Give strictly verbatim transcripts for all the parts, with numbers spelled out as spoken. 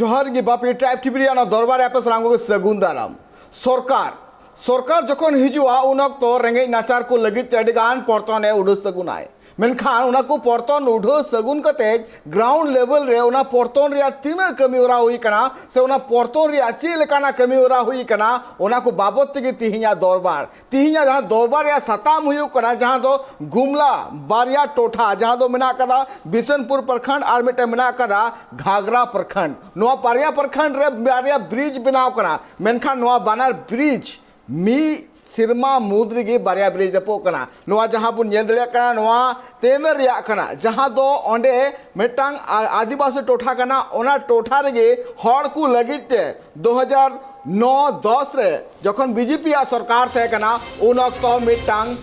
ᱡᱚᱦᱟᱨ ᱜᱮ ᱵᱟᱯᱤ tribe TV ᱨᱮᱭᱟᱜ ᱚᱱᱟ ᱫᱚᱨᱵᱟᱨ ᱨᱮ ᱟᱯᱮ ᱥᱟᱱᱟᱢ ᱠᱚᱜᱮ ᱥᱟᱹᱜᱩᱱ ᱫᱟᱨᱟᱢ᱾ ᱥᱚᱨᱠᱟᱨ, ᱥᱚᱨᱠᱟᱨ ᱡᱚᱠᱷᱚᱱ ᱦᱤᱡᱩᱜᱼᱟ, ᱩᱱ ᱚᱠᱛᱚ ᱨᱮᱸᱜᱮᱡ ᱱᱟᱪᱟᱨ ᱠᱚ ᱞᱟᱹᱜᱤᱫ ᱛᱮ ᱟᱹᱰᱤ ᱜᱟᱱ ᱯᱚᱨᱛᱚᱱ ᱮ ᱩᱰᱩᱠ ᱥᱟᱹᱜᱩᱱᱟᱭ᱾ ᱢᱮᱱᱠᱷᱟᱱ ᱚᱱᱟ ᱠᱚ ᱯᱚᱨᱛᱚᱱ ᱩᱰᱷᱟᱹᱣ ᱥᱟᱹᱜᱩᱱ ᱠᱟᱛᱮ ground level ᱨᱮ ᱚᱱᱟ ᱯᱚᱨᱛᱚᱱ ᱨᱮᱭᱟᱜ ᱛᱤᱱᱟᱹᱜ ᱠᱟᱹᱢᱤ ᱦᱚᱨᱟ ᱦᱩᱭ ᱠᱟᱱᱟ ᱥᱮ ᱚᱱᱟ ᱯᱚᱨᱛᱚᱱ ᱨᱮᱭᱟᱜ ᱪᱮᱫ ᱞᱮᱠᱟᱱᱟᱜ ᱠᱟᱹᱢᱤ ᱦᱚᱨᱟ ᱦᱩᱭ ᱠᱟᱱᱟ, ᱚᱱᱟ ᱠᱚ ᱵᱟᱵᱚᱛ ᱛᱮᱜᱮ ᱛᱤᱦᱤᱧᱟᱜ ᱫᱚᱨᱵᱟᱨ᱾ ᱛᱤᱦᱤᱧᱟᱜ ᱡᱟᱦᱟᱸ ᱫᱚᱨᱵᱟᱨ ᱨᱮᱭᱟᱜ ᱥᱟᱛᱟᱢ ᱦᱩᱭᱩᱜ ᱠᱟᱱᱟ, ᱡᱟᱦᱟᱸ ᱫᱚ ᱜᱩᱢᱞᱟ ᱵᱟᱨᱭᱟ ᱴᱚᱴᱷᱟ, ᱡᱟᱦᱟᱸ ᱫᱚ ᱢᱮᱱᱟᱜ ᱠᱟᱫᱟ ᱵᱤᱥᱱᱯᱩᱨ ᱯᱨᱚᱠᱷᱚᱸᱰ ᱟᱨ ᱢᱤᱫᱴᱮᱱ ᱢᱮᱱᱟᱜ ᱠᱟᱫᱟ ᱜᱷᱟᱜᱽᱨᱟ ᱯᱨᱚᱠᱷᱚᱸᱰ᱾ ᱱᱚᱣᱟ ᱵᱟᱨᱭᱟ ᱯᱨᱚᱠᱷᱚᱸᱰ ᱨᱮ ᱵᱟᱨᱭᱟ ᱵᱨᱤᱡᱽ ᱵᱮᱱᱟᱣ ᱠᱟᱱᱟ, ᱢᱮᱱᱠᱷᱟᱱ ᱱᱚᱣᱟ ᱵᱟᱱᱟᱨ ᱵᱨᱤᱡᱽ ᱢᱤᱫ ᱥᱮᱨᱢᱟ ᱢᱩᱫᱽ ᱨᱮᱜᱮ ᱵᱟᱨᱭᱟ ᱵᱨᱤᱡᱽ ᱨᱟᱹᱯᱩᱜ ᱠᱟᱱᱟ᱾ ᱱᱚᱣᱟ ᱡᱟᱦᱟᱸ ᱵᱚᱱ ᱧᱮᱞ ᱫᱟᱲᱮᱭᱟᱜ ᱠᱟᱱᱟ, ᱱᱚᱣᱟ ᱛᱮᱱᱫᱟ ᱨᱮᱭᱟᱜ ᱠᱟᱱᱟ, ᱡᱟᱦᱟᱸ ᱫᱚ ᱚᱸᱰᱮ ᱢᱤᱫᱴᱟᱝ ᱟ-, ᱟᱹᱫᱤᱵᱟᱹᱥᱤ ᱴᱚᱴᱷᱟ ᱠᱟᱱᱟ᱾ ᱚᱱᱟ ᱴᱚᱴᱷᱟ ᱨᱮᱜᱮ ᱦᱚᱲ ᱠᱚ ᱞᱟᱹᱜᱤᱫ ᱛᱮ ᱫᱩ ᱦᱟᱡᱟᱨ ᱱᱚ ᱫᱚᱥ ᱨᱮ ᱡᱚᱠᱷᱚᱱ ᱵᱤᱡᱮᱯᱤ ᱭᱟᱜ ᱥᱚᱨᱠᱟᱨ ᱛᱟᱦᱮᱸ ᱠᱟᱱᱟ, ᱩᱱ ᱚᱠᱛᱚ ᱢᱤᱫᱴᱟᱝ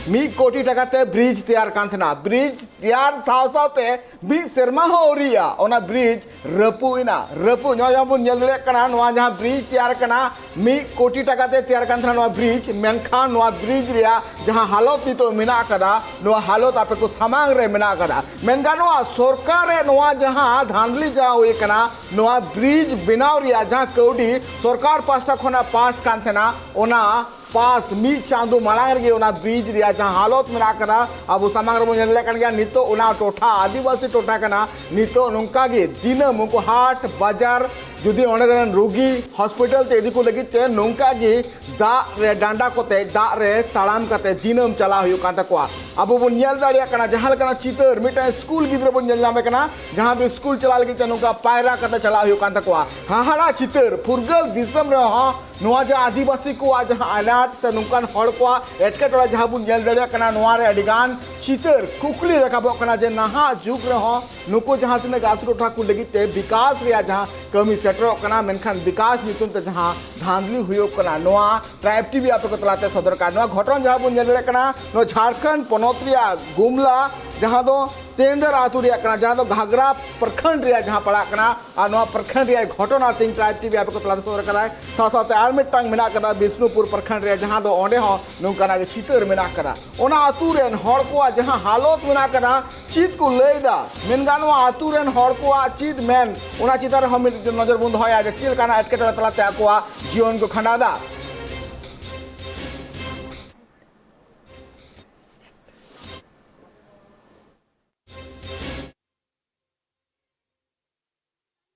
ᱢᱤᱫ ᱠᱳᱴᱤ ᱴᱟᱠᱟ ᱛᱮ ᱵᱨᱤᱡᱽ ᱛᱮᱭᱟᱨ ᱠᱟᱱ ᱛᱟᱦᱮᱱᱟ᱾ ᱵᱨᱤᱡᱽ ᱛᱮᱭᱟᱨ ᱥᱟᱶ ᱥᱟᱶᱛᱮ ᱢᱤᱫ ᱥᱮᱨᱢᱟ ᱦᱚᱸ ᱟᱹᱣᱨᱤᱭᱟ, ᱚᱱᱟ ᱵᱨᱤᱡᱽ ᱨᱟᱹᱯᱩᱫ ᱮᱱᱟ᱾ ᱨᱟᱹᱯᱩᱫ, ᱱᱚᱣᱟ ᱡᱟᱦᱟᱸ ᱵᱚᱱ ᱧᱮᱞ ᱫᱟᱲᱮᱭᱟᱜ ᱠᱟᱱᱟ, ᱱᱚᱣᱟ ᱡᱟᱦᱟᱸ ᱵᱨᱤᱡᱽ ᱛᱮᱭᱟᱨ ᱠᱟᱱᱟ, ᱢᱤᱫ ᱠᱳᱴᱤ ᱴᱟᱠᱟ ᱛᱮ ᱛᱮᱭᱟᱨ ᱠᱟᱱ ᱛᱟᱦᱮᱱᱟ ᱱᱚᱣᱟ ᱵᱨᱤᱡᱽ, ᱢᱮᱱᱠᱷᱟᱱ ᱱᱚᱣᱟ ᱵᱨᱤᱡᱽ ᱨᱮᱭᱟᱜ ᱡᱟᱦᱟᱸ ᱦᱟᱞᱚᱛ ᱱᱤᱛᱚᱜ ᱢᱮᱱᱟᱜ ᱟᱠᱟᱫᱟ, ᱱᱚᱣᱟ ᱦᱟᱞᱚᱛ ᱟᱯᱮ ᱠᱚ ᱥᱟᱢᱟᱝ ᱨᱮ ᱢᱮᱱᱟᱜ ᱟᱠᱟᱫᱟ᱾ ᱢᱮᱱ ᱜᱟᱱᱚᱜᱼᱟ, ᱥᱚᱨᱠᱟᱨ ᱨᱮ ᱱᱚᱣᱟ ᱡᱟᱦᱟᱸ ᱫᱷᱟᱸᱫᱞᱤ ᱡᱟᱦᱟᱸ ᱦᱩᱭ ᱠᱟᱱᱟ, ᱱᱚᱣᱟ ᱵᱨᱤᱡᱽ ᱵᱮᱱᱟᱣ ᱨᱮᱭᱟᱜ ᱡᱟᱦᱟᱸ ᱠᱟᱹᱣᱰᱤ ᱥᱚᱨᱠᱟᱨ ᱯᱟᱦᱴᱟ ᱠᱷᱚᱱᱟᱜ ᱯᱟᱥ ᱠᱟᱱ ᱛᱟᱦᱮᱱᱟ, ᱚᱱᱟ ᱯᱟᱥ ᱢᱤᱫ ᱪᱟᱸᱫᱚ ᱢᱟᱲᱟᱝ ᱨᱮᱜᱮ ᱚᱱᱟ ᱵᱨᱤᱡᱽ ᱨᱮᱭᱟᱜ ᱡᱟᱦᱟᱸ ᱦᱟᱞᱚᱛ ᱢᱮᱱᱟᱜ ᱟᱠᱟᱫᱟ, ᱟᱵᱚ ᱥᱟᱢᱟᱝ ᱨᱮᱵᱚᱱ ᱧᱮᱞ ᱫᱟᱲᱮᱭᱟᱜ ᱠᱟᱱ ᱜᱮᱭᱟ᱾ ᱱᱤᱛᱚᱜ ᱚᱱᱟ ᱴᱚᱴᱷᱟ ᱟᱹᱫᱤᱵᱟᱹᱥᱤ ᱴᱚᱴᱷᱟ ᱠᱟᱱᱟ, ᱱᱤᱛᱚᱜ ᱱᱚᱝᱠᱟ ᱜᱮ ᱫᱤᱱᱟᱹᱢ ᱩᱱᱠᱩ ᱦᱟᱴ ᱵᱟᱡᱟᱨ, ᱡᱩᱫᱤ ᱚᱸᱰᱮ ᱨᱮᱱ ᱨᱩᱜᱤ ᱦᱚᱥᱯᱤᱴᱟᱞ ᱛᱮ ᱤᱫᱤ ᱠᱚ ᱞᱟᱹᱜᱤᱫ ᱛᱮ ᱱᱚᱝᱠᱟ ᱜᱮ ᱫᱟᱜ ᱨᱮ ᱰᱟᱸᱰᱟ ᱠᱚᱛᱮ, ᱫᱟᱜ ᱨᱮ ᱛᱟᱲᱟᱢ ᱠᱟᱛᱮ ᱫᱤᱱᱟᱹᱢ ᱪᱟᱞᱟᱣ ᱦᱩᱭᱩᱜ ᱠᱟᱱ ᱛᱟᱠᱚᱣᱟ᱾ ᱟᱵᱚ ᱵᱚᱱ ᱧᱮᱞ ᱫᱟᱲᱮᱭᱟᱜ ᱠᱟᱱᱟ ᱡᱟᱦᱟᱸ ᱞᱮᱠᱟᱱᱟᱜ ᱪᱤᱛᱟᱹᱨ, ᱢᱤᱫᱴᱟᱝ ᱥᱠᱩᱞ ᱜᱤᱫᱽᱨᱟᱹ ᱵᱚᱱ ᱧᱮᱞ ᱧᱟᱢᱮ ᱠᱟᱱᱟ, ᱡᱟᱦᱟᱸ ᱫᱚ ᱥᱠᱩᱞ ᱪᱟᱞᱟᱣ ᱞᱟᱹᱜᱤᱫ ᱛᱮ ᱱᱚᱝᱠᱟ ᱯᱟᱭᱨᱟ ᱠᱟᱛᱮ ᱪᱟᱞᱟᱣ ᱦᱩᱭᱩᱜ ᱠᱟᱱ ᱛᱟᱠᱚᱣᱟ᱾ ᱦᱟᱦᱟᱲᱟ ᱪᱤᱛᱟᱹᱨ, ᱯᱷᱩᱨᱜᱟᱹᱞ ᱫᱤᱥᱚᱢ ᱨᱮᱦᱚᱸ ᱱᱚᱣᱟ ᱡᱟᱦᱟᱸ ᱟᱹᱫᱤᱵᱟᱹᱥᱤ ᱠᱚᱣᱟᱜ ᱡᱟᱦᱟᱸ ᱟᱱᱟᱴ ᱥᱮ ᱱᱚᱝᱠᱟᱱ ᱦᱚᱲ ᱠᱚᱣᱟᱜ ᱮᱴᱠᱮᱴᱚᱬᱮ ᱡᱟᱦᱟᱸ ᱵᱚᱱ ᱧᱮᱞ ᱫᱟᱲᱮᱭᱟᱜ ᱠᱟᱱᱟ, ᱱᱚᱣᱟ ᱨᱮ ᱟᱹᱰᱤ ᱜᱟᱱ ᱪᱤᱛᱟᱹᱨ ᱠᱩᱠᱞᱤ ᱨᱟᱠᱟᱵᱚᱜ ᱠᱟᱱᱟ ᱡᱮ ᱱᱟᱦᱟᱜ ᱡᱩᱜᱽ ᱨᱮᱦᱚᱸ ᱱᱩᱠᱩ ᱡᱟᱦᱟᱸ ᱛᱤᱱᱟᱹᱜ ᱟᱹᱛᱩ ᱴᱚᱴᱷᱟ ᱠᱚ ᱞᱟᱹᱜᱤᱫ ᱛᱮ ᱵᱤᱠᱟᱥ ᱨᱮᱭᱟᱜ ᱡᱟᱦᱟᱸ ᱠᱟᱹᱢᱤ ᱥᱮᱴᱮᱨᱚᱜ ᱠᱟᱱᱟ, ᱢᱮᱱᱠᱷᱟᱱ ᱵᱤᱠᱟᱥ ᱧᱩᱛᱩᱢ ᱛᱮ ᱡᱟᱦᱟᱸ ᱫᱷᱟᱸᱫᱞᱤ ᱦᱩᱭᱩᱜ ᱠᱟᱱᱟ, ᱱᱚᱣᱟ ᱴᱨᱟᱭᱤᱵ ᱴᱤᱵᱷᱤ ᱟᱯᱮ ᱠᱚ ᱛᱟᱞᱟᱛᱮ ᱥᱚᱫᱚᱨ ᱠᱟᱱᱟ᱾ ᱱᱚᱣᱟ ᱜᱷᱚᱴᱚᱱ ᱡᱟᱦᱟᱸ ᱵᱚᱱ ᱧᱮᱞ ᱫᱟᱲᱮᱭᱟᱜ ᱠᱟᱱᱟ, ᱱᱚᱣᱟ ᱡᱷᱟᱲᱠᱷᱚᱸᱰ ᱯᱚᱱᱚᱛ ᱨᱮᱭᱟᱜ ᱜᱩᱢᱞᱟ, ᱡᱟᱦᱟᱸ ᱫᱚ ᱛᱮᱱᱫᱟᱨ ᱟᱹᱛᱩ ᱨᱮᱭᱟᱜ ᱠᱟᱱᱟ, ᱡᱟᱦᱟᱸ ᱫᱚ ᱜᱷᱟᱜᱽᱨᱟ ᱯᱨᱚᱠᱷᱚᱸᱰ ᱨᱮᱭᱟᱜ ᱡᱟᱦᱟᱸ ᱯᱟᱲᱟᱜ ᱠᱟᱱᱟ᱾ ᱟᱨ ᱱᱚᱣᱟ ᱯᱨᱚᱠᱷᱚᱸᱰ ᱨᱮᱭᱟᱜ ᱜᱷᱚᱴᱚᱱᱟ ᱛᱮᱦᱮᱧ ᱴᱨᱟᱭᱤᱵᱽ ᱴᱤᱵᱷᱤ ᱟᱯᱮ ᱠᱚ ᱛᱟᱞᱟᱛᱮ ᱥᱚᱫᱚᱨ ᱟᱠᱟᱫᱟᱭ᱾ ᱥᱟᱶ ᱥᱟᱶᱛᱮ ᱟᱨ ᱢᱤᱫᱴᱟᱝ ᱢᱮᱱᱟᱜ ᱟᱠᱟᱫᱟ ᱵᱤᱥᱱᱩᱯᱩᱨ ᱯᱨᱚᱠᱷᱚᱸᱰ ᱨᱮᱭᱟᱜ, ᱡᱟᱦᱟᱸ ᱫᱚ ᱚᱸᱰᱮ ᱦᱚᱸ ᱱᱚᱝᱠᱟᱱᱟᱜ ᱜᱮ ᱪᱤᱛᱟᱹᱨ ᱢᱮᱱᱟᱜ ᱟᱠᱟᱫᱟ᱾ ᱚᱱᱟ ᱟᱹᱛᱩ ᱨᱮᱱ ᱦᱚᱲ ᱠᱚᱣᱟᱜ ᱡᱟᱦᱟᱸ ᱦᱟᱞᱚᱛ ᱢᱮᱱᱟᱜ ᱟᱠᱟᱫᱟ, ᱪᱮᱫ ᱠᱚ ᱞᱟᱹᱭ ᱮᱫᱟ, ᱢᱮᱱ ᱜᱟᱱᱚᱜᱼᱟ ᱟᱹᱛᱩ ᱨᱮᱱ ᱦᱚᱲ ᱠᱚᱣᱟᱜ ᱪᱮᱫ ᱢᱮᱱ, ᱚᱱᱟ ᱪᱮᱛᱟᱱ ᱨᱮᱦᱚᱸ ᱢᱤᱫ ᱱᱚᱡᱚᱨ ᱵᱚᱱ ᱫᱚᱦᱚᱭᱟ ᱡᱮ ᱪᱮᱫ ᱞᱮᱠᱟᱱᱟᱜ ᱮᱴᱠᱮᱴᱚᱬᱮ ᱛᱟᱞᱟᱛᱮ ᱟᱠᱚᱣᱟᱜ ᱡᱤᱭᱚᱱ ᱠᱚ ᱠᱷᱟᱸᱰᱟᱣ ᱮᱫᱟ᱾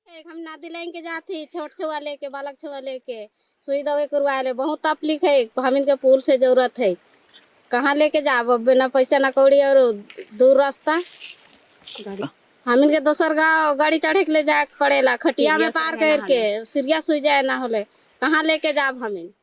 एक हम नदी लाइन के जात ही, छोट छुआ लेके, बालक छुआ लेके, सुई दवाई करवाए ले, बहुत तकलीफ है। हम इनके पुल से जरूरत है, कहाँ लेके जाब? अब बिना पैसा ना कौड़ी और दूर रास्ता। हम इनके दोसर गाँव गाड़ी चढ़े के ले जाए के पड़ेला, खटिया में पार करके, सीरियस हो जाए ना होले, कहाँ लेके जाब हम इन?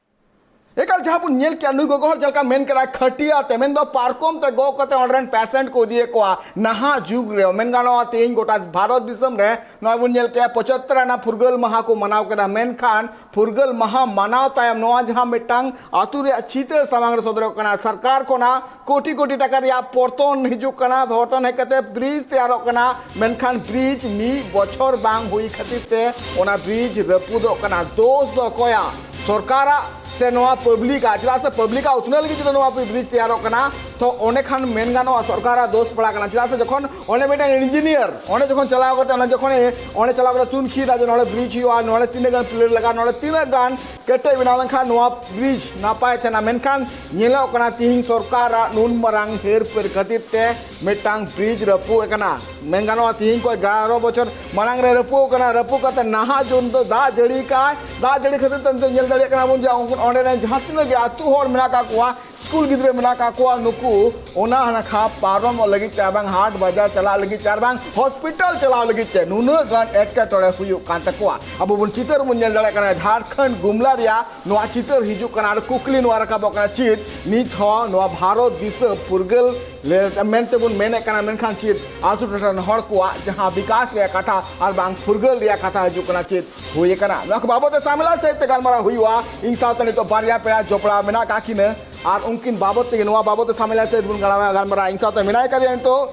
ᱮᱠᱟᱞ ᱡᱟᱦᱟᱸ ᱵᱚᱱ ᱧᱮᱞ ᱠᱮᱜᱼᱟ, ᱱᱩᱭ ᱜᱚᱜᱚ ᱦᱚᱲ ᱡᱟᱦᱟᱸ ᱞᱮᱠᱟ ᱢᱮᱱ ᱠᱮᱫᱟᱭ, ᱠᱷᱟᱹᱴᱤᱭᱟ ᱛᱮ, ᱢᱮᱱᱫᱚ ᱯᱟᱨᱠᱚᱢ ᱛᱮ ᱜᱚᱜ ᱠᱟᱛᱮ ᱚᱸᱰᱮ ᱨᱮᱱ ᱯᱮᱥᱮᱱᱴ ᱠᱚ ᱤᱫᱤᱭᱮᱫ ᱠᱚᱣᱟ᱾ ᱱᱟᱦᱟᱜ ᱡᱩᱜᱽ ᱨᱮ ᱢᱮᱱ ᱜᱟᱱᱚᱜᱼᱟ, ᱛᱮᱦᱮᱧ ᱜᱚᱴᱟ ᱵᱷᱟᱨᱚᱛ ᱫᱤᱥᱚᱢ ᱨᱮ ᱱᱚᱜᱼᱚᱭ ᱵᱚᱱ ᱧᱮᱞ ᱠᱮᱜᱼᱟ, ᱯᱚᱸᱪᱟᱛᱛᱳᱨ ᱟᱱᱟᱜ ᱯᱷᱩᱨᱜᱟᱹᱞ ᱢᱟᱦᱟ ᱠᱚ ᱢᱟᱱᱟᱣ ᱠᱮᱫᱟ᱾ ᱢᱮᱱᱠᱷᱟᱱ ᱯᱷᱩᱨᱜᱟᱹᱞ ᱢᱟᱦᱟ ᱢᱟᱱᱟᱣ ᱛᱟᱭᱚᱢ ᱱᱚᱣᱟ ᱡᱟᱦᱟᱸ ᱢᱤᱫᱴᱟᱝ ᱟᱹᱛᱩ ᱨᱮᱭᱟᱜ ᱪᱤᱛᱟᱹᱨ ᱥᱟᱢᱟᱝ ᱨᱮ ᱥᱚᱫᱚᱨᱚᱜ ᱠᱟᱱᱟ, ᱥᱚᱨᱠᱟᱨ ᱠᱷᱚᱱᱟᱜ ᱠᱳᱴᱤ ᱠᱳᱴᱤ ᱴᱟᱠᱟ ᱨᱮᱭᱟᱜ ᱯᱚᱨᱛᱚᱱ ᱦᱤᱡᱩᱜ ᱠᱟᱱᱟ, ᱯᱚᱨᱛᱚᱱ ᱦᱮᱡ ᱠᱟᱛᱮ ᱵᱨᱤᱡᱽ ᱛᱮᱭᱟᱨᱚᱜ ᱠᱟᱱᱟ, ᱢᱮᱱᱠᱷᱟᱱ ᱵᱨᱤᱡᱽ ᱢᱤᱫ ᱵᱚᱪᱷᱚᱨ ᱵᱟᱝ ᱦᱩᱭ ᱠᱷᱟᱹᱛᱤᱨ ᱛᱮ ᱚᱱᱟ ᱵᱨᱤᱡᱽ ᱨᱟᱹᱯᱩᱫᱚᱜ ᱠᱟᱱᱟ᱾ ᱫᱳᱥ ᱫᱚ ᱚᱠᱚᱭᱟᱜ? ᱥᱚᱨᱠᱟᱨᱟᱜ ᱥᱮ ᱱᱚᱣᱟ ᱯᱟᱵᱽᱞᱤᱠᱟᱜ? ᱪᱮᱫᱟᱜ ᱥᱮ ᱯᱟᱵᱽᱞᱤᱠᱟᱜ ᱩᱛᱱᱟᱹᱣ ᱞᱟᱹᱜᱤᱫ ᱡᱩᱫᱤ ᱱᱚᱣᱟ ᱵᱨᱤᱡᱽ ᱛᱮᱭᱟᱨᱚᱜ ᱠᱟᱱᱟ, ᱛᱚ ᱚᱸᱰᱮ ᱠᱷᱟᱱ ᱢᱮᱱ ᱜᱟᱱᱚᱜᱼᱟ ᱥᱚᱨᱠᱟᱨᱟᱜ ᱫᱳᱥ ᱯᱟᱲᱟᱜ ᱠᱟᱱᱟ᱾ ᱪᱮᱫᱟᱜ ᱥᱮ ᱡᱚᱠᱷᱚᱱ ᱚᱸᱰᱮ ᱢᱤᱫᱴᱟᱝ ᱤᱧᱡᱤᱱᱤᱭᱟᱨ ᱚᱸᱰᱮ ᱡᱚᱠᱷᱚᱱ ᱪᱟᱞᱟᱣ ᱠᱟᱛᱮ, ᱚᱸᱰᱮ ᱡᱚᱠᱷᱚᱱ ᱚᱸᱰᱮ ᱪᱟᱞᱟᱣ ᱠᱟᱛᱮ ᱛᱩᱱᱠᱷᱤ ᱫᱟ ᱡᱮ ᱱᱚᱰᱮ ᱵᱨᱤᱡᱽ ᱦᱩᱭᱩᱜᱼᱟ, ᱱᱚᱰᱮ ᱛᱤᱱᱟᱹᱜ ᱜᱟᱱ ᱯᱤᱞᱟᱨ ᱞᱟᱜᱟᱜᱼᱟ, ᱱᱚᱰᱮ ᱛᱤᱱᱟᱹᱜ ᱜᱟᱱ ᱠᱮᱴᱮᱡ ᱵᱮᱱᱟᱣ ᱞᱮᱱᱠᱷᱟᱱ ᱱᱚᱣᱟ ᱵᱨᱤᱡᱽ ᱱᱟᱯᱟᱭ ᱛᱟᱦᱮᱱᱟ, ᱢᱮᱱᱠᱷᱟᱱ ᱧᱮᱞᱚᱜ ᱠᱟᱱᱟ ᱛᱤᱦᱤᱧ ᱥᱚᱨᱠᱟᱨᱟᱜ ᱱᱩᱱ ᱢᱟᱨᱟᱝ ᱦᱮᱨ ᱯᱷᱮᱨ ᱠᱷᱟᱹᱛᱤᱨ ᱛᱮ ᱢᱤᱫᱴᱟᱝ ᱵᱨᱤᱡᱽ ᱨᱟᱹᱯᱩᱫ ᱟᱠᱟᱱᱟ᱾ ᱢᱮᱱ ᱜᱟᱱᱚᱜᱼᱟ ᱛᱤᱦᱤᱧ ᱠᱷᱚᱱ ᱮᱜᱟᱨᱚ ᱵᱚᱪᱷᱚᱨ ᱢᱟᱲᱟᱝ ᱨᱮ ᱨᱟᱹᱯᱩᱫ ᱟᱠᱟᱱᱟ, ᱨᱟᱹᱯᱩᱫ ᱠᱟᱛᱮ ᱱᱟᱦᱟᱜ ᱡᱩᱱ ᱫᱚ ᱫᱟᱜ ᱡᱟᱹᱲᱤ ᱠᱟᱜᱼᱟᱭ᱾ ᱫᱟᱜ ᱡᱟᱹᱲᱤ ᱠᱷᱟᱹᱛᱤᱨ ᱛᱮ ᱱᱤᱛᱚᱜ ᱧᱮᱞ ᱫᱟᱲᱮᱭᱟᱜ ᱠᱟᱱᱟ ᱵᱚᱱ ᱡᱮ ᱩᱱᱠᱩ ᱚᱸᱰᱮ ᱨᱮᱱ ᱡᱟᱦᱟᱸ ᱛᱤᱱᱟᱹᱜ ᱜᱮ ᱟᱹᱛᱩ ᱦᱚᱲ ᱢᱮᱱᱟᱜ ᱟᱠᱟᱫ ᱠᱚᱣᱟ, ᱥᱠᱩᱞ ᱜᱤᱫᱽᱨᱟᱹ ᱢᱮᱱᱟᱜ ᱟᱠᱟᱫ ᱠᱚᱣᱟ, ᱱᱩᱠᱩ ᱚᱱᱟ ᱱᱟᱠᱷᱟ ᱯᱟᱨᱚᱢᱚᱜ ᱞᱟᱹᱜᱤᱫ ᱛᱮ ᱟᱨ ᱵᱟᱝ ᱦᱟᱴ ᱵᱟᱡᱟᱨ ᱪᱟᱞᱟᱜ ᱞᱟᱹᱜᱤᱫ ᱛᱮ ᱟᱨ ᱵᱟᱝ ᱦᱚᱥᱯᱤᱴᱟᱞ ᱪᱟᱞᱟᱣ ᱞᱟᱹᱜᱤᱫ ᱛᱮ ᱱᱩᱱᱟᱹᱜ ᱜᱟᱱ ᱮᱴᱠᱮᱴᱚᱬᱮ ᱦᱩᱭᱩᱜ ᱠᱟᱱ ᱛᱟᱠᱚᱣᱟ᱾ ᱟᱵᱚ ᱵᱚᱱ ᱪᱤᱛᱟᱹᱨ ᱵᱚᱱ ᱧᱮᱞ ᱫᱟᱲᱮᱭᱟᱜ ᱠᱟᱱᱟ ᱡᱷᱟᱲᱠᱷᱚᱸᱰ ᱜᱩᱢᱞᱟ ᱨᱮᱭᱟᱜ ᱱᱚᱣᱟ ᱪᱤᱛᱟᱹᱨ ᱦᱤᱡᱩᱜ ᱠᱟᱱᱟ᱾ ᱟᱨ ᱠᱩᱠᱞᱤ ᱱᱚᱣᱟ ᱨᱟᱠᱟᱵᱚᱜ ᱠᱟᱱᱟ, ᱪᱮᱫ ᱱᱤᱛ ᱦᱚᱸ ᱱᱚᱣᱟ ᱵᱷᱟᱨᱚᱛ ᱫᱤᱥᱚᱢ ᱯᱷᱩᱨᱜᱟᱹᱞ ᱞᱮ-, ᱢᱮᱱᱛᱮ ᱵᱚᱱ ᱢᱮᱱᱮᱫ ᱠᱟᱱᱟ, ᱢᱮᱱᱠᱷᱟᱱ ᱪᱮᱫ ᱟᱹᱛᱩ ᱴᱚᱴᱷᱟ ᱨᱮᱱ ᱦᱚᱲ ᱠᱚᱣᱟᱜ ᱡᱟᱦᱟᱸ ᱵᱤᱠᱟᱥ ᱨᱮᱭᱟᱜ ᱠᱟᱛᱷᱟ ᱟᱨ ᱵᱟᱝ ᱯᱷᱩᱨᱜᱟᱹᱞ ᱨᱮᱭᱟᱜ ᱠᱟᱛᱷᱟ ᱦᱤᱡᱩᱜ ᱠᱟᱱᱟ, ᱪᱮᱫ ᱦᱩᱭ ᱟᱠᱟᱱᱟ? ᱱᱚᱣᱟ ᱠᱚ ᱵᱟᱵᱚᱫ ᱛᱮ ᱥᱟᱢᱮᱞᱟ ᱥᱟᱹᱦᱤᱡ ᱛᱮ ᱜᱟᱞᱢᱟᱨᱟᱣ ᱦᱩᱭᱩᱜᱼᱟ᱾ ᱤᱧ ᱥᱟᱶᱛᱮ ᱱᱤᱛᱚᱜ ᱵᱟᱨᱭᱟ ᱯᱮᱲᱟ ᱡᱚᱯᱲᱟᱣ ᱢᱮᱱᱟᱜ ᱟᱠᱟᱫ ᱠᱤᱱᱟᱹ ᱟᱨ ᱩᱱᱠᱤᱱ ᱵᱟᱵᱚᱫ ᱛᱮᱜᱮ, ᱱᱚᱣᱟ ᱵᱟᱵᱚᱫ ᱛᱮ ᱥᱟᱢᱮᱞᱟ ᱥᱟᱹᱦᱤᱡ ᱵᱚᱱ ᱜᱟᱞᱢᱟᱨᱟᱣᱟ᱾ ᱜᱟᱞᱢᱟᱨᱟᱣᱟ᱾ ᱤᱧ ᱥᱟᱶᱛᱮ ᱢᱮᱱᱟᱭ ᱠᱟᱫᱮᱭᱟ ᱱᱤᱛᱚᱜ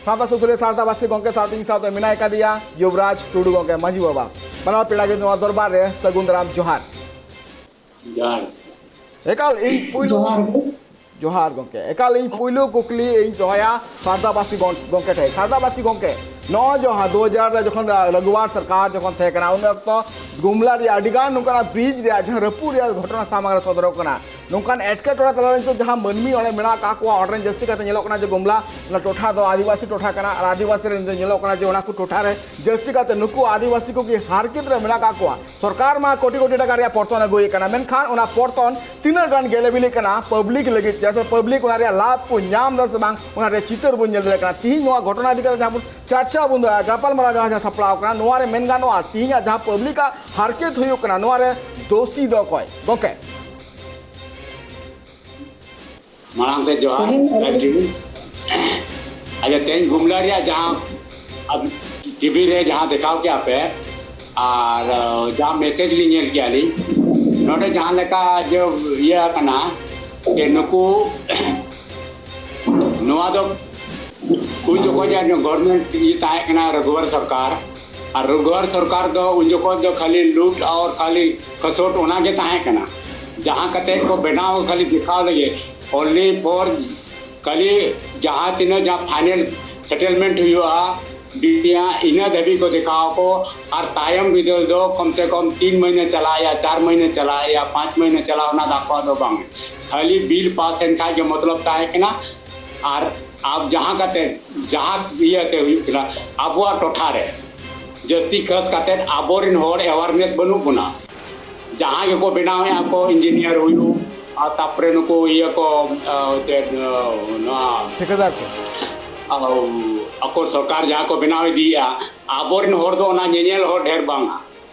ᱥᱟᱶᱛᱟ ᱥᱩᱥᱟᱹᱨᱤᱭᱟᱹ ᱥᱟᱨᱫᱟ ᱵᱟᱥᱠᱮ ᱜᱚᱢᱠᱮ ᱥᱟᱶᱛᱮ ᱤᱧ ᱥᱟᱶᱛᱮ ᱢᱮᱱᱟᱭ ᱠᱟᱫᱮᱭᱟ ᱭᱩᱵᱨᱟᱡᱽ ᱴᱩᱰᱩ ᱜᱚᱢᱠᱮ ᱢᱟᱹᱡᱷᱤ ᱵᱟᱵᱟ᱾ ᱵᱟᱱᱟᱨ ᱯᱮᱲᱟ ᱜᱮ ᱱᱚᱣᱟ ᱫᱚᱨᱵᱟᱨ ᱨᱮ ᱥᱟᱹᱜᱩᱱ ᱫᱟᱨᱟᱢ ᱡᱚᱦᱟᱨ᱾ ᱡᱚᱦᱟᱨ᱾ ᱮᱠᱟᱞ ᱤᱧ ᱯᱩᱭᱞᱩ ᱡᱚᱦᱟᱨ ᱜᱮ᱾ ᱡᱚᱦᱟᱨ ᱜᱚᱢᱠᱮ, ᱮᱠᱟᱞ ᱤᱧ ᱯᱩᱭᱞᱩ ᱠᱩᱠᱞᱤ ᱤᱧ ᱫᱚᱦᱚᱭᱟ ᱥᱟᱨᱫᱟ ᱵᱟᱥᱠᱮ ᱜᱚᱢ-, ᱜᱚᱢᱠᱮ ᱴᱷᱮᱱ᱾ ᱥᱟᱨᱫᱟ ᱵᱟᱥᱠᱮ ᱜᱚᱢᱠᱮ, ᱱᱚᱜᱼᱚᱭ ᱡᱟᱦᱟᱸ ᱫᱩ ᱦᱟᱡᱟᱨ ᱨᱮ ᱡᱚᱠᱷᱚᱱ ᱨᱟᱜᱷᱩᱣᱟᱨ ᱥᱚᱨᱠᱟᱨ ᱡᱚᱠᱷᱚᱱ ᱛᱟᱦᱮᱸ ᱠᱟᱱᱟ, ᱩᱱ ᱚᱠᱛᱚ ᱜᱩᱢᱞᱟ ᱨᱮᱭᱟᱜ ᱟᱹᱰᱤ ᱜᱟᱱ ᱱᱚᱝᱠᱟᱱᱟᱜ ᱵᱨᱤᱡᱽ ᱨᱮᱭᱟᱜ ᱡᱟᱦᱟᱸ ᱨᱟᱹᱯᱩᱫ ᱨᱮᱭᱟᱜ ᱜᱷᱚᱴᱚᱱᱟ ᱥᱟᱢᱟᱝ ᱨᱮ ᱥᱚᱫᱚᱨᱚᱜ ᱠᱟᱱᱟ, ᱱᱚᱝᱠᱟᱱ ᱮᱴᱠᱮᱴᱚᱬᱮ ᱛᱟᱞᱟ ᱨᱮ ᱱᱤᱛᱚᱜ ᱡᱟᱦᱟᱸ ᱢᱟᱹᱱᱢᱤ ᱚᱸᱰᱮ ᱢᱮᱱᱟᱜ ᱟᱠᱟᱫ ᱠᱚᱣᱟ, ᱚᱸᱰᱮ ᱨᱮᱱ ᱡᱟᱹᱥᱛᱤ ᱠᱟᱛᱮ ᱧᱮᱞᱚᱜ ᱠᱟᱱᱟ ᱡᱮ ᱜᱩᱢᱞᱟ ᱚᱱᱟ ᱴᱚᱴᱷᱟ ᱫᱚ ᱟᱹᱫᱤᱵᱟᱹᱥᱤ ᱴᱚᱴᱷᱟ ᱠᱟᱱᱟ, ᱟᱨ ᱟᱹᱫᱤᱵᱟᱹᱥᱤ ᱨᱮᱱ ᱫᱚ ᱧᱮᱞᱚᱜ ᱠᱟᱱᱟ ᱡᱮ ᱚᱱᱟ ᱠᱚ ᱴᱚᱴᱷᱟ ᱨᱮ ᱡᱟᱹᱥᱛᱤ ᱠᱟᱛᱮ ᱱᱩᱠᱩ ᱟᱹᱫᱤᱵᱟᱹᱥᱤ ᱠᱚᱜᱮ ᱦᱟᱨᱠᱮᱛ ᱨᱮ ᱢᱮᱱᱟᱜ ᱟᱠᱟᱫ ᱠᱚᱣᱟ᱾ ᱥᱚᱨᱠᱟᱨ ᱢᱟ ᱠᱳᱴᱤ ᱠᱳᱴᱤ ᱴᱟᱠᱟ ᱨᱮᱭᱟᱜ ᱯᱚᱨᱛᱚᱱ ᱟᱹᱜᱩᱭᱮᱫ ᱠᱟᱱᱟ, ᱢᱮᱱᱠᱷᱟᱱ ᱚᱱᱟ ᱯᱚᱨᱛᱚᱱ ᱛᱤᱱᱟᱹᱜ ᱜᱟᱱ ᱜᱮᱞᱮ ᱵᱤᱞᱤᱜ ᱠᱟᱱᱟ ᱯᱟᱵᱽᱞᱤᱠ ᱞᱟᱹᱜᱤᱫ ᱛᱮ, ᱥᱮ ᱯᱟᱵᱽᱞᱤᱠ ᱚᱱᱟ ᱨᱮᱭᱟᱜ ᱞᱟᱵᱷ ᱠᱚ ᱧᱟᱢ ᱮᱫᱟ ᱥᱮ ᱵᱟᱝ, ᱚᱱᱟ ᱨᱮᱭᱟᱜ ᱪᱤᱛᱟᱹᱨ ᱵᱚᱱ ᱧᱮᱞ ᱫᱟᱲᱮᱭᱟᱜ ᱠᱟᱱᱟ᱾ ᱛᱤᱦᱤᱧ ᱱᱚᱣᱟ ᱜᱷᱚᱴᱚᱱᱟ ᱤᱫᱤ ᱠᱟᱛᱮ ᱡᱟᱦᱟᱸ ᱵᱚᱱ ᱪᱟᱨᱪᱟ ᱵᱚᱱ ᱫᱚᱦᱚᱭᱟ, ᱜᱟᱯᱟᱞᱢᱟᱨᱟᱣ ᱡᱟᱦᱟᱸ ᱥᱟᱯᱲᱟᱣ ᱠᱟᱱᱟ, ᱱᱚᱣᱟ ᱨᱮ ᱢᱮᱱ ᱜᱟᱱᱚᱜᱼᱟ, ᱛᱤᱦᱤᱧᱟᱜ ᱡᱟᱦᱟᱸ ᱯᱟᱵᱽᱞᱤᱠᱟᱜ ᱦᱟᱨᱠᱮᱛ ᱦᱩᱭᱩᱜ ᱠᱟᱱᱟ, ᱱᱚᱣᱟ ᱨᱮ ᱫᱳᱥᱤ ᱫᱚ ᱚᱠᱚᱭ? ᱜᱚᱢᱠᱮ᱾ ᱢᱟᱲᱟᱝ ᱛᱮ ᱡᱚᱦᱟᱨ᱾ ᱛᱮᱦᱮᱧ ᱟᱵᱚ ᱨᱟᱡᱽᱡᱩ᱾ ᱟᱪᱪᱷᱟ, ᱛᱮᱦᱮᱧ ᱜᱩᱢᱞᱟ ᱨᱮᱭᱟᱜ ᱡᱟᱦᱟᱸ ᱟᱵ-, ᱴᱤᱵᱷᱤ ᱨᱮ ᱡᱟᱦᱟᱸ ᱫᱮᱠᱷᱟᱣ ᱠᱮᱜᱼᱟ ᱯᱮ, ᱟᱨ, ᱟᱸ, ᱡᱟᱦᱟᱸ ᱢᱮᱥᱮᱡᱽ ᱞᱤᱧ ᱧᱮᱞ ᱠᱮᱜᱼᱟ ᱞᱤᱧ, ᱱᱚᱰᱮ ᱡᱟᱦᱟᱸ ᱞᱮᱠᱟ ᱡᱮ ᱤᱭᱟᱹ ᱟᱠᱟᱱᱟ, ᱡᱮ ᱱᱩᱠᱩ ᱱᱚᱣᱟ ᱫᱚ ᱩᱱ ᱡᱚᱠᱷᱚᱱ ᱡᱟᱦᱟᱸ ᱜᱚᱵᱷᱚᱨᱱᱢᱮᱱᱴ ᱤᱭᱟᱹ ᱛᱟᱦᱮᱸ ᱠᱟᱱᱟ, ᱨᱚᱜᱷᱩᱵᱚᱨ ᱥᱚᱨᱠᱟᱨ, ᱟᱨ ᱨᱚᱜᱷᱩᱵᱚᱨ ᱥᱚᱨᱠᱟᱨ ᱫᱚ ᱩᱱ ᱡᱚᱠᱷᱚᱱ ᱫᱚ ᱠᱷᱟᱹᱞᱤ ᱞᱩᱴ ᱟᱨ ᱠᱷᱟᱹᱞᱤ ᱠᱷᱟᱥᱚᱴ ᱚᱱᱟ ᱜᱮ ᱛᱟᱦᱮᱸ ᱠᱟᱱᱟ᱾ ᱡᱟᱦᱟᱸ ᱠᱟᱛᱮ ᱠᱚ ᱵᱮᱱᱟᱣ ᱠᱷᱟᱹᱞᱤ ᱫᱮᱠᱷᱟᱣ ᱞᱟᱹᱜᱤᱫ, only for ᱠᱷᱟᱹᱞᱤ ᱡᱟᱦᱟᱸ ᱛᱤᱱᱟᱹᱜ ᱡᱟᱦᱟᱸ ᱯᱷᱟᱭᱱᱮᱞ ᱥᱮᱴᱮᱞᱢᱮᱱᱴ ᱦᱩᱭᱩᱜᱼᱟ, ᱰᱤᱴᱤᱭᱟ ᱤᱱᱟᱹ ᱫᱷᱟᱹᱵᱤᱡ ᱠᱚ ᱫᱮᱠᱷᱟᱣ ᱟᱠᱚ᱾ ᱟᱨ ᱛᱟᱭᱚᱢ ᱵᱤᱫᱟᱹᱞ ᱫᱚ ᱠᱚᱢ ᱥᱮ ᱠᱚᱢ ᱛᱤᱱ ᱢᱟᱹᱦᱱᱟᱹ ᱪᱟᱞᱟᱜ ᱭᱟ, ᱪᱟᱨ ᱢᱟᱹᱦᱱᱟᱹ ᱪᱟᱞᱟᱜ ᱭᱟ, ᱯᱟᱸᱪ ᱢᱟᱹᱦᱱᱟᱹ ᱪᱟᱞᱟᱜ, ᱚᱱᱟ ᱫᱚ ᱟᱠᱚᱣᱟᱜ ᱫᱚ ᱵᱟᱝ᱾ ᱠᱷᱟᱹᱞᱤ ᱵᱤᱞ ᱯᱟᱥ ᱮᱱ ᱠᱷᱟᱡ ᱜᱮ ᱢᱚᱛᱞᱚᱵ ᱛᱟᱦᱮᱸ ᱠᱟᱱᱟ᱾ ᱟᱨ ᱟᱵ-, ᱡᱟᱦᱟᱸ ᱠᱟᱛᱮ, ᱡᱟᱦᱟᱸ ᱤᱭᱟᱹᱛᱮ ᱦᱩᱭᱩᱜ ᱠᱟᱱᱟ, ᱟᱵᱚᱣᱟᱜ ᱴᱚᱴᱷᱟ ᱨᱮ ᱡᱟᱹᱥᱛᱤ ᱠᱷᱟᱥ ᱠᱟᱛᱮ ᱟᱵᱚᱨᱮᱱ ᱦᱚᱲ awareness ᱵᱟᱹᱱᱩᱜ ᱵᱚᱱᱟ᱾ ᱡᱟᱦᱟᱸ ᱜᱮᱠᱚ ᱵᱮᱱᱟᱣᱮᱫᱼᱟ ᱠᱚ, ᱤᱧᱡᱤᱱᱤᱭᱟᱨ ᱦᱩᱭᱩᱜ, ᱟᱨ ᱛᱟᱯᱚᱨᱮ ᱱᱩᱠᱩ ᱤᱭᱟᱹ ᱠᱚ, ᱟᱨ ᱪᱮᱫ, ᱱᱚᱣᱟ ᱴᱷᱤᱠᱟᱹᱫᱟᱨ ᱠᱚ᱾ ᱟᱠᱚ ᱥᱚᱨᱠᱟᱨ ᱡᱟᱦᱟᱸ ᱠᱚ ᱵᱮᱱᱟᱣ ᱤᱫᱤᱭᱮᱫᱼᱟ, ᱟᱵᱚᱨᱮᱱ ᱦᱚᱲ ᱫᱚ ᱚᱱᱟ ᱧᱮᱧᱮᱞ ᱦᱚᱲ ᱰᱷᱮᱨ ᱵᱟᱝᱟ᱾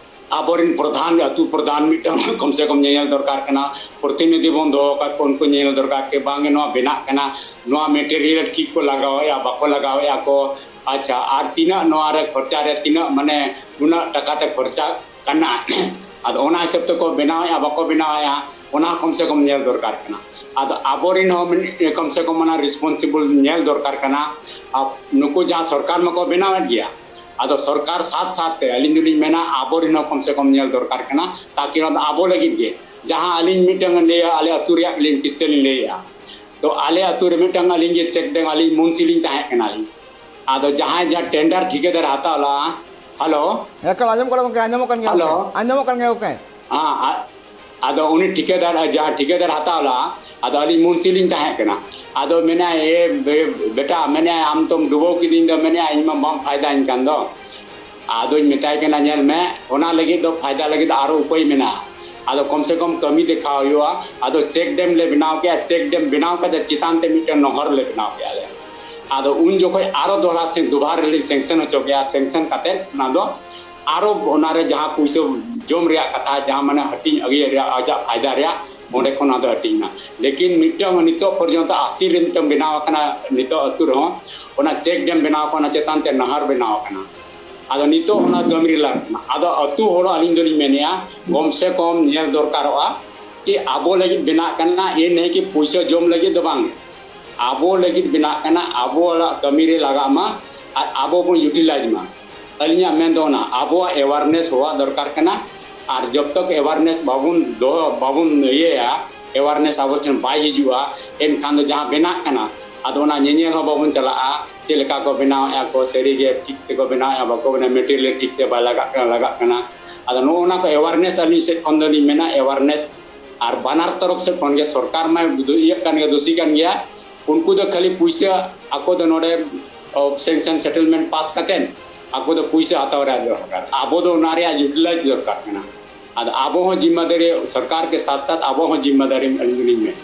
ᱟᱵᱚᱨᱮᱱ ᱯᱨᱚᱫᱷᱟᱱ, ᱟᱹᱛᱩ ᱯᱨᱚᱫᱷᱟᱱ ᱢᱤᱫᱴᱟᱝ ᱠᱚᱢ ᱥᱮ ᱠᱚᱢ ᱧᱮᱧᱮᱞ ᱫᱚᱨᱠᱟᱨ ᱠᱟᱱᱟ᱾ ᱯᱨᱚᱛᱤᱱᱤᱫᱷᱤ ᱵᱚᱱ ᱫᱚᱦᱚ ᱟᱠᱟᱫ ᱠᱚᱣᱟ, ᱩᱱᱠᱩ ᱧᱮᱧᱮᱞ ᱫᱚᱨᱠᱟᱨ ᱠᱤ ᱵᱟᱝ ᱱᱚᱣᱟ ᱵᱮᱱᱟᱜ ᱠᱟᱱᱟ, ᱱᱚᱣᱟ ᱢᱮᱴᱮᱨᱤᱭᱟᱞ ᱴᱷᱤᱠ ᱠᱚ ᱞᱟᱜᱟᱣᱮᱫᱼᱟ, ᱵᱟᱠᱚ ᱞᱟᱜᱟᱣᱮᱫᱼᱟ ᱠᱚ᱾ ᱟᱪᱪᱷᱟ, ᱟᱨ ᱛᱤᱱᱟᱹᱜ ᱱᱚᱣᱟ ᱨᱮ ᱠᱷᱚᱨᱪᱟ ᱨᱮ ᱛᱤᱱᱟᱹᱜ, ᱢᱟᱱᱮ, ᱩᱱᱟᱹᱜ ᱴᱟᱠᱟ ᱛᱮ ᱠᱷᱚᱨᱪᱟ ᱠᱟᱱᱟ᱾ ᱟᱫᱚ ᱚᱱᱟ ᱦᱤᱥᱟᱹᱵ ᱛᱮᱠᱚ ᱵᱮᱱᱟᱣᱮᱫᱼᱟ, ᱵᱟᱠᱚ ᱵᱮᱱᱟᱣᱮᱫᱼᱟ, ᱚᱱᱟ ᱠᱚᱢ ᱥᱮ ᱠᱚᱢ ᱧᱮᱞ ᱫᱚᱨᱠᱟᱨ ᱠᱟᱱᱟ᱾ ᱟᱫᱚ ᱟᱵᱚᱨᱮᱱ ᱦᱚᱸ ᱢᱤᱫ ᱠᱚᱢ ᱥᱮ ᱠᱚᱢ ᱚᱱᱟ ᱨᱮᱥᱯᱚᱱᱥᱤᱵᱚᱞ ᱧᱮᱞ ᱫᱚᱨᱠᱟᱨ ᱠᱟᱱᱟ᱾ ᱟᱨ ᱱᱩᱠᱩ ᱡᱟᱦᱟᱸ ᱥᱚᱨᱠᱟᱨ ᱢᱟᱠᱚ ᱵᱮᱱᱟᱣᱮᱫ ᱜᱮᱭᱟ, ᱟᱫᱚ ᱥᱚᱨᱠᱟᱨ ᱥᱟᱛ ᱥᱟᱛ ᱛᱮ ᱟᱹᱞᱤᱧ ᱫᱚᱞᱤᱧ ᱢᱮᱱᱟ ᱟᱵᱚᱨᱮᱱ ᱦᱚᱸ ᱠᱚᱢ ᱥᱮ ᱠᱚᱢ ᱧᱮᱞ ᱫᱚᱨᱠᱟᱨ ᱠᱟᱱᱟ, ᱛᱟᱠᱤ ᱚᱱᱟ ᱫᱚ ᱟᱵᱚ ᱞᱟᱹᱜᱤᱫ ᱜᱮ᱾ ᱡᱟᱦᱟᱸ ᱟᱹᱞᱤᱧ ᱢᱤᱫᱴᱟᱝ ᱞᱟᱹᱭᱟ, ᱟᱞᱮ ᱟᱹᱛᱩ ᱨᱮᱭᱟᱜ ᱞᱤᱧ ᱠᱤᱥᱥᱟᱹ ᱞᱤᱧ ᱞᱟᱹᱭᱮᱫᱼᱟ᱾ ᱛᱚ ᱟᱞᱮ ᱟᱹᱛᱩ ᱨᱮ ᱢᱤᱫᱴᱟᱝ ᱟᱹᱞᱤᱧ ᱜᱮ ᱪᱮᱠ ᱰᱮᱢ ᱟᱹᱞᱤᱧ ᱢᱩᱱᱥᱤ ᱞᱤᱧ ᱛᱟᱦᱮᱸ ᱠᱟᱱᱟᱞᱤᱧ᱾ ᱟᱫᱚ ᱡᱟᱦᱟᱸᱭ ᱡᱟᱦᱟᱸ ᱴᱮᱱᱰᱟᱨ ᱴᱷᱤᱠᱟᱹᱫᱟᱨ ᱦᱟᱛᱟᱣ ᱞᱟᱜᱼᱟ, ᱦᱮᱞᱳ᱾ ᱦᱮᱸ, ᱠᱟᱞ ᱟᱸᱡᱚᱢᱚᱜ ᱠᱟᱱᱟ ᱜᱚᱝᱠᱮ, ᱟᱸᱡᱚᱢᱚᱜ ᱠᱟᱱ ᱜᱮᱭᱟ ᱦᱮᱞᱳ᱾ ᱜᱚᱝᱠᱮ, ᱟᱸᱡᱚᱢᱚᱜ ᱠᱟᱱ ᱜᱮᱭᱟ ᱜᱚᱝᱠᱮ᱾ ᱦᱮᱸ, ᱟ-, ᱟᱫᱚ ᱩᱱᱤ ᱴᱷᱤᱠᱟᱹᱫᱟᱨ ᱡᱟᱦᱟᱸ ᱴᱷᱤᱠᱟᱹᱫᱟᱨ ᱦᱟᱛᱟᱣ ᱞᱟᱜᱼᱟ, ᱟᱫᱚ ᱟᱹᱞᱤᱧ ᱢᱩᱱᱥᱤ ᱞᱤᱧ ᱛᱟᱦᱮᱸ ᱠᱟᱱᱟ᱾ ᱟᱫᱚ ᱢᱮᱱᱟᱭ, "ᱮ ᱵᱮ-, ᱵᱮᱴᱟ", ᱢᱮᱱᱟᱭ, "ᱟᱢ ᱛᱚᱢ ᱰᱩᱵᱟᱹᱣ ᱠᱤᱫᱤᱧ ᱫᱚ", ᱢᱮᱱᱟᱭ, "ᱤᱧ ᱢᱟ ᱵᱟᱢ ᱯᱷᱟᱭᱫᱟᱧ ᱠᱟᱱ ᱫᱚ᱾" ᱟᱫᱚᱧ ᱢᱮᱛᱟᱭ ᱠᱟᱱᱟ, "ᱧᱮᱞ ᱢᱮ, ᱚᱱᱟ ᱞᱟᱹᱜᱤᱫ ᱫᱚ ᱯᱷᱟᱭᱫᱟ ᱞᱟᱹᱜᱤᱫ ᱫᱚ ᱟᱨᱚ ᱩᱯᱟᱹᱭ ᱢᱮᱱᱟᱜᱼᱟ, ᱟᱫᱚ ᱠᱚᱢ ᱥᱮ ᱠᱚᱢ ᱠᱟᱹᱢᱤ ᱫᱮᱠᱷᱟᱣ ᱦᱩᱭᱩᱜᱼᱟ᱾" ᱟᱫᱚ ᱪᱮᱠ ᱰᱮᱢ ᱞᱮ ᱵᱮᱱᱟᱣ ᱠᱮᱜᱼᱟ, ᱪᱮᱠ ᱰᱮᱢ ᱵᱮᱱᱟᱣ ᱠᱟᱛᱮ ᱪᱮᱛᱟᱱ ᱛᱮ ᱢᱤᱫᱴᱮᱱ ᱱᱚᱦᱚᱨ ᱞᱮ ᱵᱮᱱᱟᱣ ᱠᱮᱜᱼᱟ ᱞᱮ᱾ ᱟᱫᱚ ᱩᱱ ᱡᱚᱠᱷᱚᱡ ᱟᱨᱚ ᱫᱚᱦᱲᱟ ᱥᱮ ᱫᱩᱵᱷᱟᱨ ᱨᱮᱞᱤᱧ ᱥᱮᱝᱥᱮᱱ ᱦᱚᱪᱚ ᱠᱮᱜᱼᱟ, ᱥᱮᱝᱥᱮᱱ ᱠᱟᱛᱮ ᱚᱱᱟ ᱫᱚ ᱟᱨᱚ ᱚᱱᱟᱨᱮ ᱡᱟᱦᱟᱸ ᱯᱩᱭᱥᱟᱹ ᱡᱚᱢ ᱨᱮᱭᱟᱜ ᱠᱟᱛᱷᱟ, ᱡᱟᱦᱟᱸ ᱢᱟᱱᱮ ᱦᱟᱹᱴᱤᱧ ᱟᱹᱜᱩᱭ ᱨᱮᱭᱟᱜ ᱟᱡᱟᱜ ᱯᱷᱟᱭᱫᱟ ᱨᱮᱭᱟᱜ, ᱚᱸᱰᱮ ᱠᱷᱚᱱ ᱚᱱᱟ ᱫᱚ ᱦᱟᱹᱴᱤᱧ ᱮᱱᱟ᱾ ᱞᱮᱠᱤᱱ ᱢᱤᱫᱴᱟᱝ ᱱᱤᱛᱚᱜ ᱯᱚᱨᱡᱚᱱᱛᱚ ᱟᱥᱤ ᱨᱮ ᱢᱤᱫᱴᱟᱝ ᱵᱮᱱᱟᱣ ᱟᱠᱟᱱᱟ, ᱱᱤᱛᱚᱜ ᱟᱹᱛᱩ ᱨᱮᱦᱚᱸ ᱚᱱᱟ ᱪᱮᱠ ᱰᱮᱢ ᱵᱮᱱᱟᱣ ᱟᱠᱟᱱᱟ, ᱪᱮᱛᱟᱱ ᱛᱮ ᱱᱟᱦᱟᱨ ᱵᱮᱱᱟᱣ ᱟᱠᱟᱱᱟ᱾ ᱟᱫᱚ ᱱᱤᱛᱚᱜ ᱚᱱᱟ ᱠᱟᱹᱢᱤ ᱨᱮ ᱞᱟᱜᱟᱜ ᱠᱟᱱᱟ᱾ ᱟᱫᱚ ᱟᱹᱛᱩ ᱦᱚᱲ ᱟᱹᱞᱤᱧ ᱫᱚᱞᱤᱧ ᱢᱮᱱᱮᱫᱼᱟ, ᱠᱚᱢ ᱥᱮ ᱠᱚᱢ ᱧᱮᱞ ᱫᱚᱨᱠᱟᱨᱚᱜᱼᱟ ᱠᱤ ᱟᱵᱚ ᱞᱟᱹᱜᱤᱫ ᱵᱮᱱᱟᱜ ᱠᱟᱱᱟ, ᱮ ᱱᱟᱹᱭ ᱠᱤ ᱯᱩᱭᱥᱟᱹ ᱡᱚᱢ ᱞᱟᱹᱜᱤᱫ ᱫᱚ ᱵᱟᱝ, ᱟᱵᱚ ᱞᱟᱹᱜᱤᱫ ᱵᱮᱱᱟᱜ ᱠᱟᱱᱟ, ᱟᱵᱚᱣᱟᱜ ᱠᱟᱹᱢᱤ ᱨᱮ ᱞᱟᱜᱟᱜ ᱢᱟ ᱟᱨ ᱟᱵᱚ ᱵᱚᱱ ᱤᱭᱩᱴᱤᱞᱟᱭᱤᱡᱽ ᱢᱟ᱾ ᱟᱹᱞᱤᱧᱟᱜ ᱢᱮᱱ ᱫᱚ ᱚᱱᱟ ᱟᱵᱚᱣᱟᱜ ᱮᱣᱟᱨᱱᱮᱥ ᱦᱚᱣᱟ ᱫᱚᱨᱠᱟᱨ ᱠᱟᱱᱟ᱾ ᱟᱨ ᱡᱚᱵ ᱛᱚᱠ ᱮᱣᱟᱨᱱᱮᱥ ᱵᱟᱵᱚᱱ ᱫᱚᱦᱚ, ᱵᱟᱵᱚᱱ ᱤᱭᱟᱹᱭᱟ, ᱮᱣᱟᱨᱱᱮᱥ ᱟᱵᱚ ᱴᱷᱮᱱ ᱵᱟᱭ ᱦᱤᱡᱩᱜᱼᱟ, ᱮᱱᱠᱷᱟᱱ ᱫᱚ ᱡᱟᱦᱟᱸ ᱵᱮᱱᱟᱜ ᱠᱟᱱᱟ, ᱟᱫᱚ ᱚᱱᱟ ᱧᱮᱧᱮᱞ ᱦᱚᱸ ᱵᱟᱵᱚᱱ ᱪᱟᱞᱟᱜᱼᱟ, ᱪᱮᱫ ᱞᱮᱠᱟ ᱠᱚ ᱵᱮᱱᱟᱣᱮᱫᱼᱟ ᱠᱚ, ᱥᱟᱹᱨᱤ ᱜᱮ ᱴᱷᱤᱠ ᱛᱮᱠᱚ ᱵᱮᱱᱟᱣᱮᱫᱼᱟ, ᱵᱟᱠᱚ ᱵᱮᱱᱟᱣ, ᱢᱮᱴᱮᱨᱤᱭᱟᱞ ᱴᱷᱤᱠ ᱛᱮ ᱵᱟᱭ ᱞᱟᱜᱟᱜ ᱠᱟᱱᱟ, ᱞᱟᱜᱟᱜ ᱠᱟᱱᱟ᱾ ᱟᱫᱚ ᱱᱚᱜᱼᱚ ᱱᱟ ᱠᱚ ᱮᱣᱟᱨᱱᱮᱥ ᱟᱹᱞᱤᱧ ᱥᱮᱫ ᱠᱷᱚᱱ ᱫᱚᱞᱤᱧ ᱢᱮᱱᱟ, ᱮᱣᱟᱨᱱᱮᱥ ᱟᱨ ᱵᱟᱱᱟᱨ ᱛᱚᱨᱚᱯ ᱥᱮᱫ ᱠᱷᱚᱱ ᱜᱮ, ᱥᱚᱨᱠᱟᱨ ᱢᱟᱭ ᱫᱩ-, ᱤᱭᱟᱹᱜ ᱠᱟᱱ ᱜᱮᱭᱟ, ᱫᱩᱥᱤ ᱠᱟᱱ ᱜᱮᱭᱟ᱾ ᱩᱱᱠᱩ ᱫᱚ ᱠᱷᱟᱹᱞᱤ ᱯᱩᱭᱥᱟᱹ ᱟᱠᱚ ᱫᱚ ᱱᱚᱰᱮ, ᱚ, ᱥᱮᱝᱥᱚᱱ ᱥᱮᱴᱮᱞᱢᱮᱱᱴ ᱯᱟᱥ ᱠᱟᱛᱮᱫ ᱟᱠᱚ ᱫᱚ ᱯᱩᱭᱥᱟᱹ ᱦᱟᱛᱟᱣ ᱨᱮᱭᱟᱜ ᱫᱚᱨᱠᱟᱨ᱾ ᱟᱵᱚ ᱫᱚ ᱚᱱᱟ ᱨᱮᱭᱟᱜ ᱤᱭᱩᱴᱤᱞᱟᱭᱤᱡᱽ ᱫᱚᱨᱠᱟᱨ ᱠᱟᱱᱟ᱾ ᱟᱫᱚ ᱟᱵᱚ ᱦᱚᱸ ᱡᱤᱢᱢᱟᱫᱟᱨᱤ, ᱥᱚᱨᱠᱟᱨ ᱠᱮ ᱥᱟᱛᱷ ᱥᱟᱛᱷ ᱟᱵᱚ ᱦᱚᱸ ᱡᱤᱢᱢᱟᱫᱟᱨᱤ ᱟᱹᱞᱤᱧ ᱫᱚᱞᱤᱧ ᱢᱮᱱᱟ,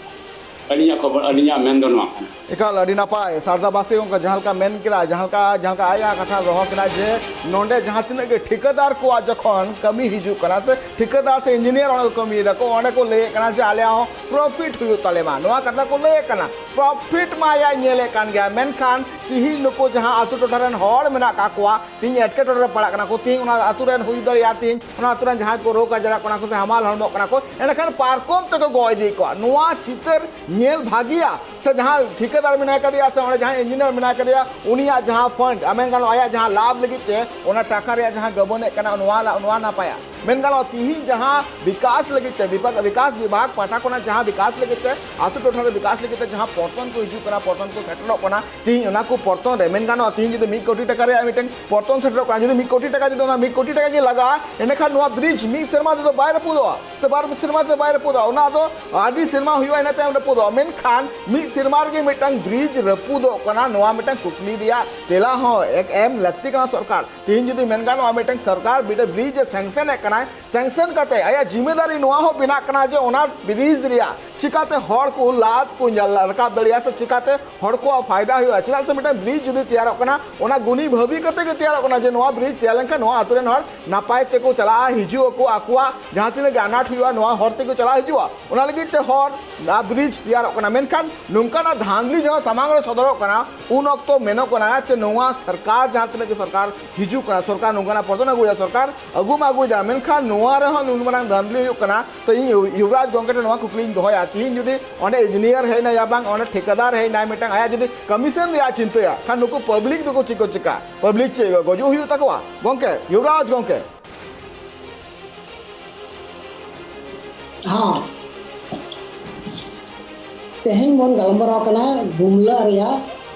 ᱟᱹᱞᱤᱧᱟᱜ ᱠᱷᱚᱵᱚᱨ, ᱟᱹᱞᱤᱧᱟᱜ ᱢᱮᱱ ᱫᱚ ᱱᱚᱣᱟ ᱠᱟᱱᱟ᱾ ᱮᱠᱟᱞ, ᱟᱹᱰᱤ ᱱᱟᱯᱟᱭ᱾ ᱥᱟᱨᱫᱟ ᱵᱟᱥᱠᱮ ᱜᱚᱢᱠᱮ ᱡᱟᱦᱟᱸ ᱞᱮᱠᱟ ᱢᱮᱱ ᱠᱮᱫᱟ, ᱡᱟᱦᱟᱸ ᱞᱮᱠᱟ, ᱡᱟᱦᱟᱸ ᱞᱮᱠᱟ ᱟᱭᱟᱜ ᱠᱟᱛᱷᱟ ᱫᱚᱦᱚ ᱠᱮᱫᱟ ᱡᱮ ᱱᱚᱰᱮ ᱡᱟᱦᱟᱸ ᱛᱤᱱᱟᱹᱜ ᱜᱮ ᱴᱷᱤᱠᱟᱹᱫᱟᱨ ᱠᱚᱣᱟᱜ ᱡᱚᱠᱷᱚᱱ ᱠᱟᱹᱢᱤ ᱦᱤᱡᱩᱜ ᱠᱟᱱᱟ ᱥᱮ ᱴᱷᱤᱠᱟᱹᱫᱟᱨ ᱥᱮ ᱤᱧᱡᱤᱱᱤᱭᱟᱨ ᱚᱸᱰᱮ ᱠᱚ ᱠᱟᱹᱢᱤᱭᱮᱫᱟ ᱠᱚ, ᱚᱸᱰᱮ ᱠᱚ ᱞᱟᱹᱭᱮᱫ ᱠᱟᱱᱟ ᱡᱮ ᱟᱞᱮᱭᱟᱜ ᱦᱚᱸ ᱯᱨᱚᱯᱷᱤᱴ ᱦᱩᱭᱩᱜ ᱛᱟᱞᱮ ᱢᱟ, ᱱᱚᱣᱟ ᱠᱟᱛᱷᱟ ᱠᱚ ᱞᱟᱹᱭᱮᱫ ᱠᱟᱱᱟ᱾ ᱯᱨᱚᱯᱷᱤᱴ ᱢᱟ ᱟᱭᱟᱜ ᱧᱮᱞᱮᱫ ᱠᱟᱱ ᱜᱮᱭᱟ, ᱢᱮᱱᱠᱷᱟᱱ ᱛᱤᱦᱤᱧ ᱱᱩᱠᱩ ᱡᱟᱦᱟᱸ ᱟᱹᱛᱩ ᱴᱚᱴᱷᱟ ᱨᱮᱱ ᱦᱚᱲ ᱢᱮᱱᱟᱜ ᱠᱟᱜ ᱠᱚᱣᱟ, ᱛᱤᱦᱤᱧ ᱮᱴᱠᱮᱴᱚᱬᱮ ᱨᱮ ᱯᱟᱲᱟᱜ ᱠᱟᱱᱟ ᱠᱚ, ᱛᱤᱦᱤᱧ ᱚᱱᱟ ᱟᱹᱛᱩ ᱨᱮᱱ ᱦᱩᱭ ᱫᱟᱲᱮᱭᱟᱜᱼᱟ, ᱛᱤᱦᱤᱧ ᱚᱱᱟ ᱟᱹᱛᱩ ᱨᱮᱱ ᱡᱟᱦᱟᱸᱭ ᱠᱚ ᱨᱳᱜᱽ ᱟᱡᱟᱨᱚᱜ ᱠᱟᱱᱟ ᱠᱚ ᱥᱮ ᱦᱟᱢᱟᱞ ᱦᱚᱲᱢᱚᱜ ᱠᱟᱱᱟ ᱠᱚ, ᱮᱸᱰᱮᱠᱷᱟᱱ ᱯᱟᱨᱠᱚᱢ ᱛᱮᱠᱚ ᱜᱚᱜ ᱤᱫᱤᱭᱮᱫ ᱠᱚᱣᱟ᱾ ᱱᱚᱣᱟ ᱪᱤᱛᱟᱹᱨ ᱧᱮᱞ ᱵᱷᱟᱹᱜᱤᱭᱟ ᱥᱮ ᱡᱟᱦᱟᱸᱭ ᱴᱷᱤᱠᱟᱹᱫᱟᱨ ᱢᱮᱱᱟᱭ ᱠᱟᱫᱮᱭᱟ ᱥᱮ ᱚᱸᱰᱮ ᱡᱟᱦᱟᱸᱭ ᱤᱧᱡᱤᱱᱤᱭᱟᱨ ᱢᱮᱱᱟᱭ ᱠᱟᱫᱮᱭᱟ, ᱩᱱᱤᱭᱟᱜ ᱡᱟᱦᱟᱸ ᱯᱷᱟᱱᱰ, ᱢᱮᱱ ᱜᱟᱱᱚᱜᱼᱟ ᱟᱭᱟᱜ ᱡᱟᱦᱟᱸ ᱞᱟᱵᱷ ᱞᱟᱹᱜᱤᱫ ᱛᱮ ᱚᱱᱟ ᱴᱟᱠᱟ ᱨᱮᱭᱟᱜ ᱡᱟᱦᱟᱸ ᱜᱟᱵᱟᱱᱮᱫ ᱠᱟᱱᱟ, ᱱᱚᱣᱟ ᱞᱟ-, ᱱᱚᱣᱟ ᱱᱟᱯᱟᱭᱟ᱾ ᱢᱮᱱ ᱜᱟᱱᱚᱜᱼᱟ, ᱛᱤᱦᱤᱧ ᱡᱟᱦᱟᱸ ᱵᱤᱠᱟᱥ ᱞᱟᱹᱜᱤᱫ ᱛᱮ, ᱵᱤᱵᱷᱟᱜᱽ, ᱵᱤᱠᱟᱥ ᱵᱤᱵᱷᱟᱜᱽ ᱯᱟᱦᱴᱟ ᱠᱷᱚᱱᱟᱜ ᱡᱟᱦᱟᱸ ᱵᱤᱠᱟᱥ ᱞᱟᱹᱜᱤᱫ ᱛᱮ, ᱟᱹᱛᱩ ᱴᱚᱴᱷᱟ ᱨᱮ ᱵᱤᱠᱟᱥ ᱞᱟᱹᱜᱤᱫ ᱛᱮ ᱡᱟᱦᱟᱸ ᱯᱚᱨᱛᱚᱱ ᱠᱚ ᱦᱤᱡᱩᱜ ᱠᱟᱱᱟ, ᱯᱚᱨᱛᱚᱱ ᱠᱚ ᱥᱮᱴᱮᱨᱚᱜ ᱠᱟᱱᱟ, ᱛᱤᱦᱤᱧ ᱚᱱᱟ ᱠᱚ ᱯᱚᱨᱛᱚᱱ ᱨᱮ ᱢᱮᱱ ᱜᱟᱱᱚᱜᱼᱟ, ᱛᱤᱦᱤᱧ ᱡᱩᱫᱤ ᱢᱤᱫ ᱠᱳᱴᱤ ᱴᱟᱠᱟ ᱨᱮᱭᱟᱜ ᱢᱤᱫᱴᱮᱱ ᱯᱚᱨᱛᱚᱱ ᱥᱮᱴᱮᱨᱚᱜ ᱠᱟᱱᱟ, ᱡᱩᱫᱤ ᱢᱤᱫ ᱠᱳᱴᱤ ᱴᱟᱠᱟ ᱡᱩᱫᱤ ᱚᱱᱟ ᱢᱤᱫ ᱠᱳᱴᱤ ᱴᱟᱠᱟ ᱜᱮ ᱞᱟᱜᱟᱜᱼᱟ, ᱮᱸᱰᱮᱠᱷᱟᱱ ᱱᱚᱣᱟ ᱵᱨᱤᱡᱽ ᱢᱤᱫ ᱥᱮᱨᱢᱟ ᱛᱮᱫᱚ ᱵᱟᱭ ᱨᱟᱹᱯᱩᱫᱚᱜᱼᱟ ᱥᱮ ᱵᱟᱨ ᱥᱮᱨᱢᱟ ᱛᱮᱫᱚ ᱵᱟᱭ ᱨᱟᱹᱯᱩᱫᱚᱜᱼᱟ᱾ ᱚᱱᱟ ᱫᱚ ᱟᱹᱰᱤ ᱥᱮᱨᱢᱟ ᱦᱩᱭᱩᱜᱼᱟ, ᱤᱱᱟᱹ ᱛᱟᱭᱚᱢ ᱨᱟᱹᱯᱩᱫᱚᱜᱼᱟ᱾ ᱢᱮᱱᱠᱷᱟᱱ ᱢᱤᱫ ᱥᱮᱨᱢᱟ ᱨᱮᱜᱮ ᱢᱤᱫᱴᱟᱝ ᱵᱨᱤᱡᱽ ᱨᱟᱹᱯᱩᱫᱚᱜ ᱠᱟᱱᱟ, ᱱᱚᱣᱟ ᱢᱤᱫᱴᱟᱝ ᱠᱩᱠᱞᱤ ᱨᱮᱭᱟᱜ ᱛᱮᱞᱟ ᱦᱚᱸ ᱮ-, ᱮᱢ ᱞᱟᱹᱠᱛᱤ ᱠᱟᱱᱟ ᱥᱚᱨᱠᱟᱨ᱾ ᱛᱤᱦᱤᱧ ᱡᱩᱫᱤ ᱢᱮᱱ ᱜᱟᱱᱚᱜᱼᱟ, ᱢᱤᱫᱴᱟᱝ ᱥᱚᱨᱠᱟᱨ ᱢᱤᱫᱴᱟᱝ ᱵᱨᱤᱡᱽ ᱮ ᱥᱮᱝᱥᱮᱱ ᱮᱫ ᱠᱟᱱᱟᱭ, ᱥᱮᱝᱥᱮᱱ ᱠᱟᱛᱮ ᱟᱭᱟᱜ ᱡᱤᱢᱢᱮᱫᱟᱨᱤ ᱱᱚᱣᱟ ᱦᱚᱸ ᱵᱮᱱᱟᱜ ᱠᱟᱱᱟ ᱡᱮ ᱚᱱᱟ ᱵᱨᱤᱡᱽ ᱨᱮᱭᱟᱜ ᱪᱤᱠᱟᱛᱮ ᱦᱚᱲ ᱠᱚ ᱞᱟᱵᱷ ᱠᱚ ᱧᱮᱞ ᱨᱟᱠᱟᱵ ᱫᱟᱲᱮᱭᱟᱜᱼᱟ ᱥᱮ ᱪᱤᱠᱟᱛᱮ ᱦᱚᱲ ᱠᱚᱣᱟᱜ ᱯᱷᱟᱭᱫᱟ ᱦᱩᱭᱩᱜᱼᱟ᱾ ᱪᱮᱫᱟᱜ ᱥᱮ ᱢᱤᱫᱴᱟᱝ ᱵᱨᱤᱡᱽ ᱡᱩᱫᱤ ᱛᱮᱭᱟᱨᱚᱜ ᱠᱟᱱᱟ, ᱚᱱᱟ ᱜᱩᱱᱤ ᱵᱷᱟᱹᱵᱤ ᱠᱟᱛᱮ ᱜᱮ ᱛᱮᱭᱟᱨᱚᱜ ᱠᱟᱱᱟ ᱡᱮ ᱱᱚᱣᱟ ᱵᱨᱤᱡᱽ ᱛᱮᱭᱟᱨ ᱞᱮᱱᱠᱷᱟᱱ ᱱᱚᱣᱟ ᱟᱛᱳ ᱨᱮᱱ ᱦᱚᱲ ᱱᱟᱯᱟᱭ ᱛᱮᱠᱚ ᱪᱟᱞᱟᱜᱼᱟ, ᱦᱤᱡᱩᱜ ᱟᱠᱚ, ᱟᱠᱚᱣᱟᱜ ᱡᱟᱦᱟᱸ ᱛᱤᱱᱟᱹᱜ ᱜᱮ ᱟᱱᱟᱴ ᱦᱩᱭᱩᱜᱼᱟ, ᱱᱚᱣᱟ ᱦᱚᱨ ᱛᱮᱠᱚ ᱪᱟᱞᱟᱣ ᱦᱤᱡᱩᱜᱼᱟ᱾ ᱚᱱᱟ ᱞᱟᱹᱜᱤᱫ ᱛᱮ ᱦᱚᱨ ᱟᱨ ᱵᱨᱤᱡᱽ ᱛᱮᱭᱟᱨᱚᱜ ᱠᱟᱱᱟ᱾ ᱢᱮᱱᱠᱷᱟᱱ ᱱᱚᱝᱠᱟᱱᱟᱜ ᱫᱷᱟᱸᱫᱽᱞᱤ ᱡᱟᱦᱟᱸ ᱥᱟᱢᱟᱝ ᱨᱮ ᱥᱚᱫᱚᱨᱚᱜ ᱠᱟᱱᱟ, ᱩᱱ ᱚᱠᱛᱚ ᱢᱮᱱᱚᱜ ᱠᱟᱱᱟ ᱪᱮ ᱱᱚᱣᱟ ᱥᱚᱨᱠᱟᱨ, ᱡᱟᱦᱟᱸ ᱛᱤᱱᱟᱹᱜ ᱜᱮ ᱥᱚᱨᱠᱟᱨ ᱦᱤᱡᱩᱜ ᱠᱟᱱᱟ, ᱥᱚᱨᱠᱟᱨ ᱱᱚᱝᱠᱟᱱᱟᱜ ᱯᱚᱨᱛᱚᱱ ᱟᱹᱜᱩᱭᱟ, ᱥᱚᱨᱠᱟᱨ ᱟᱹᱜᱩ ᱢᱟ ᱟᱹᱜᱩᱭᱮᱫᱟ, ᱢᱮᱱᱠᱷᱟᱱ ᱱᱚᱣᱟ ᱨᱮᱦᱚᱸ ᱱᱩᱱ ᱢᱟᱨᱟᱝ ᱫᱷᱟᱸᱫᱽᱞᱤ ᱦᱩᱭᱩᱜ ᱠᱟᱱᱟ᱾ ᱛᱚ ᱤᱧ ᱭᱩ-, ᱭᱩᱵᱨᱟᱡᱽ ᱜᱚᱢᱠᱮ ᱴᱷᱮᱱ ᱱᱚᱣᱟ ᱠᱩᱠᱞᱤᱧ ᱫᱚᱦᱚᱭᱟ, ᱛᱤᱦᱤᱧ ᱡᱩᱫᱤ ᱚᱸᱰᱮ ᱤᱧᱡᱤᱱᱤᱭᱟᱨ ᱦᱮᱡ ᱮᱱᱟᱭ ᱭᱟ ᱵᱟᱝ ᱚᱸᱰᱮ ᱴᱷᱤᱠᱟᱹᱫᱟᱨ ᱦᱮᱡ ᱮᱱᱟᱭ, ᱢᱤᱫᱴᱟᱝ ᱟᱭᱟᱜ ᱡᱩᱫᱤ ᱠᱚᱢᱤᱥᱚᱱ ᱨᱮᱭᱟᱜ ᱪᱤᱱᱛᱟᱹᱭᱟ, ᱠᱷᱟᱱ ᱱᱩᱠᱩ ᱯᱟᱵᱽᱞᱤᱠ ᱫᱚᱠᱚ ᱪᱮᱫ ᱠᱚ ᱪᱤᱠᱟ? ᱯᱟᱵᱽᱞᱤᱠ ᱪᱮᱫ ᱜᱚᱡᱩᱜ ᱦᱩᱭᱩᱜ ᱛᱟᱠᱚᱣᱟ? ᱜᱚᱢᱠᱮ, ᱭᱩᱵᱨᱟᱡᱽ ᱜᱚᱢᱠᱮ᱾ ᱦᱚᱸ᱾ ᱛᱮᱦᱮᱧ ᱵᱚᱱ ᱜᱟᱞᱢᱟᱨᱟᱣ ᱠᱟᱱᱟ ᱜᱩᱢᱞᱟ ᱨᱮᱭᱟᱜ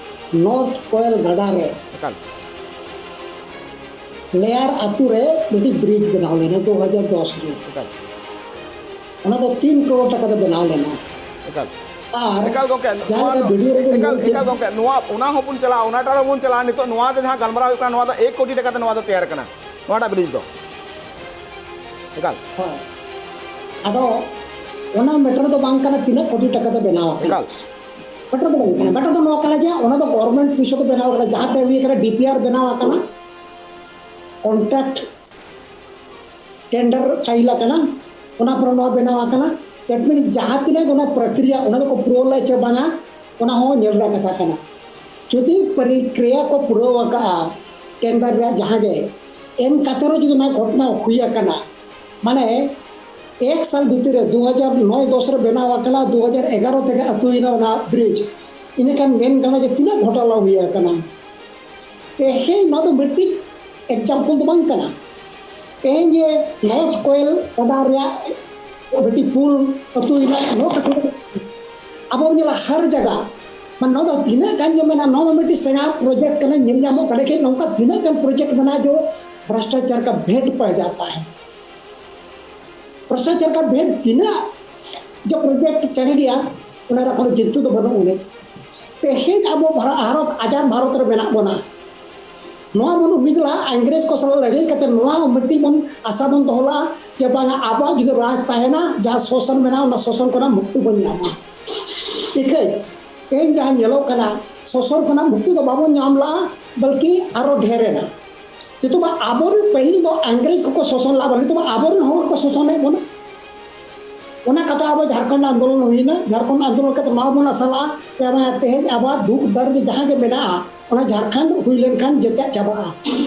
ᱱᱚᱨᱛᱷ ᱠᱚᱭᱮᱞ ᱜᱟᱰᱟ ᱨᱮ ᱮᱠᱟᱞ᱾ ᱞᱮᱭᱟᱨ ᱟᱛᱩ ᱨᱮ ᱢᱤᱫᱴᱤᱡ ᱵᱨᱤᱡᱽ ᱵᱮᱱᱟᱣ ᱞᱮᱱᱟ ᱫᱩ ᱦᱟᱡᱟᱨ ᱫᱚᱥ ᱨᱮ᱾ ᱮᱠᱟᱞ᱾ ᱚᱱᱟ ᱫᱚ ᱛᱤᱱ ᱠᱨᱳᱲ ᱴᱟᱠᱟ ᱛᱮ ᱵᱮᱱᱟᱣ ᱞᱮᱱᱟ᱾ ᱮᱠᱟᱞ᱾ ᱟᱨ ᱮᱠᱟᱞ ᱜᱚᱢᱠᱮ, ᱡᱟᱦᱟᱸ ᱱᱚᱣᱟ ᱞᱮᱠᱟ ᱫᱚ, ᱵᱷᱤᱰᱤᱭᱳ ᱨᱮᱵᱚᱱ ᱮᱠᱟᱞ, ᱧᱮᱞ ᱠᱮᱫ ᱮᱠᱟᱞ ᱜᱚᱢᱠᱮ, ᱱᱚᱣᱟ, ᱚᱱᱟ ᱦᱚᱸᱵᱚᱱ ᱪᱟᱞᱟᱜᱼᱟ, ᱚᱱᱟᱴᱟᱜ ᱨᱮᱵᱚᱱ ᱪᱟᱞᱟᱜᱼᱟ᱾ ᱱᱤᱛᱚᱜ ᱱᱚᱣᱟ ᱫᱚ ᱡᱟᱦᱟᱸ ᱜᱟᱞᱢᱟᱨᱟᱣ ᱦᱩᱭᱩᱜ ᱠᱟᱱᱟ, ᱱᱚᱣᱟ ᱫᱚ ᱮᱠ ᱠᱳᱴᱤ ᱴᱟᱠᱟ ᱛᱮ ᱱᱚᱣᱟ ᱫᱚ ᱛᱮᱭᱟᱨ ᱠᱟᱱᱟ, ᱱᱚᱣᱟᱴᱟᱜ ᱵᱨᱤᱡᱽ ᱫᱚ᱾ ᱮᱠᱟᱞ᱾ ᱦᱳᱭ᱾ ᱟᱫᱚ ᱚᱱᱟ ᱢᱮᱴᱟᱨ ᱫᱚ ᱵᱟᱝ ᱠᱟᱱᱟ ᱛᱤᱱᱟᱹᱜ ᱠᱳᱴᱤ ᱴᱟᱠᱟ ᱛᱮ ᱵᱮᱱᱟᱣ ᱟᱠᱟᱱᱟ᱾ ᱮᱠᱟᱞ᱾ ᱢᱮᱴᱟᱨ ᱫᱚ ᱵᱟᱝ ᱠᱟᱱᱟ, ᱢᱮᱴᱟᱨ ᱫᱚ ᱱᱚᱣᱟ ᱠᱟᱱᱟ ᱡᱮ ᱚᱱᱟ ᱫᱚ ᱜᱚᱵᱷᱚᱨᱱᱢᱮᱱᱴ ᱯᱚᱭᱥᱟ ᱛᱮ ᱵᱮᱱᱟᱣ ᱟᱠᱟᱱᱟ, ᱡᱟᱦᱟᱸ ᱛᱮ ᱦᱩᱭ ᱟᱠᱟᱱᱟ, ᱰᱤ ᱯᱤ ᱟᱨ ᱵᱮᱱᱟᱣ ᱟᱠᱟᱱᱟ, ᱠᱚᱱᱴᱨᱟᱠᱴ ᱴᱮᱱᱰᱟᱨ ᱯᱷᱟᱭᱤᱞ ᱟᱠᱟᱱᱟ, ᱚᱱᱟ ᱯᱚᱨᱮ ᱱᱚᱣᱟ ᱵᱮᱱᱟᱣ ᱟᱠᱟᱱᱟ᱾ ᱫᱮᱴ ᱢᱤᱱᱥ ᱡᱟᱦᱟᱸ ᱛᱤᱱᱟᱹᱜ ᱚᱱᱟ ᱯᱨᱚᱠᱨᱤᱭᱟ, ᱚᱱᱟ ᱫᱚᱠᱚ ᱯᱩᱨᱟᱹᱣ ᱞᱮᱫ ᱪᱮ ᱵᱟᱝᱟ, ᱚᱱᱟ ᱦᱚᱸ ᱧᱮᱞ ᱨᱮᱱᱟᱜ ᱠᱟᱛᱷᱟ ᱠᱟᱱᱟ᱾ ᱡᱩᱫᱤ ᱯᱨᱚᱠᱨᱤᱭᱟ ᱠᱚ ᱯᱩᱨᱟᱹᱣ ᱟᱠᱟᱫᱼᱟ, ᱴᱮᱱᱰᱟᱨ ᱨᱮᱭᱟᱜ ᱡᱟᱦᱟᱸ ᱜᱮ, ᱮᱱ ᱠᱟᱛᱮ ᱨᱮᱦᱚᱸ ᱡᱩᱫᱤ ᱱᱚᱣᱟ ᱜᱷᱚᱴᱚᱱᱟ ᱦᱩᱭ ᱟᱠᱟᱱᱟ, ᱢᱟᱱᱮ ᱮᱠ ᱥᱟᱞ ᱵᱷᱤᱛᱤᱨ ᱨᱮ ᱫᱩ ᱦᱟᱡᱟᱨ ᱱᱚᱭ ᱫᱚᱥ ᱨᱮ ᱵᱮᱱᱟᱣ ᱟᱠᱟᱱᱟ, ᱫᱩ ᱦᱟᱡᱟᱨ ᱮᱜᱟᱨᱚ ᱛᱮᱜᱮ ᱟᱹᱛᱩᱭᱮᱱᱟ ᱚᱱᱟ ᱵᱨᱤᱡᱽ, ᱤᱱᱟᱹᱠᱷᱟᱱ ᱢᱮᱱ ᱜᱟᱱᱚᱜᱼᱟ ᱡᱮ ᱛᱤᱱᱟᱹᱜ ᱜᱷᱚᱴᱟᱞᱟ ᱦᱩᱭ ᱟᱠᱟᱱᱟ᱾ ᱛᱮᱦᱮᱧ ᱱᱚᱣᱟ ᱫᱚ ᱢᱤᱫᱴᱤᱡ ᱮᱠᱡᱟᱢᱯᱚᱞ ᱫᱚ ᱵᱟᱝ ᱠᱟᱱᱟ᱾ ᱛᱮᱦᱮᱧ ᱡᱮ ᱱᱚᱨᱛᱷ ᱠᱚᱭᱮᱞ ᱜᱟᱰᱟ ᱨᱮᱭᱟᱜ ᱢᱤᱫᱴᱤᱡ ᱯᱩᱞ ᱟᱹᱛᱩᱭᱮᱱᱟ, ᱱᱚᱣᱟ ᱠᱟᱛᱷᱟ ᱫᱚ ᱟᱵᱚ ᱵᱚᱱ ᱧᱮᱞᱟ ᱦᱟᱨ ᱡᱟᱭᱜᱟ, ᱢᱟᱱᱮ ᱱᱚᱣᱟ ᱫᱚ ᱛᱤᱱᱟᱹᱜ ᱜᱟᱱ ᱡᱮ ᱢᱮᱱᱟᱜᱼᱟ, ᱱᱚᱣᱟ ᱫᱚ ᱢᱤᱫᱴᱤᱡ ᱥᱮᱬᱟ ᱯᱨᱚᱡᱮᱠᱴ ᱠᱟᱱᱟ, ᱧᱮᱞ ᱧᱟᱢᱚᱜ ᱠᱟᱱᱟ᱾ ᱞᱮᱠᱤᱱ ᱱᱚᱝᱠᱟ ᱛᱤᱱᱟᱹᱜ ᱜᱟᱱ ᱯᱨᱚᱡᱮᱠᱴ ᱢᱮᱱᱟᱜᱼᱟ ᱡᱮ ᱵᱷᱨᱚᱥᱴᱟᱪᱟᱨ ᱠᱟ ᱵᱷᱮᱸᱴ ᱯᱟᱭ ᱡᱟᱛᱟ ᱦᱮ, ᱵᱷᱨᱚᱥᱴᱟᱪᱟᱨ ᱠᱟ ᱵᱷᱮᱸᱴ ᱛᱤᱱᱟᱹᱜ ᱡᱮ ᱯᱨᱚᱡᱮᱠᱴ ᱪᱟᱹᱞᱩ ᱜᱮᱭᱟ, ᱚᱱᱟ ᱨᱮ ᱠᱳᱱᱳ ᱪᱤᱱᱛᱟᱹ ᱫᱚ ᱵᱟᱹᱱᱩᱜ ᱟᱹᱱᱤᱡ᱾ ᱛᱮᱦᱮᱧ ᱟᱵᱚ ᱵᱷᱟᱨᱚᱛ, ᱟᱡᱟᱫ ᱵᱷᱟᱨᱚᱛ ᱨᱮ ᱢᱮᱱᱟᱜ ᱵᱚᱱᱟ, ᱱᱚᱣᱟ ᱵᱚᱱ ᱩᱢᱤᱫ ᱞᱟᱜᱼᱟ, ᱤᱝᱨᱮᱡᱽ ᱠᱚ ᱥᱟᱞᱟᱜ ᱞᱟᱹᱲᱦᱟᱹᱭ ᱠᱟᱛᱮ ᱱᱚᱣᱟ ᱢᱤᱫᱴᱤᱡ ᱵᱚᱱ ᱟᱥᱟ ᱵᱚᱱ ᱫᱚᱦᱚ ᱞᱟᱜᱼᱟ ᱡᱮ ᱵᱟᱝᱟ ᱟᱵᱚᱣᱟᱜ ᱡᱩᱫᱤ ᱨᱟᱡᱽ ᱛᱟᱦᱮᱱᱟ, ᱡᱟᱦᱟᱸ ᱥᱳᱥᱚᱱ ᱢᱮᱱᱟᱜᱼᱟ, ᱚᱱᱟ ᱥᱳᱥᱚᱱ ᱠᱷᱚᱱᱟᱜ ᱢᱩᱠᱛᱤ ᱵᱚᱱ ᱧᱟᱢᱟ᱾ ᱤᱠᱷᱟᱹᱭ ᱛᱮᱦᱮᱧ ᱡᱟᱦᱟᱸ ᱧᱮᱞᱚᱜ ᱠᱟᱱᱟ, ᱥᱳᱥᱚᱱ ᱠᱷᱚᱱᱟᱜ ᱢᱩᱠᱛᱤ ᱫᱚ ᱵᱟᱵᱚᱱ ᱧᱟᱢ ᱞᱟᱜᱼᱟ, ᱵᱚᱞᱠᱤ ᱟᱨᱚ ᱰᱷᱮᱨ ᱮᱱᱟ᱾ ᱱᱤᱛᱚᱜ ᱢᱟ ᱟᱵᱚᱨᱮᱱ ᱯᱟᱹᱦᱤᱞ ᱫᱚ ᱤᱝᱨᱮᱡᱽ ᱠᱚᱠᱚ ᱥᱳᱥᱚᱱ ᱞᱟᱜᱼᱟ, ᱱᱤᱛᱚᱜ ᱢᱟ ᱟᱵᱚᱨᱮᱱ ᱦᱚᱲ ᱠᱚ ᱥᱳᱥᱚᱱᱮᱫ ᱵᱚᱱᱟ᱾ ᱚᱱᱟ ᱠᱟᱛᱷᱟ ᱟᱵᱚ ᱡᱷᱟᱲᱠᱷᱚᱸᱰ ᱟᱱᱫᱳᱞᱚᱱ ᱦᱩᱭᱱᱟ, ᱡᱷᱟᱲᱠᱷᱚᱸᱰ ᱟᱱᱫᱳᱞᱚᱱ ᱠᱟᱛᱮ ᱱᱚᱣᱟ ᱵᱚᱱ ᱟᱥᱟ ᱞᱟᱜᱼᱟ ᱡᱮ ᱵᱟᱝ ᱛᱮᱦᱮᱧ ᱟᱵᱚᱣᱟᱜ ᱫᱩᱠ ᱫᱟᱨᱫ ᱡᱟᱦᱟᱸ ᱜᱮ ᱢᱮᱱᱟᱜᱼᱟ, ᱚᱱᱟ ᱡᱷᱟᱲᱠᱷᱚᱸᱰ ᱦᱩᱭ ᱞᱮᱱᱠᱷᱟᱱ ᱡᱮᱛᱮᱭᱟᱜ ᱪᱟᱵᱟᱜᱼᱟ᱾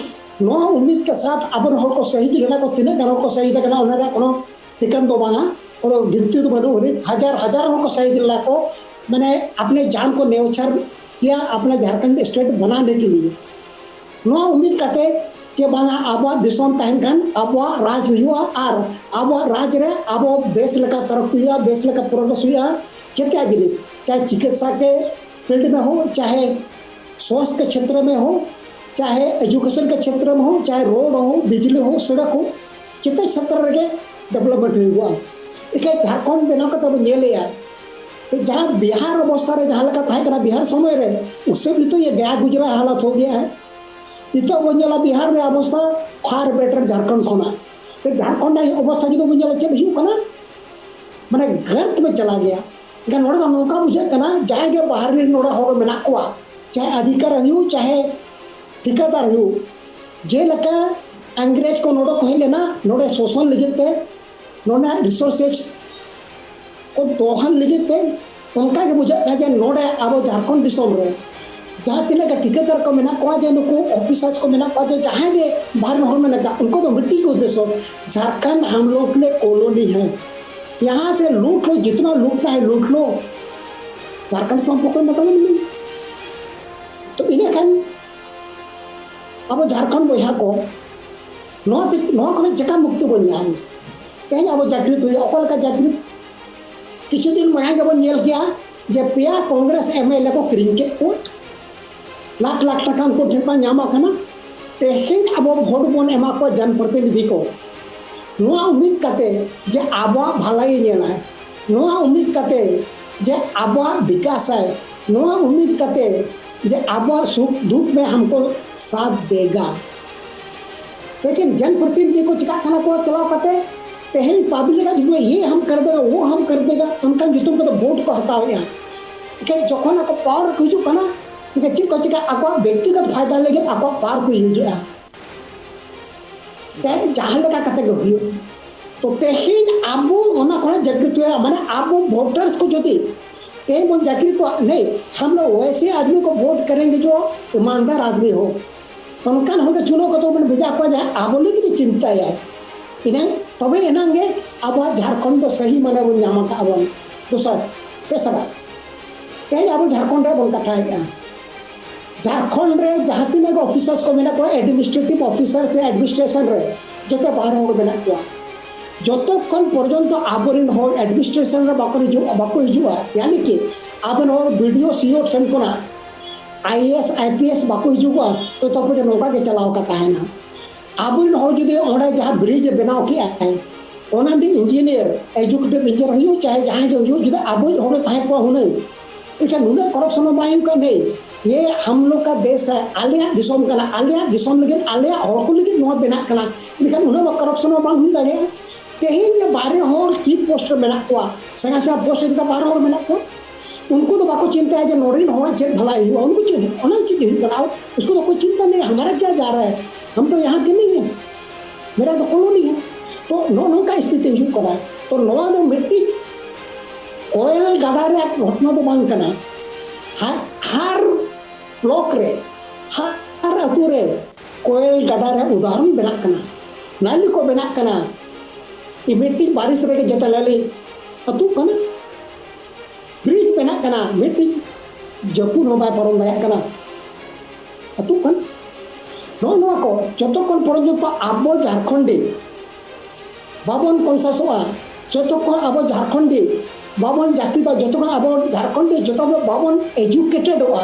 ᱱᱚᱣᱟ ᱩᱢᱤᱫ ᱠᱮ ᱥᱟᱛ ᱟᱵᱚᱨᱮᱱ ᱦᱚᱲ ᱠᱚ ᱥᱟᱹᱦᱤᱫ ᱞᱮᱱᱟ ᱠᱚ, ᱛᱤᱱᱟᱹᱜ ᱜᱟᱱ ᱦᱚᱲ ᱠᱚ ᱥᱟᱹᱦᱤᱫ ᱟᱠᱟᱱᱟ ᱚᱱᱟ ᱨᱮᱭᱟᱜ ᱠᱳᱱᱳ ᱴᱷᱤᱠᱟᱹᱱ ᱫᱚ ᱵᱟᱝᱟ, ᱠᱳᱱᱳ ᱜᱤᱱᱛᱤ ᱫᱚ ᱵᱟᱹᱱᱩᱜ ᱟᱹᱱᱤᱡ᱾ ᱦᱟᱡᱟᱨ ᱦᱟᱡᱟᱨ ᱦᱚᱲ ᱠᱚ ᱥᱟᱹᱦᱤᱫ ᱞᱮᱱᱟ ᱠᱚ, ᱢᱟᱱᱮ ᱟᱯᱱᱮ ᱡᱟᱱ ᱠᱚ ᱱᱮᱣᱪᱷᱟᱨ ᱠᱤᱭᱟ ᱟᱯᱱᱟ ᱡᱷᱟᱨᱠᱷᱚᱸᱰ ᱥᱴᱮᱴ ᱵᱟᱱᱟᱱᱮ ᱠᱮ ᱞᱤᱭᱮ᱾ ᱱᱚᱣᱟ ᱩᱢᱤᱫ ᱠᱟᱛᱮ ᱡᱮ ᱵᱟᱝᱟ ᱟᱵᱚᱣᱟᱜ ᱫᱤᱥᱚᱢ ᱛᱟᱦᱮᱱ ᱠᱷᱟᱱ ᱟᱵᱚᱣᱟᱜ ᱨᱟᱡᱽ ᱦᱩᱭᱩᱜᱼᱟ ᱟᱨ ᱟᱵᱚᱣᱟᱜ ᱨᱟᱡᱽ ᱨᱮ ᱟᱵᱚ ᱵᱮᱥ ᱞᱮᱠᱟ ᱛᱚᱨᱚᱠᱠᱤ ᱦᱩᱭᱩᱜᱼᱟ, ᱵᱮᱥ ᱞᱮᱠᱟ ᱯᱨᱚᱜᱨᱮᱥ ᱦᱩᱭᱩᱜᱼᱟ᱾ ᱡᱮᱛᱮᱭᱟᱜ ᱡᱤᱱᱤᱥ, ᱪᱟᱦᱮ ᱪᱤᱠᱤᱛᱥᱟ ᱠᱮ ᱯᱷᱤᱞᱰ ᱢᱮ ᱦᱳ, ᱪᱟᱦᱮ ᱥᱣᱟᱥᱛᱷ ᱠᱷᱮᱛᱨᱚ ᱢᱮ ᱦᱳ, ᱪᱟᱦᱮ ᱮᱡᱩᱠᱮᱥᱚᱱ ᱠᱮ ᱠᱷᱮᱛᱨᱚ ᱢᱮ ᱦᱳ, ᱪᱟᱦᱮ ᱨᱳᱰ ᱦᱳ, ᱵᱤᱡᱽᱞᱤ ᱦᱳ, ᱥᱚᱲᱚᱠ ᱦᱳ, ᱡᱮᱛᱮ ᱠᱷᱮᱛᱨᱚ ᱨᱮᱜᱮ ᱰᱮᱵᱷᱞᱚᱯᱢᱮᱱᱴ ᱦᱩᱭᱩᱜᱼᱟ᱾ ᱮᱠᱷᱟᱱ ᱡᱷᱟᱲᱠᱷᱚᱸᱰ ᱵᱮᱱᱟᱣ ᱠᱟᱛᱮ ᱵᱚᱱ ᱧᱮᱞᱮᱜᱼᱟ, ᱛᱚ ᱡᱟᱦᱟᱸ ᱵᱤᱦᱟᱨ ᱚᱵᱚᱥᱛᱷᱟ ᱨᱮ ᱡᱟᱦᱟᱸ ᱞᱮᱠᱟ ᱛᱟᱦᱮᱸ ᱠᱟᱱᱟ ᱵᱤᱦᱟᱨ ᱥᱚᱢᱚᱭ ᱨᱮ, ᱩᱥᱮ ᱱᱤᱛᱚᱜ ᱭᱮ ᱜᱟᱭᱟ ᱜᱩᱡᱽᱨᱟ ᱦᱟᱞᱚᱛ ᱦᱳ ᱜᱟᱭᱟ ᱦᱟᱭ᱾ ᱱᱤᱛᱚᱜ ᱵᱚᱱ ᱧᱮᱞᱟ ᱵᱤᱦᱟᱨ ᱨᱮᱭᱟᱜ ᱚᱵᱚᱥᱛᱷᱟ far better ᱡᱷᱟᱲᱠᱷᱚᱸᱰ ᱠᱷᱚᱱᱟᱜ᱾ ᱛᱚ ᱡᱷᱟᱲᱠᱷᱚᱸᱰ ᱨᱮᱭᱟᱜ ᱚᱵᱚᱥᱛᱷᱟ ᱡᱩᱫᱤ ᱵᱚᱱ ᱧᱮᱞᱟ ᱪᱮᱫ ᱦᱩᱭᱩᱜ ᱠᱟᱱᱟ, ᱢᱟᱱᱮ ᱜᱟᱨᱛ ᱢᱮ ᱪᱟᱞᱟ ᱜᱟᱭᱟ᱾ ᱮᱱᱠᱷᱟᱱ ᱱᱚᱰᱮ ᱫᱚ ᱱᱚᱝᱠᱟ ᱵᱩᱡᱷᱟᱹᱜ ᱠᱟᱱᱟ ᱡᱟᱦᱟᱸᱭ ᱜᱮ ᱵᱟᱦᱨᱮ ᱨᱮᱱ ᱱᱚᱰᱮ ᱦᱚᱲ ᱢᱮᱱᱟᱜ ᱠᱚᱣᱟ, ᱪᱟᱦᱮ ᱚᱫᱷᱤᱠᱟᱨ ᱦᱩᱭᱩᱜ, ᱪᱟᱦᱮ ᱴᱷᱤᱠᱟᱹᱫᱟᱨ ᱦᱩᱭᱩᱜ, ᱡᱮᱞᱮᱠᱟ ᱤᱝᱨᱮᱡᱽ ᱠᱚ ᱱᱚᱰᱮ ᱠᱚ ᱦᱮᱡ ᱞᱮᱱᱟ, ᱱᱚᱰᱮ ᱥᱳᱥᱚᱱ ᱞᱟᱹᱜᱤᱫ ᱛᱮ, ᱱᱚᱰᱮ ᱨᱤᱥᱳᱨᱥᱮᱥ ᱠᱚ ᱫᱚᱦᱚᱱ ᱞᱟᱹᱜᱤᱫ ᱛᱮ, ᱚᱱᱠᱟ ᱜᱮ ᱵᱩᱡᱷᱟᱹᱜ ᱠᱟᱱᱟ ᱡᱮ ᱱᱚᱰᱮ ᱟᱵᱚ ᱡᱷᱟᱲᱠᱷᱚᱸᱰ ᱫᱤᱥᱚᱢ ᱨᱮ ᱡᱟᱦᱟᱸ ᱛᱤᱱᱟᱹᱜ ᱜᱮ ᱴᱷᱤᱠᱟᱹᱫᱟᱨ ᱠᱚ ᱢᱮᱱᱟᱜ ᱠᱚᱣᱟ, ᱡᱮ ᱱᱩᱠᱩ ᱚᱯᱷᱤᱥᱟᱨᱥ ᱠᱚ ᱢᱮᱱᱟᱜ ᱠᱚᱣᱟ, ᱡᱮ ᱡᱟᱦᱟᱸᱭ ᱜᱮ ᱵᱟᱦᱨᱮ ᱨᱮᱱ ᱦᱚᱲ ᱢᱮᱱᱟᱜ ᱠᱚᱣᱟ, ᱩᱱᱠᱩ ᱫᱚ ᱢᱤᱫᱴᱤᱡ ᱜᱮ ᱩᱫᱽᱫᱮᱥᱥᱚ, ᱡᱷᱟᱨᱠᱷᱚᱸᱰ ᱦᱟᱢ ᱞᱳᱜ ᱞᱮ ᱠᱚᱞᱳᱱᱤ ᱦᱮᱸ, ᱭᱟᱦᱟᱸ ᱥᱮ ᱞᱩᱴ ᱞᱳ, ᱡᱤᱛᱱᱟ ᱞᱩᱴᱱᱟ ᱦᱮᱸ ᱞᱩᱴ ᱞᱳ, ᱡᱷᱟᱨᱠᱷᱚᱸᱰ ᱥᱮ ᱦᱟᱢᱠᱳ ᱠᱳᱭ ᱢᱚᱛᱞᱚᱵ ᱱᱟᱦᱤ᱾ ᱛᱚ ᱤᱱᱟᱹ ᱠᱷᱟᱱ ᱟᱵᱚ ᱡᱷᱟᱨᱠᱷᱚᱸᱰ ᱵᱚᱭᱦᱟ ᱠᱚ ᱱᱚᱣᱟ ᱛᱮ, ᱱᱚᱣᱟ ᱠᱷᱚᱱᱟᱜ ᱪᱮᱠᱟ ᱢᱩᱠᱛᱤ ᱵᱚᱱ ᱧᱟᱢ? ᱛᱮᱦᱮᱧ ᱟᱵᱚ ᱡᱟᱜᱽᱨᱤᱛ ᱦᱩᱭᱩᱜᱼᱟ᱾ ᱚᱠᱟ ᱞᱮᱠᱟ ᱡᱟᱜᱽᱨᱤᱛ? ᱠᱤᱪᱷᱩ ᱫᱤᱱ ᱢᱟᱲᱟᱝ ᱜᱮᱵᱚᱱ ᱧᱮᱞ ᱠᱮᱜᱼᱟ ᱡᱮ ᱯᱮᱭᱟ ᱠᱚᱝᱜᱨᱮᱥ ᱮᱢ ᱮᱞ ᱮ ᱠᱚ ᱠᱤᱨᱤᱧ ᱠᱮᱫ ᱠᱚᱣᱟ, ᱞᱟᱠᱷ ᱞᱟᱠᱷ ᱴᱟᱠᱟ ᱩᱱᱠᱩ ᱴᱷᱮᱱ ᱠᱷᱚᱱ ᱧᱟᱢ ᱟᱠᱟᱱᱟ᱾ ᱛᱮᱦᱮᱧ ᱟᱵᱚ ᱵᱷᱳᱴ ᱵᱚᱱ ᱮᱢᱟ ᱠᱚᱣᱟ ᱡᱚᱱ ᱯᱨᱚᱛᱤᱱᱤᱫᱷᱤ ᱠᱚ, ᱱᱚᱣᱟ ᱩᱢᱤᱫ ᱠᱟᱛᱮ ᱡᱮ ᱟᱵᱚᱣᱟᱜ ᱵᱷᱟᱞᱟᱭ ᱧᱮᱞᱟᱭ, ᱱᱚᱣᱟ ᱩᱢᱤᱫ ᱠᱟᱛᱮ ᱡᱮ ᱟᱵᱚᱣᱟᱜ ᱵᱤᱠᱟᱥᱟᱭ, ᱱᱚᱣᱟ ᱩᱢᱤᱫ ᱠᱟᱛᱮ ᱡᱮ ᱟᱵᱚᱣᱟᱜ ᱥᱩᱠ ᱫᱩᱠ ᱢᱮ ᱦᱟᱢᱠᱳ ᱥᱟᱛᱷ ᱫᱮᱜᱟ᱾ ᱞᱮᱠᱤᱱ ᱡᱚᱱ ᱯᱨᱚᱛᱤᱱᱤᱫᱷᱤ ᱠᱚ ᱪᱤᱠᱟᱜ ᱠᱟᱱᱟ ᱠᱚ ᱪᱟᱞᱟᱣ ᱠᱟᱛᱮ, ᱛᱮᱦᱮᱧ ᱯᱟᱵᱽᱞᱤᱠ ᱟᱜ ᱡᱩᱫᱤ ᱭᱮ ᱦᱟᱢ ᱠᱟᱨ ᱫᱮᱜᱟ, ᱣᱳ ᱦᱟᱢ ᱠᱟᱨ ᱫᱮᱜᱟ, ᱚᱱᱠᱟᱱ ᱧᱩᱛᱩᱢ ᱠᱚᱫᱚ ᱵᱷᱳᱴ ᱠᱚ ᱦᱟᱛᱟᱣᱮᱜᱼᱟ᱾ ᱞᱮᱠᱤᱱ ᱡᱚᱠᱷᱚᱱ ᱟᱠᱚ ᱯᱟᱣᱟᱨ ᱨᱮᱠᱚ ᱦᱤᱡᱩᱜ ᱠᱟᱱᱟ, ᱞᱮᱠᱤᱱ ᱪᱮᱫ ᱠᱚ ᱪᱤᱠᱟ, ᱟᱠᱚᱣᱟᱜ ᱵᱮᱠᱛᱤᱜᱚᱛ ᱯᱷᱟᱭᱫᱟ ᱞᱟᱹᱜᱤᱫ ᱟᱠᱚᱣᱟᱜ ᱯᱟᱣᱟᱨ ᱠᱚ ᱤᱭᱩᱡᱮᱜᱼᱟ᱾ ᱪᱟᱦᱮ ᱡᱟᱦᱟᱸ ᱞᱮᱠᱟ ᱠᱟᱛᱮ ᱜᱮ ᱦᱩᱭᱩᱜ᱾ ᱛᱚ ᱛᱮᱦᱮᱧ ᱟᱵᱚ ᱚᱱᱟ ᱠᱷᱚᱱᱟᱜ ᱡᱟᱜᱽᱨᱤᱛ ᱦᱩᱭᱩᱜᱼᱟ, ᱢᱟᱱᱮ ᱟᱵᱚ ᱵᱷᱳᱴᱟᱨᱥ ᱠᱚ ᱡᱩᱫᱤ ᱛᱮᱦᱮᱧ ᱵᱚᱱ ᱡᱟᱜᱽᱨᱤᱛᱚᱜᱼᱟ, ᱱᱮ ᱦᱟᱢ ᱞᱳᱜ ᱣᱮᱥᱮ ᱟᱫᱢᱤ ᱠᱚ ᱵᱷᱳᱴ ᱠᱟᱨᱮᱸᱜᱮ ᱡᱚ ᱤᱢᱟᱱᱫᱟᱨ ᱟᱫᱢᱤ ᱦᱳ, ᱚᱱᱠᱟᱱ ᱦᱚᱲ ᱜᱮ ᱪᱩᱱᱟᱣ ᱠᱟᱛᱮ ᱵᱚᱱ ᱵᱷᱮᱡᱟ ᱠᱚᱣᱟ ᱡᱟᱦᱟᱸᱭ ᱟᱵᱚ ᱞᱟᱹᱜᱤᱫ ᱮ ᱪᱤᱱᱛᱟᱹᱭᱟᱭ᱾ ᱤᱱᱟᱹ ᱛᱚᱵᱮ ᱮᱱᱟᱝ ᱜᱮ ᱟᱵᱚᱣᱟᱜ ᱡᱷᱟᱲᱠᱷᱚᱸᱰ ᱫᱚ ᱥᱟᱹᱦᱤ ᱢᱟᱱᱮ ᱵᱚᱱ ᱧᱟᱢ ᱟᱠᱟᱫᱼᱟ ᱵᱚᱱ᱾ ᱫᱚᱥᱟᱨ, ᱛᱮᱥᱟᱨᱟ, ᱛᱮᱦᱮᱧ ᱟᱵᱚ ᱡᱷᱟᱲᱠᱷᱚᱸᱰ ᱨᱮ ᱵᱚᱱ ᱠᱟᱛᱷᱟᱭᱮᱫᱼᱟ᱾ ᱡᱷᱟᱲᱠᱷᱚᱸᱰ ᱨᱮ ᱡᱟᱦᱟᱸ ᱛᱤᱱᱟᱹᱜ ᱜᱮ ᱚᱯᱷᱤᱥᱟᱨᱥ ᱠᱚ ᱢᱮᱱᱟᱜ ᱠᱚᱣᱟ, ᱮᱰᱢᱤᱱᱤᱥᱴᱨᱮᱴᱤᱵᱷ ᱚᱯᱷᱤᱥᱟᱨ ᱥᱮ ᱮᱰᱢᱤᱱᱤᱥᱴᱨᱮᱥᱚᱱ ᱨᱮ, ᱡᱚᱛᱚ ᱵᱟᱦᱨᱮ ᱦᱚᱲ ᱢᱮᱱᱟᱜ ᱠᱚᱣᱟ᱾ ᱡᱚᱛᱚᱠᱷᱚᱱ ᱯᱚᱨᱡᱚᱱᱛᱚ ᱟᱵᱚᱨᱮᱱ ᱦᱚᱲ ᱮᱰᱢᱤᱱᱤᱥᱴᱨᱮᱥᱚᱱ ᱨᱮ ᱵᱟᱠᱚ ᱦᱤᱡᱩᱜᱼᱟ, ᱵᱟᱠᱚ ᱦᱤᱡᱩᱜᱼᱟ, ᱭᱟᱱᱤ ᱠᱤ ᱟᱵᱚᱨᱮᱱ ᱦᱚᱲ ᱵᱤ ᱰᱤ ᱳ, ᱥᱤ ᱳ ᱴᱷᱮᱱ ᱠᱷᱚᱱᱟᱜ I A S, I P S ᱵᱟᱠᱚ ᱦᱤᱡᱩᱜᱼᱟ, ᱛᱚ ᱛᱚᱵᱮ ᱫᱚ ᱱᱚᱝᱠᱟ ᱜᱮ ᱪᱟᱞᱟᱣ ᱟᱠᱟ ᱛᱟᱦᱮᱱᱟ᱾ ᱟᱵᱚᱨᱮᱱ ᱦᱚᱲ ᱡᱩᱫᱤ ᱚᱸᱰᱮ ᱡᱟᱦᱟᱸ ᱵᱨᱤᱡᱽ ᱮ ᱵᱮᱱᱟᱣ ᱠᱮᱜᱼᱟᱭ, ᱚᱱᱟ ᱢᱤᱫ ᱤᱧᱡᱤᱱᱤᱭᱟᱨ, ᱮᱠᱡᱤᱠᱤᱭᱩᱴᱤᱵᱷ ᱤᱧᱡᱤᱱᱤᱭᱟᱨ ᱦᱩᱭᱩᱜ, ᱪᱟᱦᱮ ᱡᱟᱦᱟᱸᱭ ᱜᱮ ᱦᱩᱭᱩᱜ, ᱡᱩᱫᱤ ᱟᱵᱚᱭᱤᱡ ᱦᱚᱲ ᱮ ᱛᱟᱦᱮᱸ ᱠᱚᱜᱼᱟ ᱦᱩᱱᱟᱹᱝ, ᱮᱱᱠᱷᱟᱱ ᱱᱩᱱᱟᱹᱜ ᱠᱚᱨᱟᱯᱥᱚᱱ ᱦᱚᱸ ᱵᱟᱭ ᱦᱩᱭᱩᱜ ᱠᱟᱱ ᱛᱟᱦᱮᱸ᱾ ᱭᱮ ᱦᱟᱢ ᱞᱳᱜ ᱠᱟ ᱫᱮᱥ ᱦᱟᱭ, ᱟᱞᱮᱭᱟᱜ ᱫᱤᱥᱚᱢ ᱠᱟᱱᱟ, ᱟᱞᱮᱭᱟᱜ ᱫᱤᱥᱚᱢ ᱞᱟᱹᱜᱤᱫ, ᱟᱞᱮᱭᱟᱜ ᱦᱚᱲ ᱠᱚ ᱞᱟᱹᱜᱤᱫ ᱱᱚᱣᱟ ᱵᱮᱱᱟᱜ ᱠᱟᱱᱟ, ᱮᱱᱠᱷᱟᱱ ᱩᱱᱟᱹᱜ ᱢᱟ ᱠᱚᱨᱟᱯᱥᱚᱱ ᱦᱚᱸ ᱵᱟᱝ ᱦᱩᱭ ᱫᱟᱲᱮᱭᱟᱜᱼᱟ᱾ ᱛᱮᱦᱮᱧ ᱡᱮ ᱵᱟᱨᱦᱮ ᱦᱚᱲ ᱪᱤᱯ ᱯᱳᱥᱴ ᱨᱮ ᱢᱮᱱᱟᱜ ᱠᱚᱣᱟ, ᱥᱮᱬᱟ ᱥᱮᱬᱟ ᱯᱳᱥᱴ ᱨᱮ ᱪᱮᱫᱟᱜ ᱵᱟᱨᱦᱮ ᱦᱚᱲ ᱢᱮᱱᱟᱜ ᱠᱚᱣᱟ? ᱩᱱᱠᱩ ᱫᱚ ᱵᱟᱠᱚ ᱪᱤᱱᱛᱟᱹᱭᱟ ᱡᱮ ᱱᱚᱰᱮ ᱨᱮᱱ ᱦᱚᱲᱟᱜ ᱪᱮᱫ ᱵᱷᱟᱞᱟᱭ ᱦᱩᱭᱩᱜᱼᱟ, ᱩᱱᱠᱩ ᱪᱮᱫ, ᱚᱱᱟ ᱪᱮᱫ ᱦᱩᱭᱩᱜ ᱠᱟᱱᱟ, ᱟᱨ ᱩᱥᱠᱩ ᱫᱚ ᱠᱚ ᱪᱤᱱᱛᱟᱹ ᱱᱟᱦᱤ, ᱦᱟᱢᱟᱨᱟ ᱠᱭᱟ ᱡᱟ ᱨᱟᱦᱟ ᱦᱟᱭ, ᱦᱟᱢ ᱛᱚ ᱭᱟᱦᱟᱸ ᱠᱮ ᱱᱟᱦᱤ ᱦᱟᱭ, ᱢᱮᱨᱟ ᱛᱚ ᱠᱚᱞᱳᱱᱤ ᱦᱟᱭ᱾ ᱛᱚ ᱱᱚᱜᱼᱚ ᱱᱚᱝᱠᱟ ᱥᱛᱷᱤᱛᱤ ᱦᱩᱭᱩᱜ ᱠᱟᱱᱟ᱾ ᱛᱚ ᱱᱚᱣᱟ ᱫᱚ ᱢᱤᱫᱴᱤᱡ ᱠᱚᱭᱮᱞ ᱜᱟᱰᱟ ᱨᱮᱭᱟᱜ ᱜᱷᱚᱴᱚᱱᱟ ᱫᱚ ᱵᱟᱝ ᱠᱟᱱᱟ᱾ ᱦᱟ-, ᱦᱟᱨ ᱵᱞᱚᱠ ᱨᱮ, ᱦᱟᱨ ᱟᱹᱛᱩ ᱨᱮ ᱠᱚᱭᱮᱞ ᱜᱟᱰᱟ ᱨᱮ ᱩᱫᱟᱦᱚᱨᱚᱱ ᱵᱮᱱᱟᱜ ᱠᱟᱱᱟ, ᱱᱟᱹᱞᱤ ᱠᱚ ᱵᱮᱱᱟᱜ ᱠᱟᱱᱟ᱾ ᱢᱤᱫᱴᱤᱡ ᱵᱟᱨᱤᱥ ᱨᱮᱜᱮ ᱡᱮᱛᱮ ᱱᱟᱹᱞᱤ ᱟᱹᱛᱩᱜ ᱠᱟᱱᱟ, ᱵᱨᱤᱡᱽ ᱵᱮᱱᱟᱜ ᱠᱟᱱᱟ, ᱢᱤᱫᱴᱤᱡ ᱡᱟᱹᱯᱩᱫ ᱦᱚᱸ ᱵᱟᱭ ᱯᱟᱨᱚᱢ ᱫᱟᱲᱮᱭᱟᱜ ᱠᱟᱱᱟ, ᱟᱹᱛᱩᱜ ᱠᱟᱱᱟ᱾ ᱱᱚᱜᱼᱚ ᱱᱚᱣᱟ ᱠᱚ ᱡᱚᱛᱚ ᱠᱷᱚᱱ ᱯᱚᱨᱡᱚᱱᱛᱚ ᱟᱵᱚ ᱡᱷᱟᱲᱠᱷᱚᱸᱰᱤ ᱵᱟᱵᱚᱱ ᱠᱚᱱᱥᱟᱥᱚᱜᱼᱟ, ᱡᱚᱛᱚ ᱠᱷᱚᱱ ᱟᱵᱚ ᱡᱷᱟᱲᱠᱷᱚᱸᱰᱤ ᱵᱟᱵᱚᱱ ᱡᱟᱹᱯᱤᱫᱟ, ᱡᱚᱛᱚ ᱠᱷᱚᱱ ᱟᱵᱚ ᱡᱷᱟᱲᱠᱷᱚᱸᱰᱤ ᱡᱚᱛᱚ ᱠᱷᱚᱱ ᱵᱟᱵᱚᱱ ᱮᱡᱩᱠᱮᱴᱮᱰᱚᱜᱼᱟ,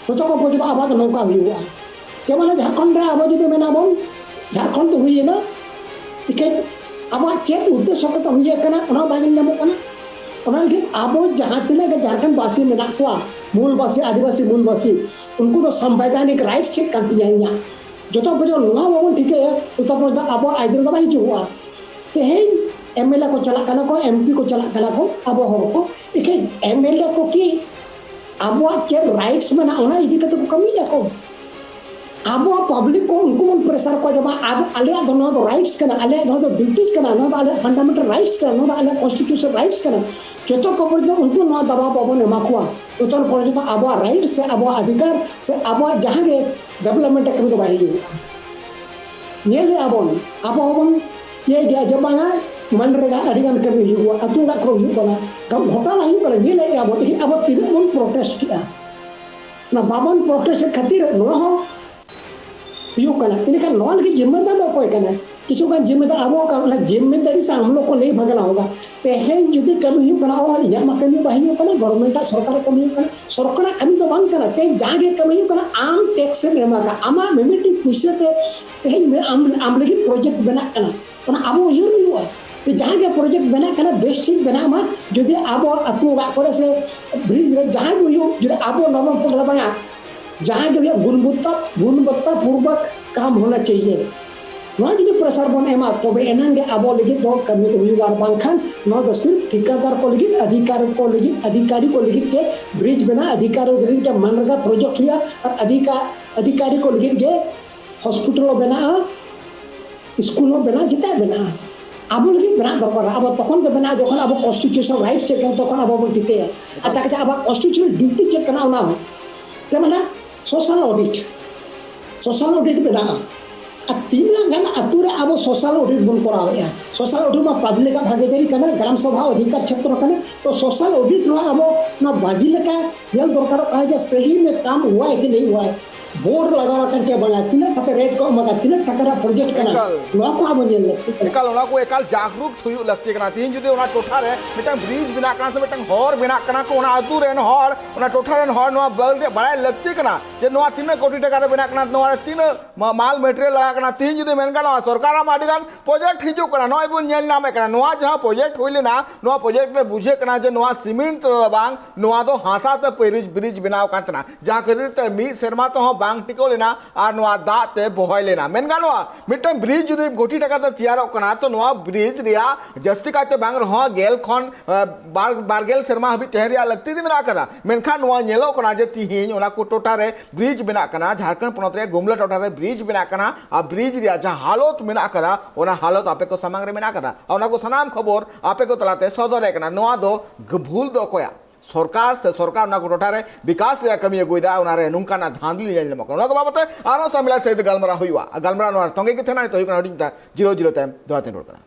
ᱛᱚᱛᱚ ᱠᱷᱚᱱ ᱯᱚᱨᱡᱚᱱᱛᱚ ᱟᱵᱚᱣᱟᱜ ᱫᱚ ᱱᱚᱝᱠᱟ ᱦᱩᱭᱩᱜᱼᱟ᱾ ᱡᱮᱢᱚᱱ ᱡᱷᱟᱲᱠᱷᱚᱸᱰ ᱨᱮ ᱟᱵᱚ ᱡᱩᱫᱤ ᱢᱮᱱᱟ ᱵᱚᱱ ᱡᱷᱟᱲᱠᱷᱚᱸᱰ ᱫᱚ ᱦᱩᱭᱮᱱᱟ, ᱤᱠᱷᱟᱹᱱ ᱟᱵᱚᱣᱟᱜ ᱪᱮᱫ ᱩᱫᱽᱫᱮᱥᱥᱚ ᱠᱟᱛᱮ ᱦᱩᱭ ᱟᱠᱟᱱᱟ ᱚᱱᱟ ᱵᱟᱝ ᱧᱮᱞ ᱧᱟᱢᱚᱜ ᱠᱟᱱᱟ᱾ ᱚᱱᱟ ᱞᱟᱹᱜᱤᱫ ᱟᱵᱚ ᱡᱟᱦᱟᱸ ᱛᱤᱱᱟᱹᱜ ᱜᱮ ᱡᱷᱟᱲᱠᱷᱚᱸᱰ ᱵᱟᱥᱤ ᱢᱮᱱᱟᱜ ᱠᱚᱣᱟ, ᱢᱩᱞ ᱵᱟᱥᱤ, ᱟᱹᱫᱤᱵᱟᱹᱥᱤ ᱢᱩᱞ ᱵᱟᱥᱤ, ᱩᱱᱠᱩ ᱫᱚ ᱥᱟᱢᱵᱤᱫᱷᱟᱱᱤᱠ ᱨᱟᱭᱤᱴᱥ ᱪᱮᱫ ᱠᱟᱱ ᱛᱤᱧᱟ ᱤᱧᱟᱹᱜ? ᱡᱚᱛᱚ ᱯᱚᱨᱡᱚᱱᱛᱚ ᱱᱚᱣᱟ ᱵᱟᱵᱚᱱ ᱴᱷᱤᱠᱟᱹᱭᱟ, ᱛᱚᱛᱚ ᱯᱚᱨᱡᱚᱱᱛᱚ ᱟᱵᱚᱣᱟᱜ ᱟᱹᱭᱫᱟᱹᱨ ᱫᱚ ᱵᱟᱭ ᱦᱤᱡᱩᱜᱼᱟ᱾ ᱛᱮᱦᱮᱧ ᱮᱢ ᱮᱞ ᱮ ᱠᱚ ᱪᱟᱞᱟᱜ ᱠᱟᱱᱟ ᱠᱚ, ᱮᱢ ᱯᱤ ᱠᱚ ᱪᱟᱞᱟᱜ ᱠᱟᱱᱟ ᱠᱚ, ᱟᱵᱚ ᱦᱚᱲ ᱠᱚ, ᱮᱠᱷᱮᱱ ᱮᱢ ᱮᱞ ᱮ ᱠᱚ ᱠᱤ ᱟᱵᱚᱣᱟᱜ ᱪᱮᱫ ᱨᱟᱭᱤᱴᱥ ᱢᱮᱱᱟᱜᱼᱟ ᱚᱱᱟ ᱤᱫᱤ ᱠᱟᱛᱮ ᱠᱚ ᱠᱟᱹᱢᱤᱭᱮᱫᱟ ᱠᱚ? ᱟᱵᱚᱣᱟᱜ ᱯᱟᱵᱽᱞᱤᱠ ᱠᱚ ᱩᱱᱠᱩ ᱵᱚᱱ ᱯᱨᱮᱥᱟᱨ ᱠᱚᱣᱟ ᱡᱮ ᱵᱟᱝ, ᱟᱵᱚ, ᱟᱞᱮᱭᱟᱜ ᱫᱚ ᱱᱚᱣᱟ ᱫᱚ ᱨᱟᱭᱤᱴᱥ ᱠᱟᱱᱟ, ᱟᱞᱮᱭᱟᱜ ᱫᱚ ᱱᱚᱣᱟ ᱫᱚ ᱰᱤᱭᱩᱴᱤᱥ ᱠᱟᱱᱟ, ᱱᱚᱣᱟ ᱫᱚ ᱟᱞᱮᱭᱟᱜ ᱯᱷᱟᱱᱰᱟᱢᱮᱱᱴᱟᱞ ᱨᱟᱭᱤᱴᱥ ᱠᱟᱱᱟ, ᱱᱚᱣᱟ ᱫᱚ ᱟᱞᱮᱭᱟᱜ ᱠᱚᱱᱥᱴᱤᱴᱤᱭᱩᱥᱚᱱ ᱨᱟᱭᱤᱴᱥ ᱠᱟᱱᱟ᱾ ᱡᱚᱛᱚ ᱠᱚ ᱯᱚᱨᱡᱚᱱᱛᱚ ᱩᱱᱠᱩ ᱱᱚᱣᱟ ᱫᱟᱵᱟᱣ ᱵᱟᱵᱚᱱ ᱮᱢᱟ ᱠᱚᱣᱟ, ᱛᱚᱛᱚ ᱯᱚᱨᱡᱚᱱᱛᱚ ᱟᱵᱚᱣᱟᱜ ᱨᱟᱭᱤᱴ ᱥᱮ ᱟᱵᱚᱣᱟᱜ ᱚᱫᱷᱤᱠᱟᱨ ᱥᱮ ᱟᱵᱚᱣᱟᱜ ᱡᱟᱦᱟᱸ ᱜᱮ ᱰᱮᱵᱷᱞᱚᱯᱢᱮᱱᱴ ᱠᱟᱹᱢᱤ ᱫᱚ ᱵᱟᱭ ᱦᱩᱭᱩᱜᱼᱟ᱾ ᱧᱮᱞᱮᱫᱼᱟ ᱵᱚᱱ, ᱟᱵᱚ ᱦᱚᱸᱵᱚᱱ ᱤᱭᱟᱹᱭ ᱜᱮᱭᱟ ᱡᱮ ᱵᱟᱝᱟ, ᱢᱟᱱᱨᱮᱜᱟ ᱟᱹᱰᱤ ᱜᱟᱱ ᱠᱟᱹᱢᱤ ᱦᱩᱭᱩᱜᱼᱟ, ᱟᱹᱛᱩ ᱚᱲᱟᱜ ᱠᱚᱨᱮ ᱦᱩᱭᱩᱜ ᱠᱟᱱᱟ, ᱜᱷᱚᱴᱟᱞᱟ ᱦᱩᱭᱩᱜ ᱠᱟᱱᱟ, ᱧᱮᱞᱮᱫᱼᱟ ᱵᱚᱱ, ᱛᱮᱦᱮᱧ ᱟᱵᱚ ᱛᱤᱱᱟᱹᱜ ᱵᱚᱱ ᱯᱨᱚᱴᱮᱥᱴ ᱠᱮᱜᱼᱟ᱾ ᱚᱱᱟ ᱵᱟᱵᱚᱱ ᱯᱨᱚᱴᱮᱥᱴ ᱠᱷᱟᱹᱛᱤᱨ ᱱᱚᱣᱟ ᱦᱚᱸ ᱦᱩᱭᱩᱜ ᱠᱟᱱᱟ᱾ ᱤᱱᱟᱹᱠᱷᱟᱱ ᱱᱚᱣᱟ ᱞᱟᱹᱜᱤᱫ ᱡᱤᱢᱢᱮᱫᱟᱨ ᱫᱚ ᱚᱠᱚᱭ ᱠᱟᱱᱟᱭ? ᱠᱤᱪᱷᱩ ᱜᱟᱱ ᱡᱤᱢᱢᱮᱫᱟᱨ ᱟᱵᱚ ᱠᱟᱱ, ᱚᱱᱟ ᱡᱤᱢᱢᱮᱫᱟᱨᱤ ᱥᱮ ᱟᱢ ᱞᱳᱜ ᱠᱚ ᱞᱟᱹᱭ ᱵᱷᱟᱜᱟᱱᱟ ᱦᱳᱜᱟ᱾ ᱛᱮᱦᱮᱧ ᱡᱩᱫᱤ ᱠᱟᱹᱢᱤ ᱦᱩᱭᱩᱜ ᱠᱟᱱᱟ, ᱚ, ᱤᱧᱟᱹᱜ ᱢᱟ ᱠᱟᱹᱢᱤ ᱵᱟᱭ ᱦᱩᱭᱩᱜ ᱠᱟᱱᱟ, ᱜᱚᱵᱷᱚᱨᱱᱢᱮᱱᱴ ᱟᱜ, ᱥᱚᱨᱠᱟᱨᱟᱜ ᱠᱟᱹᱢᱤ ᱦᱩᱭᱩᱜ ᱠᱟᱱᱟ, ᱥᱚᱨᱠᱟᱨᱟᱜ ᱠᱟᱹᱢᱤ ᱫᱚ ᱵᱟᱝ ᱠᱟᱱᱟ᱾ ᱛᱮᱦᱮᱧ ᱡᱟᱦᱟᱸ ᱜᱮ ᱠᱟᱹᱢᱤ ᱦᱩᱭᱩᱜ ᱠᱟᱱᱟ, ᱟᱢ ᱴᱮᱠᱥ ᱮᱢ ᱮᱢ ᱟᱠᱟᱫ, ᱟᱢᱟᱜ ᱢᱤᱢᱤᱫᱴᱤᱡ ᱯᱩᱭᱥᱟᱹ ᱛᱮ ᱛᱮᱦᱮᱧ ᱟᱢ, ᱟᱢ ᱞᱟᱹᱜᱤᱫ ᱯᱨᱚᱡᱮᱠᱴ ᱵᱮᱱᱟᱜ ᱠᱟᱱᱟ, ᱚᱱᱟ ᱟᱵᱚ ᱩᱭᱦᱟᱹᱨ ᱦᱩᱭᱩᱜᱼᱟ᱾ ᱡᱟᱦᱟᱸ ᱜᱮ ᱯᱨᱚᱡᱮᱠᱴ ᱵᱮᱱᱟᱜ ᱠᱟᱱᱟ, ᱵᱮᱥ ᱴᱷᱤᱠ ᱵᱮᱱᱟᱜ ᱢᱟ᱾ ᱡᱩᱫᱤ ᱟᱵᱚ ᱟᱹᱛᱩ ᱚᱲᱟᱜ ᱠᱚᱨᱮ ᱥᱮ ᱵᱨᱤᱡᱽ ᱨᱮ ᱡᱟᱦᱟᱸ ᱜᱮ ᱦᱩᱭᱩᱜ, ᱡᱩᱫᱤ ᱟᱵᱚ ᱱᱚᱵᱚᱢ ᱯᱚᱫᱷᱟ ᱵᱟᱝᱟ, ᱡᱟᱦᱟᱸ ᱜᱮ ᱦᱩᱭᱩᱜ, ᱜᱩᱱᱵᱚᱛᱛᱟ, ᱜᱩᱱᱵᱚᱛᱛᱟ ᱯᱩᱨᱵᱚᱠ ᱠᱟᱢ ᱦᱳᱱᱟ ᱪᱟᱦᱤᱭᱮ᱾ ᱱᱚᱣᱟ ᱡᱩᱫᱤ ᱯᱨᱮᱥᱟᱨ ᱵᱚᱱ ᱮᱢᱟ, ᱛᱚᱵᱮ ᱮᱱᱟᱝ ᱜᱮ ᱟᱵᱚ ᱞᱟᱹᱜᱤᱫ ᱫᱚ ᱠᱟᱹᱢᱤ ᱫᱚ ᱦᱩᱭᱩᱜᱼᱟ᱾ ᱟᱨ ᱵᱟᱝᱠᱷᱟᱱ ᱱᱚᱣᱟ ᱫᱚ ᱥᱤᱨᱯ ᱴᱷᱤᱠᱟᱹᱫᱟᱨ ᱠᱚ ᱞᱟᱹᱜᱤᱫ, ᱚᱫᱷᱤᱠᱟᱨ ᱠᱚ ᱞᱟᱹᱜᱤᱫ, ᱚᱫᱷᱤᱠᱟᱨᱤ ᱠᱚ ᱞᱟᱹᱜᱤᱫ ᱜᱮ ᱵᱨᱤᱡᱽ ᱵᱮᱱᱟᱜᱼᱟ, ᱚᱫᱷᱤᱠᱟᱨᱤ ᱠᱚ ᱞᱟᱹᱜᱤᱫ ᱜᱮ ᱢᱟᱱᱨᱮᱜᱟ ᱯᱨᱚᱡᱮᱠᱴ ᱦᱩᱭᱩᱜᱼᱟ, ᱟᱨ ᱚᱫᱷᱤᱠᱟ-, ᱚᱫᱷᱤᱠᱟᱨᱤ ᱠᱚ ᱞᱟᱹᱜᱤᱫ ᱜᱮ ᱦᱚᱥᱯᱤᱴᱟᱞ ᱦᱚᱸ ᱵᱮᱱᱟᱜᱼᱟ, ᱥᱠᱩᱞ ᱦᱚᱸ ᱵᱮᱱᱟᱜᱼᱟ, ᱡᱮᱛᱮᱭᱟᱜ ᱵᱮᱱᱟᱜᱼᱟ᱾ ᱟᱵᱚ ᱞᱟᱹᱜᱤᱫ ᱵᱮᱱᱟᱜ ᱫᱚᱨᱠᱟᱨ, ᱟᱵᱚ ᱛᱚᱠᱷᱚᱱ ᱜᱮ ᱵᱮᱱᱟᱜᱼᱟ ᱡᱚᱠᱷᱚᱱ ᱟᱵᱚ ᱠᱚᱱᱥᱴᱤᱴᱤᱭᱩᱥᱚᱱ ᱨᱟᱭᱤᱴ ᱪᱮᱫ ᱠᱟᱱᱟ ᱛᱚᱠᱷᱚᱱ ᱟᱵᱚ ᱵᱚᱱ ᱴᱷᱤᱠᱟᱹᱭᱟ᱾ ᱟᱪᱪᱷᱟ, ᱟᱪᱪᱷᱟ, ᱟᱵᱚᱣᱟᱜ ᱠᱚᱱᱥᱴᱤᱴᱤᱭᱩᱥᱚᱱ ᱰᱤᱭᱩᱴᱤ ᱪᱮᱫ ᱠᱟᱱᱟ ᱚᱱᱟ ᱦᱚᱸ᱾ ᱛᱮ ᱢᱟᱱᱮ ᱥᱳᱥᱟᱞ ᱚᱰᱤᱴ, ᱥᱳᱥᱟᱞ ᱚᱰᱤᱴ ᱢᱮᱱᱟᱜᱼᱟ᱾ ᱟᱨ ᱛᱤᱱᱟᱹᱜ ᱜᱟᱱ ᱟᱹᱛᱩ ᱨᱮ ᱟᱵᱚ ᱥᱳᱥᱟᱞ ᱚᱰᱤᱴ ᱵᱚᱱ ᱠᱚᱨᱟᱣᱮᱫᱼᱟ? ᱥᱳᱥᱟᱞ ᱚᱰᱤᱴ ᱢᱟ ᱯᱟᱵᱽᱞᱤᱠ ᱟᱜ ᱵᱷᱟᱜᱤᱫᱟᱨᱤ ᱠᱟᱱᱟ, ᱜᱨᱟᱢ ᱥᱚᱵᱷᱟ ᱚᱫᱷᱤᱠᱟᱨ ᱪᱷᱮᱛᱨᱚ ᱠᱟᱱᱟ᱾ ᱛᱚ ᱥᱳᱥᱟᱞ ᱚᱰᱤᱴ ᱨᱮᱦᱚᱸ ᱟᱵᱚ ᱚᱱᱟ ᱵᱷᱟᱹᱜᱤ ᱞᱮᱠᱟ ᱧᱮᱞ ᱫᱚᱨᱠᱟᱨᱚᱜ ᱠᱟᱱᱟ ᱡᱮ ᱥᱟᱹᱦᱤ ᱢᱮ ᱠᱟᱢ ᱦᱩᱣᱟ ᱦᱮ ᱠᱤ ᱱᱟᱦᱤ ᱦᱩᱣᱟ ᱦᱮ, ᱵᱳᱨᱰ ᱞᱟᱜᱟᱣ ᱟᱠᱟᱱ ᱪᱮ ᱵᱟᱝᱟ, ᱛᱤᱱᱟᱹᱜ ᱠᱟᱛᱮ ᱨᱮᱴ ᱠᱚ ᱮᱢ ᱟᱠᱟᱫ, ᱛᱤᱱᱟᱹᱜ ᱴᱟᱠᱟ ᱨᱮᱭᱟᱜ ᱯᱨᱚᱡᱮᱠᱴ ᱠᱟᱱᱟ, ᱮᱠᱟᱞ᱾ ᱱᱚᱣᱟ ᱠᱚ ᱟᱵᱚ ᱧᱮᱞ ᱞᱟᱹᱠᱛᱤ ᱠᱟᱱᱟ᱾ ᱮᱠᱟᱞ, ᱚᱱᱟ ᱠᱚ ᱮᱠᱟᱞ ᱡᱟᱜᱽᱨᱩᱠ ᱦᱩᱭᱩᱜ ᱞᱟᱹᱠᱛᱤ ᱠᱟᱱᱟ᱾ ᱛᱤᱦᱤᱧ ᱡᱩᱫᱤ ᱚᱱᱟ ᱴᱚᱴᱷᱟ ᱨᱮ ᱢᱤᱫᱴᱟᱝ ᱵᱨᱤᱡᱽ ᱵᱮᱱᱟᱜ ᱠᱟᱱᱟ ᱥᱮ ᱢᱤᱫᱴᱟᱝ ᱦᱚᱨ ᱵᱮᱱᱟᱜ ᱠᱟᱱᱟ ᱠᱚ, ᱚᱱᱟ ᱟᱹᱛᱩ ᱨᱮᱱ ᱦᱚᱲ, ᱚᱱᱟ ᱴᱚᱴᱷᱟ ᱨᱮᱱ ᱦᱚᱲ ᱱᱚᱣᱟ ᱵᱟᱹᱞ ᱨᱮ ᱵᱟᱲᱟᱭ ᱞᱟᱹᱠᱛᱤ ᱠᱟᱱᱟ ᱡᱮ ᱱᱚᱣᱟ ᱛᱤᱱᱟᱹᱜ ᱠᱳᱴᱤ ᱴᱟᱠᱟ ᱨᱮ ᱵᱮᱱᱟᱜ ᱠᱟᱱᱟ, ᱱᱚᱣᱟ ᱨᱮ ᱛᱤᱱᱟᱹᱜ ᱢᱟ-, ᱢᱟᱞ ᱢᱮᱴᱮᱨᱤᱭᱟᱞ ᱞᱟᱜᱟᱜ ᱠᱟᱱᱟ᱾ ᱛᱤᱦᱤᱧ ᱡᱩᱫᱤ ᱢᱮᱱ ᱜᱟᱱᱚᱜᱼᱟ, ᱥᱚᱨᱠᱟᱨᱟᱜ ᱢᱟ ᱟᱹᱰᱤ ᱜᱟᱱ ᱯᱨᱚᱡᱮᱠᱴ ᱦᱤᱡᱩᱜ ᱠᱟᱱᱟ, ᱱᱚᱜᱼᱚᱭ ᱵᱚᱱ ᱧᱮᱞ ᱧᱟᱢᱮᱫ ᱠᱟᱱᱟ, ᱱᱚᱣᱟ ᱡᱟᱦᱟᱸ ᱯᱨᱚᱡᱮᱠᱴ ᱦᱩᱭ ᱞᱮᱱᱟ, ᱱᱚᱣᱟ ᱯᱨᱚᱡᱮᱠᱴ ᱨᱮ ᱵᱩᱡᱷᱟᱹᱜ ᱠᱟᱱᱟ ᱡᱮ ᱱᱚᱣᱟ ᱥᱤᱢᱮᱱᱴ ᱛᱮᱫᱚ ᱵᱟᱝ, ᱱᱚᱣᱟ ᱫᱚ ᱦᱟᱥᱟ ᱛᱮ ᱵᱨᱤᱡᱽ, ᱵᱨᱤᱡᱽ ᱵᱮᱱᱟᱣ ᱠᱟᱱ ᱛᱟᱦᱮᱱᱟ, ᱡᱟᱦᱟᱸ ᱠᱷᱟᱹᱛᱤᱨ ᱛᱮ ᱢᱤᱫ ᱥᱮᱨᱢᱟ ᱛᱮᱦᱚᱸ ᱵᱟᱝ ᱴᱤᱠᱟᱹᱣ ᱞᱮᱱᱟ ᱟᱨ ᱱᱚᱣᱟ ᱫᱟᱜ ᱛᱮ ᱵᱚᱦᱚᱭ ᱞᱮᱱᱟ᱾ ᱢᱮᱱ ᱜᱟᱱᱚᱜᱼᱟ, ᱢᱤᱫᱴᱟᱝ ᱵᱨᱤᱡᱽ ᱡᱩᱫᱤ ᱠᱳᱴᱤ ᱴᱟᱠᱟ ᱛᱮ ᱛᱮᱭᱟᱨᱚᱜ ᱠᱟᱱᱟ, ᱛᱚ ᱱᱚᱣᱟ ᱵᱨᱤᱡᱽ ᱨᱮᱭᱟᱜ ᱡᱟᱹᱥᱛᱤ ᱠᱟᱭᱛᱮ ᱵᱟᱝ ᱨᱮᱦᱚᱸ ᱜᱮᱞ ᱠᱷᱚᱱ, ᱮ, ᱵᱟᱨ, ᱵᱟᱨ ᱜᱮᱞ ᱥᱮᱨᱢᱟ ᱦᱟᱹᱵᱤᱡ ᱛᱟᱦᱮᱸ ᱨᱮᱭᱟᱜ ᱞᱟᱹᱠᱛᱤ ᱫᱚ ᱢᱮᱱᱟᱜ ᱟᱠᱟᱫᱟ᱾ ᱢᱮᱱᱠᱷᱟᱱ ᱱᱚᱣᱟ ᱧᱮᱞᱚᱜ ᱠᱟᱱᱟ ᱡᱮ ᱛᱤᱦᱤᱧ ᱚᱱᱟ ᱠᱚ ᱴᱚᱴᱷᱟ ᱨᱮ ᱵᱨᱤᱡᱽ ᱵᱮᱱᱟᱜ ᱠᱟᱱᱟ, ᱡᱷᱟᱲᱠᱷᱚᱸᱰ ᱯᱚᱱᱚᱛ ᱨᱮᱭᱟᱜ ᱜᱩᱢᱞᱟ ᱴᱚᱴᱷᱟ ᱨᱮ ᱵᱨᱤᱡᱽ ᱵᱮᱱᱟᱜ ᱠᱟᱱᱟ, ᱟᱨ ᱵᱨᱤᱡᱽ ᱨᱮᱭᱟᱜ ᱡᱟᱦᱟᱸ ᱦᱟᱞᱚᱛ ᱢᱮᱱᱟᱜ ᱟᱠᱟᱫᱟ, ᱚᱱᱟ ᱦᱟᱞᱚᱛ ᱟᱯᱮ ᱠᱚ ᱥᱟᱢᱟᱝ ᱨᱮ ᱢᱮᱱᱟᱜ ᱟᱠᱟᱫᱟ᱾ ᱟᱨ ᱚᱱᱟ ᱠᱚ ᱥᱟᱱᱟᱢ ᱠᱷᱚᱵᱚᱨ ᱟᱯᱮ ᱠᱚ ᱛᱟᱞᱟᱛᱮ ᱥᱚᱫᱚᱨ ᱮ ᱠᱟᱱᱟ᱾ ᱱᱚᱣᱟ ᱫᱚ ᱜ-, ᱵᱷᱩᱞ ᱫᱚ ᱚᱠᱚᱭᱟᱜ? ᱥᱚᱨᱠᱟᱨ ᱥᱮ ᱥᱚᱨᱠᱟᱨ ᱚᱱᱟ ᱠᱚ ᱴᱚᱴᱷᱟ ᱨᱮ ᱵᱤᱠᱟᱥ ᱨᱮᱭᱟᱜ ᱠᱟᱹᱢᱤ ᱟᱹᱜᱩᱭᱮᱫᱟ, ᱚᱱᱟ ᱨᱮ ᱱᱚᱝᱠᱟᱱᱟᱜ ᱫᱷᱟᱸᱫᱞᱤ ᱧᱮᱞ ᱧᱟᱢᱚᱜ ᱠᱟᱱᱟ᱾ ᱚᱱᱟ ᱠᱚ ᱵᱟᱵᱚᱛ ᱛᱮ ᱟᱨᱦᱚᱸ ᱥᱟᱢᱤᱞᱟ ᱥᱟᱹᱦᱤᱛ ᱜᱟᱞᱢᱟᱨᱟᱣ ᱦᱩᱭᱩᱜᱼᱟ᱾ ᱟᱨ ᱜᱟᱞᱢᱟᱨᱟᱣ ᱱᱚᱣᱟ ᱛᱚᱸᱜᱮ ᱜᱮ ᱛᱟᱦᱮᱱᱟ᱾ ᱱᱤᱛᱚᱜ ᱦᱩᱭᱩᱜ ᱠᱟᱱᱟ ᱦᱩᱰᱤᱧ ᱢᱟᱪᱷᱟ ᱡᱤᱨᱟᱹᱣ ᱡᱤᱨᱟᱹᱣ ᱛᱟᱭᱚᱢ ᱫᱚᱦᱲᱟ ᱛᱮᱧ ᱨᱩᱣᱟᱹᱲ ᱠᱟᱱᱟ᱾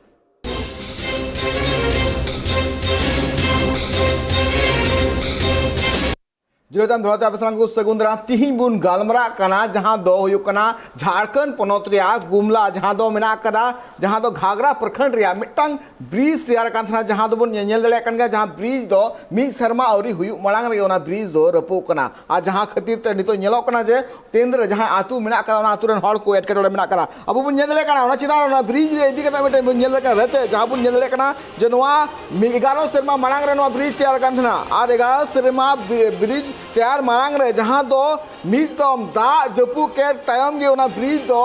ᱡᱤᱨᱟᱹᱣ ᱛᱟᱭᱚᱢ ᱫᱚᱦᱲᱟ ᱛᱮ ᱟᱯᱮ ᱥᱟᱱᱟᱢ ᱠᱚ ᱥᱟᱹᱜᱩᱱ ᱫᱟᱨᱟᱢ᱾ ᱛᱤᱦᱤᱧ ᱵᱚᱱ ᱜᱟᱞᱢᱟᱨᱟᱜ ᱠᱟᱱᱟ ᱡᱟᱦᱟᱸ ᱫᱚ ᱦᱩᱭᱩᱜ ᱠᱟᱱᱟ ᱡᱷᱟᱲᱠᱷᱚᱸᱰ ᱯᱚᱱᱚᱛ ᱨᱮᱭᱟᱜ ᱜᱩᱢᱞᱟ, ᱡᱟᱦᱟᱸ ᱫᱚ ᱢᱮᱱᱟᱜ ᱟᱠᱟᱫᱟ, ᱡᱟᱦᱟᱸ ᱫᱚ ᱜᱷᱟᱜᱽᱨᱟ ᱯᱨᱚᱠᱷᱚᱸᱰ ᱨᱮᱭᱟᱜ ᱢᱤᱫᱴᱟᱝ ᱵᱨᱤᱡᱽ ᱛᱮᱭᱟᱨ ᱟᱠᱟᱱ ᱛᱟᱦᱮᱱᱟ, ᱡᱟᱦᱟᱸ ᱫᱚᱵᱚᱱ ᱧᱮ-, ᱧᱮᱞ ᱫᱟᱲᱮᱭᱟᱜ ᱠᱟᱱ ᱜᱮᱭᱟ, ᱡᱟᱦᱟᱸ ᱵᱨᱤᱡᱽ ᱫᱚ ᱢᱤᱫ ᱥᱮᱨᱢᱟ ᱟᱹᱣᱨᱤ ᱦᱩᱭᱩᱜ ᱢᱟᱲᱟᱝ ᱨᱮᱜᱮ ᱚᱱᱟ ᱵᱨᱤᱡᱽ ᱫᱚ ᱨᱟᱹᱯᱩᱫ ᱠᱟᱱᱟ᱾ ᱟᱨ ᱡᱟᱦᱟᱸ ᱠᱷᱟᱹᱛᱤᱨ ᱛᱮ ᱱᱤᱛᱚᱜ ᱧᱮᱞᱚᱜ ᱠᱟᱱᱟ ᱡᱮ ᱛᱤᱱ ᱨᱮ ᱡᱟᱦᱟᱸ ᱟᱹᱛᱩ ᱢᱮᱱᱟᱜ ᱟᱠᱟᱫᱟ, ᱚᱱᱟ ᱟᱹᱛᱩ ᱨᱮᱱ ᱦᱚᱲ ᱠᱚ ᱮᱴᱠᱮᱴᱚᱬᱮ ᱢᱮᱱᱟᱜ ᱟᱠᱟᱫᱟ᱾ ᱟᱵᱚ ᱵᱚᱱ ᱧᱮᱞ ᱫᱟᱲᱮᱭᱟᱜ ᱠᱟᱱᱟ, ᱚᱱᱟ ᱪᱮᱛᱟᱱ ᱨᱮ ᱚᱱᱟ ᱵᱨᱤᱡᱽ ᱨᱮ ᱤᱫᱤ ᱠᱟᱛᱮ ᱢᱤᱫᱴᱮᱱ ᱵᱚᱱ ᱧᱮᱞ ᱫᱟᱲᱮᱭᱟᱜ ᱠᱟᱱᱟ, ᱨᱮᱛᱮ ᱡᱟᱦᱟᱸ ᱵᱚᱱ ᱧᱮᱞ ᱫᱟᱲᱮᱭᱟᱜ ᱠᱟᱱᱟ ᱡᱮ ᱱᱚᱣᱟ ᱢᱤᱫ ᱮᱜᱟᱨᱚ ᱥᱮᱨᱢᱟ ᱢᱟᱲᱟᱝ ᱨᱮ ᱱᱚᱣᱟ ᱵᱨᱤᱡᱽ ᱛᱮᱭᱟᱨ ᱟᱠᱟᱱ ᱛᱟᱦᱮᱱᱟ᱾ ᱟᱨ ᱮᱜᱟᱨᱚ ᱥᱮᱨᱢᱟ ᱵᱨᱤ-, ᱵᱨᱤᱡᱽ ᱛᱮᱭᱟᱨ ᱢᱟᱲᱟᱝ ᱨᱮ ᱡᱟᱦᱟᱸ ᱫᱚ ᱢᱤᱫ ᱫᱚᱢ ᱫᱟᱜ ᱡᱟᱹᱯᱩᱫ ᱠᱮᱫ ᱛᱟᱭᱚᱢ ᱜᱮ ᱚᱱᱟ ᱵᱨᱤᱡᱽ ᱫᱚ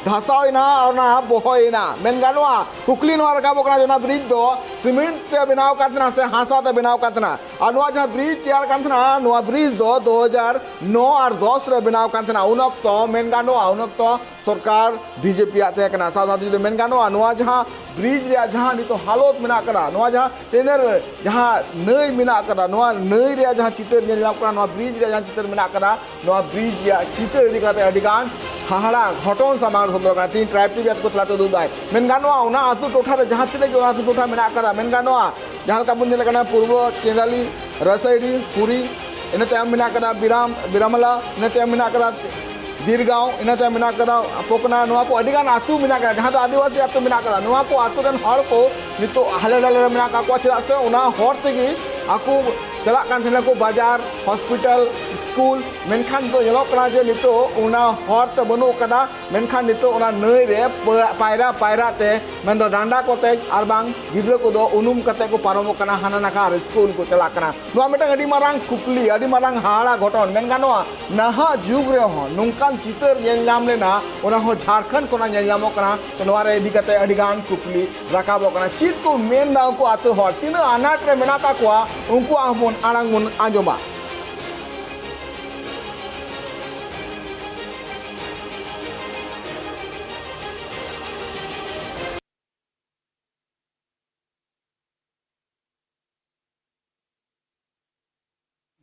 ᱫᱷᱟᱥᱟᱣ ᱮᱱᱟ ᱟᱨ ᱚᱱᱟ ᱵᱚᱦᱚᱭ ᱮᱱᱟ᱾ ᱢᱮᱱ ᱜᱟᱱᱚᱜᱼᱟ, ᱠᱩᱠᱞᱤ ᱱᱚᱣᱟ ᱨᱟᱠᱟᱵᱚᱜ ᱠᱟᱱᱟ ᱡᱮ ᱚᱱᱟ ᱵᱨᱤᱡᱽ ᱫᱚ ᱥᱤᱢᱮᱱᱴ ᱛᱮ ᱵᱮᱱᱟᱣ ᱟᱠᱟᱱ ᱛᱟᱦᱮᱱᱟ ᱥᱮ ᱦᱟᱥᱟ ᱛᱮ ᱵᱮᱱᱟᱣ ᱟᱠᱟᱱ ᱛᱟᱦᱮᱱᱟ? ᱟᱨ ᱱᱚᱣᱟ ᱡᱟᱦᱟᱸ ᱵᱨᱤᱡᱽ ᱛᱮᱭᱟᱨ ᱠᱟᱱ ᱛᱟᱦᱮᱱᱟ, ᱱᱚᱣᱟ ᱵᱨᱤᱡᱽ ᱫᱚ ᱫᱩ ᱦᱟᱡᱟᱨ ᱱᱚ ᱟᱨ ᱫᱚᱥ ᱨᱮ ᱵᱮᱱᱟᱣ ᱟᱠᱟᱱ ᱛᱟᱦᱮᱱᱟ᱾ ᱩᱱ ᱚᱠᱛᱚ ᱢᱮᱱ ᱜᱟᱱᱚᱜᱼᱟ, ᱩᱱ ᱚᱠᱛᱚ ᱥᱚᱨᱠᱟᱨ ᱵᱤᱡᱮᱯᱤ ᱟᱜ ᱛᱟᱦᱮᱸ ᱠᱟᱱᱟ᱾ ᱥᱟᱶ ᱥᱟᱶᱛᱮ ᱡᱩᱫᱤ ᱢᱮᱱ ᱜᱟᱱᱚᱜᱼᱟ, ᱱᱚᱣᱟ ᱡᱟᱦᱟᱸ ᱵᱨᱤᱡᱽ ᱨᱮᱭᱟᱜ ᱡᱟᱦᱟᱸ ᱱᱤᱛᱚᱜ ᱦᱟᱞᱚᱛ ᱢᱮᱱᱟᱜ ᱠᱟᱫᱟ, ᱱᱚᱣᱟ ᱡᱟᱦᱟᱸ ᱛᱮᱱᱮᱨ ᱡᱟᱦᱟᱸ ᱱᱟᱹᱭ ᱢᱮᱱᱟᱜ ᱠᱟᱫᱟ, ᱱᱚᱣᱟ ᱱᱟᱹᱭ ᱨᱮᱭᱟᱜ ᱡᱟᱦᱟᱸ ᱪᱤᱛᱟᱹᱨ ᱧᱮᱞ ᱧᱟᱢᱚᱜ ᱠᱟᱱᱟ, ᱱᱚᱣᱟ ᱵᱨᱤᱡᱽ ᱨᱮᱭᱟᱜ ᱡᱟᱦᱟᱸ ᱪᱤᱛᱟᱹᱨ ᱢᱮᱱᱟᱜ ᱠᱟᱫᱟ, ᱱᱚᱣᱟ ᱵᱨᱤᱡᱽ ᱨᱮᱭᱟᱜ ᱪᱤᱛᱟᱹᱨ ᱤᱫᱤ ᱠᱟᱛᱮ ᱟᱹᱰᱤ ᱜᱟᱱ ᱦᱟᱦᱟᱲᱟ ᱜᱷᱚᱴᱚᱱ ᱥᱟᱢᱟᱝ ᱨᱮ ᱥᱚᱫᱚᱨ ᱠᱟᱱᱟ᱾ ᱛᱮᱦᱮᱧ ᱴᱨᱟᱭᱤᱵᱽ ᱴᱤᱵᱷᱤ ᱟᱯᱮ ᱠᱚ ᱛᱟᱞᱟᱛᱮ ᱩᱫᱩᱜ ᱫᱟᱭ᱾ ᱢᱮᱱ ᱜᱟᱱᱚᱜᱼᱟ, ᱚᱱᱟ ᱟᱹᱛᱩ ᱴᱚᱴᱷᱟ ᱨᱮ ᱡᱟᱦᱟᱸ ᱛᱤᱱᱟᱹᱜ ᱜᱮ ᱚᱱᱟ ᱟᱹᱛᱩ ᱴᱚᱴᱷᱟ ᱢᱮᱱᱟᱜ ᱠᱟᱫᱟ, ᱢᱮᱱ ᱜᱟᱱᱚᱜᱼᱟ, ᱡᱟᱦᱟᱸ ᱞᱮᱠᱟ ᱵᱚᱱ ᱧᱮᱞ ᱠᱟᱱᱟ, ᱯᱩᱨᱵᱚ ᱠᱮᱸᱫᱟᱞᱤ, ᱨᱟᱥᱟᱭᱰᱤ, ᱯᱩᱨᱤ, ᱤᱱᱟᱹ ᱛᱟᱭᱚᱢ ᱢᱮᱱᱟᱜ ᱠᱟᱫᱟ ᱵᱤᱨᱟᱢ, ᱵᱤᱨᱟᱢᱟᱞᱟ, ᱤᱱᱟᱹ ᱛᱟᱭᱚᱢ ᱢᱮᱱᱟᱜ ᱠᱟᱫᱟ ᱫᱤᱨᱜᱟᱸᱣ, ᱤᱱᱟᱹ ᱛᱟᱭᱚᱢ ᱢᱮᱱᱟᱜ ᱠᱟᱫᱟ ᱯᱳᱠᱱᱟ᱾ ᱱᱚᱣᱟ ᱠᱚ ᱟᱹᱰᱤ ᱜᱟᱱ ᱟᱹᱛᱩ ᱢᱮᱱᱟᱜ ᱠᱟᱫᱟ, ᱡᱟᱦᱟᱸ ᱫᱚ ᱟᱹᱫᱤᱵᱟᱹᱥᱤ ᱟᱹᱛᱩ ᱢᱮᱱᱟᱜ ᱠᱟᱫᱟ᱾ ᱱᱚᱣᱟ ᱠᱚ ᱟᱹᱛᱩ ᱨᱮᱱ ᱦᱚᱲ ᱠᱚ ᱱᱤᱛᱚᱜ ᱦᱟᱞᱮ ᱰᱟᱞᱮ ᱨᱮ ᱢᱮᱱᱟᱜ ᱠᱟᱜ ᱠᱚᱣᱟ, ᱪᱮᱫᱟᱜ ᱥᱮ ᱚᱱᱟ ᱦᱚᱨ ᱛᱮᱜᱮ ᱟᱠᱚ ᱪᱟᱞᱟᱜ ᱠᱟᱱ ᱛᱟᱦᱮᱱᱟ ᱠᱚ ᱵᱟᱡᱟᱨ, ᱦᱚᱥᱯᱤᱴᱟᱞ, ᱥᱠᱩᱞ᱾ ᱢᱮᱱᱠᱷᱟᱱ ᱱᱤᱛᱚᱜ ᱧᱮᱞᱚᱜ ᱠᱟᱱᱟ ᱡᱮ ᱱᱤᱛᱚᱜ ᱚᱱᱟ ᱦᱚᱨ ᱛᱮ ᱵᱟᱹᱱᱩᱜ ᱠᱟᱫᱟ, ᱢᱮᱱᱠᱷᱟᱱ ᱱᱤᱛᱚᱜ ᱚᱱᱟ ᱱᱟᱹᱭ ᱨᱮ ᱯᱟ-, ᱯᱟᱭᱨᱟ ᱯᱟᱭᱨᱟ ᱛᱮ, ᱢᱮᱱᱫᱚ ᱰᱟᱸᱰᱟ ᱠᱚᱛᱮ, ᱟᱨ ᱵᱟᱝ ᱜᱤᱫᱽᱨᱟᱹ ᱠᱚᱫᱚ ᱩᱱᱩᱢ ᱠᱟᱛᱮ ᱠᱚ ᱯᱟᱨᱚᱢᱚᱜ ᱠᱟᱱᱟ, ᱦᱟᱱᱟ ᱱᱟᱠᱷᱟ ᱟᱨ ᱥᱠᱩᱞ ᱠᱚ ᱪᱟᱞᱟᱜ ᱠᱟᱱᱟ᱾ ᱱᱚᱣᱟ ᱢᱤᱫᱴᱟᱝ ᱟᱹᱰᱤ ᱢᱟᱨᱟᱝ ᱠᱩᱠᱞᱤ, ᱟᱹᱰᱤ ᱢᱟᱨᱟᱝ ᱦᱟᱦᱟᱲᱟ ᱜᱷᱚᱴᱚᱱ ᱢᱮᱱ ᱜᱟᱱᱚᱜᱼᱟ᱾ ᱱᱟᱦᱟᱜ ᱡᱩᱜᱽ ᱨᱮᱦᱚᱸ ᱱᱚᱝᱠᱟᱱ ᱪᱤᱛᱟᱹᱨ ᱧᱮᱞ ᱧᱟᱢ ᱞᱮᱱᱟ, ᱚᱱᱟ ᱦᱚᱸ ᱡᱷᱟᱲᱠᱷᱚᱸᱰ ᱠᱷᱚᱱᱟᱜ ᱧᱮᱞ ᱧᱟᱢᱚᱜ ᱠᱟᱱᱟ᱾ ᱛᱚ, ᱱᱚᱣᱟ ᱨᱮ ᱤᱫᱤ ᱠᱟᱛᱮ ᱟᱹᱰᱤ ᱜᱟᱱ ᱠᱩᱠᱞᱤ ᱨᱟᱠᱟᱵᱚᱜ ᱠᱟᱱᱟ᱾ ᱪᱮᱫ ᱠᱚ ᱢᱮᱱᱫᱟ ᱩᱱᱠᱩ ᱟᱹᱛᱩ ᱦᱚᱲ, ᱛᱤᱱᱟᱹᱜ ᱟᱱᱟᱴ ᱨᱮ ᱢᱮᱱᱟᱜ ᱠᱟᱜ ᱠᱚᱣᱟ, ᱩᱱᱠᱩᱣᱟᱜ ᱦᱚᱸᱵᱚᱱ ᱟᱲᱟᱝ ᱵᱚᱱ ᱟᱸᱡᱚᱢᱟ᱾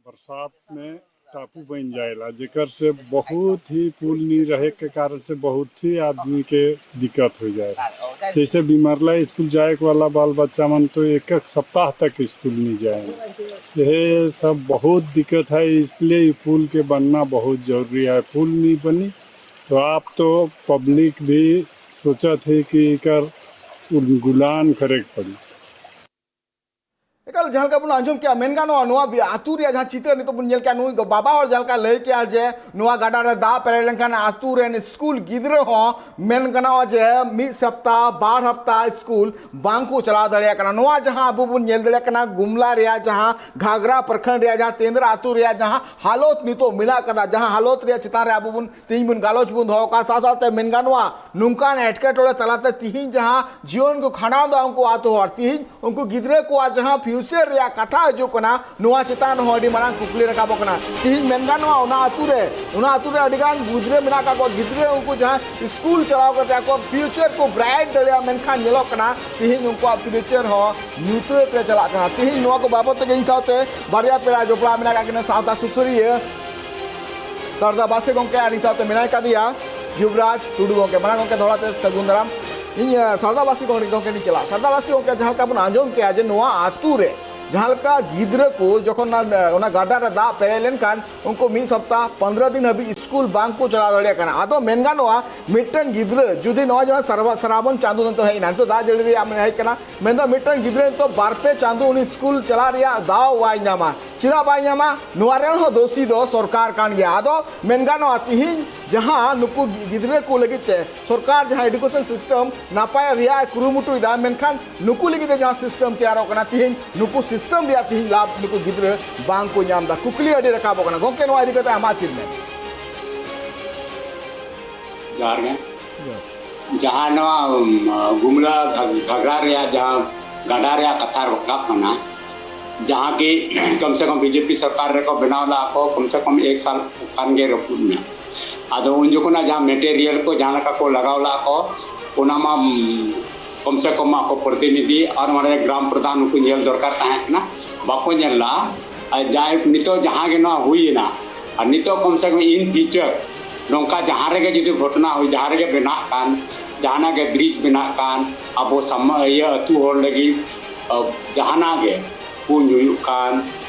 बरसात में टापू बन जाएला, जेकर से बहुत ही पुल नहीं रहे के कारण से बहुत ही आदमी के दिक्कत हो जाएला। जैसे बिमरला स्कूल जाए के वाला बाल बच्चा मन तो एक एक सप्ताह तक स्कूल नहीं जाए। यह सब बहुत दिक्कत है, इसलिए ये पुल के बनना बहुत जरूरी है। पुल नहीं बनी तो आप तो पब्लिक भी सोचत है कि एकर गुलान करे के पड़ी। ᱮᱠᱟᱞ ᱡᱟᱦᱟᱸ ᱞᱮᱠᱟ ᱵᱚᱱ ᱟᱸᱡᱚᱢ ᱠᱮᱜᱼᱟ, ᱢᱮᱱ ᱜᱟᱱᱚᱜᱼᱟ, ᱱᱚᱣᱟ ᱵᱤ-, ᱟᱹᱛᱩ ᱨᱮᱭᱟᱜ ᱡᱟᱦᱟᱸ ᱪᱤᱛᱟᱹᱨ ᱱᱤᱛᱚᱜ ᱵᱚᱱ ᱧᱮᱞ ᱠᱮᱜᱼᱟ, ᱱᱩᱭ ᱜᱚ-, ᱵᱟᱵᱟ ᱦᱚᱲ ᱡᱟᱦᱟᱸ ᱞᱮᱠᱟ ᱞᱟᱹᱭ ᱠᱮᱜᱼᱟ ᱡᱮ ᱱᱚᱣᱟ ᱜᱟᱰᱟ ᱨᱮ ᱫᱟᱜ ᱯᱮᱨᱮᱡ ᱞᱮᱱᱠᱷᱟᱱ ᱟᱹᱛᱩ ᱨᱮᱱ ᱥᱠᱩᱞ ᱜᱤᱫᱽᱨᱟᱹ ᱦᱚᱸ ᱢᱮᱱ ᱜᱟᱱᱚᱜᱼᱟ ᱡᱮ ᱢᱤᱫ ᱥᱚᱯᱛᱟ, ᱵᱟᱨ ᱦᱟᱯᱛᱟ ᱥᱠᱩᱞ ᱵᱟᱝ ᱠᱚ ᱪᱟᱞᱟᱣ ᱫᱟᱲᱮᱭᱟᱜ ᱠᱟᱱᱟ᱾ ᱱᱚᱣᱟ ᱡᱟᱦᱟᱸ ᱟᱵᱚ ᱵᱚᱱ ᱧᱮᱞ ᱫᱟᱲᱮᱭᱟᱜ ᱠᱟᱱᱟ, ᱜᱩᱢᱞᱟ ᱨᱮᱭᱟᱜ ᱡᱟᱦᱟᱸ ᱜᱷᱟᱜᱽᱨᱟ ᱯᱨᱚᱠᱷᱚᱸᱰ ᱨᱮᱭᱟᱜ ᱡᱟᱦᱟᱸ ᱛᱮᱸᱫᱽᱨᱟ ᱟᱹᱛᱩ ᱨᱮᱭᱟᱜ ᱡᱟᱦᱟᱸ ᱦᱟᱞᱚᱛ ᱱᱤᱛᱚᱜ ᱢᱮᱱᱟᱜ ᱠᱟᱫᱟ, ᱡᱟᱦᱟᱸ ᱦᱟᱞᱚᱛ ᱨᱮᱭᱟᱜ ᱪᱮᱛᱟᱱ ᱨᱮ ᱟᱵᱚ ᱵᱚᱱ ᱛᱮᱦᱮᱧ ᱵᱚᱱ ᱜᱟᱞᱚᱪ ᱵᱚᱱ ᱫᱚᱦᱚ ᱠᱟᱜᱼᱟ, ᱥᱟᱶ ᱥᱟᱶᱛᱮ ᱢᱮᱱ ᱜᱟᱱᱚᱜᱼᱟ, ᱱᱚᱝᱠᱟᱱ ᱮᱴᱠᱮᱴᱚᱬᱮ ᱛᱟᱞᱟᱛᱮ ᱛᱤᱦᱤᱧ ᱡᱟᱦᱟᱸ ᱡᱤᱭᱚᱱ ᱠᱚ ᱠᱷᱟᱸᱰᱟᱣ ᱫᱟ ᱩᱱᱠᱩ ᱟᱹᱛᱩ ᱦᱚᱲ, ᱛᱤᱦᱤᱧ ᱩᱱᱠᱩ ᱜᱤᱫᱽᱨᱟᱹ ᱠᱚᱣᱟᱜ ᱡᱟᱦᱟᱸ future ᱯᱷᱤᱭᱩᱪᱟᱨ ᱨᱮᱭᱟᱜ ᱠᱟᱛᱷᱟ ᱦᱤᱡᱩᱜ ᱠᱟᱱᱟ, ᱱᱚᱣᱟ ᱪᱮᱛᱟᱱ ᱨᱮᱦᱚᱸ ᱟᱹᱰᱤ ᱢᱟᱨᱟᱝ ᱠᱩᱠᱞᱤ ᱨᱟᱠᱟᱵᱚᱜ ᱠᱟᱱᱟ᱾ ᱛᱤᱦᱤᱧ ᱢᱮᱱ ᱜᱟᱱᱚᱜᱼᱟ, ᱚᱱᱟ ᱟᱹᱛᱩ ᱨᱮ, ᱚᱱᱟ ᱟᱹᱛᱩ ᱨᱮ ᱟᱹᱰᱤ ᱜᱟᱱ ᱜᱤᱫᱽᱨᱟᱹ ᱢᱮᱱᱟᱜ ᱟᱠᱟᱫ ᱠᱚᱣᱟ, ᱜᱤᱫᱽᱨᱟᱹ ᱩᱱᱠᱩ ᱡᱟᱦᱟᱸᱭ ᱥᱠᱩᱞ ᱪᱟᱞᱟᱣ ᱠᱟᱛᱮ ᱟᱠᱚᱣᱟᱜ ᱯᱷᱤᱭᱩᱪᱟᱨ ᱠᱚ ᱵᱨᱟᱭᱤᱴ ᱫᱟᱲᱮᱭᱟᱜᱼᱟ, ᱢᱮᱱᱠᱷᱟᱱ ᱧᱮᱞᱚᱜ ᱠᱟᱱᱟ ᱛᱤᱦᱤᱧ ᱩᱱᱠᱩᱣᱟᱜ ᱯᱷᱤᱭᱩᱪᱟᱨ ᱦᱚᱸ ᱧᱩᱛᱟᱹᱛ ᱨᱮ ᱪᱟᱞᱟᱜ ᱠᱟᱱᱟ᱾ ᱛᱤᱦᱤᱧ ᱱᱚᱣᱟ ᱠᱚ ᱵᱟᱵᱚᱫ ᱛᱮᱜᱮ ᱤᱧ ᱥᱟᱶᱛᱮ ᱵᱟᱨᱭᱟ ᱯᱮᱲᱟ ᱡᱚᱯᱲᱟᱣ ᱢᱮᱱᱟᱜ ᱟᱠᱟᱫ ᱠᱤᱱᱟ, ᱥᱟᱶᱛᱟ ᱥᱩᱥᱟᱹᱨᱤᱭᱟᱹ ᱥᱟᱨᱫᱟ ᱵᱟᱥᱠᱮ ᱜᱚᱢᱠᱮ ᱟᱨ ᱤᱧ ᱥᱟᱶᱛᱮ ᱢᱮᱱᱟᱭ ᱠᱟᱫᱮᱭᱟ ᱭᱩᱵᱨᱟᱡᱽ ᱴᱩᱰᱩ ᱜᱚᱢᱠᱮ᱾ ᱢᱟᱨᱟᱝ ᱜᱚᱢᱠᱮ ᱫᱚᱦᱲᱟ ᱛᱮ ᱥᱟᱹᱜᱩᱱ ᱫᱟᱨᱟᱢ᱾ ᱤᱧ, ᱟᱸ, ᱥᱟᱨᱫᱟ ᱵᱟᱥᱠᱮ ᱜᱚᱢᱠᱮ ᱴᱷᱮᱱ ᱤᱧ ᱪᱟᱞᱟᱜᱼᱟ᱾ ᱥᱟᱨᱫᱟ ᱵᱟᱥᱠᱮ ᱜᱚᱢᱠᱮ, ᱡᱟᱦᱟᱸ ᱞᱮᱠᱟ ᱵᱚᱱ ᱟᱸᱡᱚᱢ ᱠᱮᱜᱼᱟ ᱡᱮ ᱱᱚᱣᱟ ᱟᱹᱛᱩ ᱨᱮ ᱡᱟᱦᱟᱸ ᱞᱮᱠᱟ ᱜᱤᱫᱽᱨᱟᱹ ᱠᱚ ᱡᱚᱠᱷᱚᱱ ᱚᱱᱟ, ᱚᱱᱟ ᱜᱟᱰᱟ ᱨᱮ ᱫᱟᱜ ᱯᱮᱨᱮᱡ ᱞᱮᱱᱠᱷᱟᱱ ᱩᱱᱠᱩ ᱢᱤᱫ ᱥᱚᱯᱛᱟ ᱯᱚᱱᱫᱽᱨᱚ ᱫᱤᱱ ᱦᱟᱹᱵᱤᱡ ᱥᱠᱩᱞ ᱵᱟᱝ ᱠᱚ ᱪᱟᱞᱟᱣ ᱫᱟᱲᱮᱭᱟᱜ ᱠᱟᱱᱟ᱾ ᱟᱫᱚ ᱢᱮᱱ ᱜᱟᱱᱚᱜᱼᱟ, ᱢᱤᱫᱴᱟᱝ ᱜᱤᱫᱽᱨᱟᱹ ᱡᱩᱫᱤ ᱱᱚᱣᱟ ᱡᱟᱦᱟᱸ ᱥᱟᱨᱵᱟ-, ᱥᱨᱟᱵᱚᱱ ᱪᱟᱸᱫᱳ ᱱᱤᱛᱚᱜ ᱦᱮᱡ ᱮᱱᱟ, ᱱᱤᱛᱚᱜ ᱫᱟᱜ ᱡᱟᱹᱲᱤ ᱨᱮᱭᱟᱜ ᱢᱟᱱᱮ ᱦᱮᱡ ᱠᱟᱱᱟ, ᱢᱮᱱᱫᱚ ᱢᱤᱫᱴᱟᱝ ᱜᱤᱫᱽᱨᱟᱹ ᱱᱤᱛᱚᱜ ᱵᱟᱨ ᱯᱮ ᱪᱟᱸᱫᱳ ᱩᱱᱤ ᱥᱠᱩᱞ ᱪᱟᱞᱟᱜ ᱨᱮᱭᱟᱜ ᱫᱟᱣ ᱵᱟᱭ ᱧᱟᱢᱟ᱾ ᱪᱮᱫᱟᱜ ᱵᱟᱭ ᱧᱟᱢᱟ? ᱱᱚᱣᱟ ᱨᱮᱱ ᱦᱚᱸ ᱫᱳᱥᱤ ᱫᱚ ᱥᱚᱨᱠᱟᱨ ᱠᱟᱱ ᱜᱮᱭᱟ᱾ ᱟᱫᱚ ᱢᱮᱱ ᱜᱟᱱᱚᱜᱼᱟ, ᱛᱤᱦᱤᱧ ᱡᱟᱦᱟᱸ ᱱᱩᱠᱩ ᱜᱤ-, ᱜᱤᱫᱽᱨᱟᱹ ᱠᱚ ᱞᱟᱹᱜᱤᱫ ᱛᱮ ᱥᱚᱨᱠᱟᱨ ᱡᱟᱦᱟᱸ ᱮᱰᱩᱠᱮᱥᱚᱱ ᱥᱤᱥᱴᱮᱢ ᱱᱟᱯᱟᱭ ᱨᱮᱭᱟᱜ ᱮ ᱠᱩᱨᱩᱢᱩᱴᱩᱭᱮᱫᱟ, ᱢᱮᱱᱠᱷᱟᱱ ᱱᱩᱠᱩ ᱞᱟᱹᱜᱤᱫ ᱛᱮ ᱡᱟᱦᱟᱸ ᱥᱤᱥᱴᱮᱢ ᱛᱮᱭᱟᱨᱚᱜ ᱠᱟᱱᱟ, ᱛᱤᱦᱤᱧ ᱱᱩᱠᱩ ᱥᱤᱥᱴᱮᱢ ᱨᱮᱭᱟᱜ ᱛᱤᱦᱤᱧ ᱞᱟᱵᱷ ᱱᱩᱠᱩ ᱜᱤᱫᱽᱨᱟᱹ ᱵᱟᱝ ᱠᱚ ᱧᱟᱢ ᱮᱫᱟ᱾ ᱠᱩᱠᱞᱤ ᱟᱹᱰᱤ ᱨᱟᱠᱟᱵᱚᱜ ᱠᱟᱱᱟ᱾ ᱜᱚᱢᱠᱮ, ᱱᱚᱣᱟ ᱤᱫᱤ ᱠᱟᱛᱮ ᱟᱢᱟᱜ ᱪᱮᱫ ᱢᱮᱱ? ᱡᱚᱦᱟᱨ ᱜᱮ᱾ ᱡᱟᱦᱟᱸ ᱱᱚᱣᱟ, ᱩᱢ, ᱜᱩᱢᱞᱟ ᱜᱷᱟᱜ-, ᱜᱷᱟᱜᱽᱨᱟ ᱨᱮᱭᱟᱜ ᱡᱟᱦᱟᱸ ᱜᱟᱰᱟ ᱨᱮᱭᱟᱜ ᱠᱟᱛᱷᱟ ᱨᱟᱠᱟᱵ ᱠᱟᱱᱟ, ᱡᱟᱦᱟᱸ ᱠᱤ ᱠᱚᱢ ᱥᱮ ᱠᱚᱢ ᱵᱤᱡᱮᱯᱤ ᱥᱚᱨᱠᱟᱨ ᱨᱮᱠᱚ ᱵᱮᱱᱟᱣ ᱞᱟᱜᱼᱟ ᱠᱚ, ᱠᱚᱢ ᱥᱮ ᱠᱚᱢ ᱮᱠ ᱥᱟᱞ ᱠᱟᱱ ᱜᱮ ᱨᱟᱹᱯᱩᱫ ᱮᱱᱟ᱾ ᱟᱫᱚ ᱩᱱ ᱡᱚᱠᱷᱚᱱᱟᱜ ᱡᱟᱦᱟᱸ ᱢᱮᱴᱮᱨᱤᱭᱟᱞ ᱠᱚ ᱡᱟᱦᱟᱸ ᱞᱮᱠᱟ ᱠᱚ ᱞᱟᱜᱟᱣ ᱞᱟᱜᱼᱟ ᱠᱚ, ᱚᱱᱟ ᱢᱟ, ᱩᱢ, ᱠᱚᱢ ᱥᱮ ᱠᱚᱢ ᱟᱠᱚ ᱯᱨᱚᱛᱤᱱᱤᱫᱷᱤ ᱟᱨ ᱢᱟᱱᱮ ᱜᱨᱟᱢ ᱯᱨᱚᱫᱷᱟᱱ ᱩᱱᱠᱩ ᱧᱮᱞ ᱫᱚᱨᱠᱟᱨ ᱛᱟᱦᱮᱸ ᱠᱟᱱᱟ, ᱵᱟᱠᱚ ᱧᱮᱞ ᱞᱟᱜᱼᱟ᱾ ᱟᱨ ᱡᱟᱭᱦᱳᱠ, ᱱᱤᱛᱚᱜ ᱡᱟᱦᱟᱸ ᱜᱮ ᱱᱚᱣᱟ ᱦᱩᱭᱮᱱᱟ, ᱟᱨ ᱱᱤᱛᱚᱜ ᱠᱚᱢ ᱥᱮ ᱠᱚᱢ in future ᱱᱚᱝᱠᱟ ᱡᱟᱦᱟᱸ ᱨᱮᱜᱮ ᱡᱩᱫᱤ ᱜᱷᱚᱴᱚᱱᱟ ᱦᱩᱭ, ᱡᱟᱦᱟᱸ ᱨᱮᱜᱮ ᱵᱮᱱᱟᱜ ᱠᱟᱱ, ᱡᱟᱦᱟᱱᱟᱜ ᱜᱮ ᱵᱨᱤᱡᱽ ᱵᱮᱱᱟᱜ ᱠᱟᱱ, ᱟᱵᱚ ᱥᱟᱢᱟ-, ᱤᱭᱟᱹ ᱟᱹᱛᱩ ᱦᱚᱲ ᱞᱟᱹᱜᱤᱫ, ᱟᱹ, ᱡᱟᱦᱟᱱᱟᱜ ᱜᱮ ᱠᱩᱧ ᱦᱩᱭᱩᱜ ᱠᱟᱱ,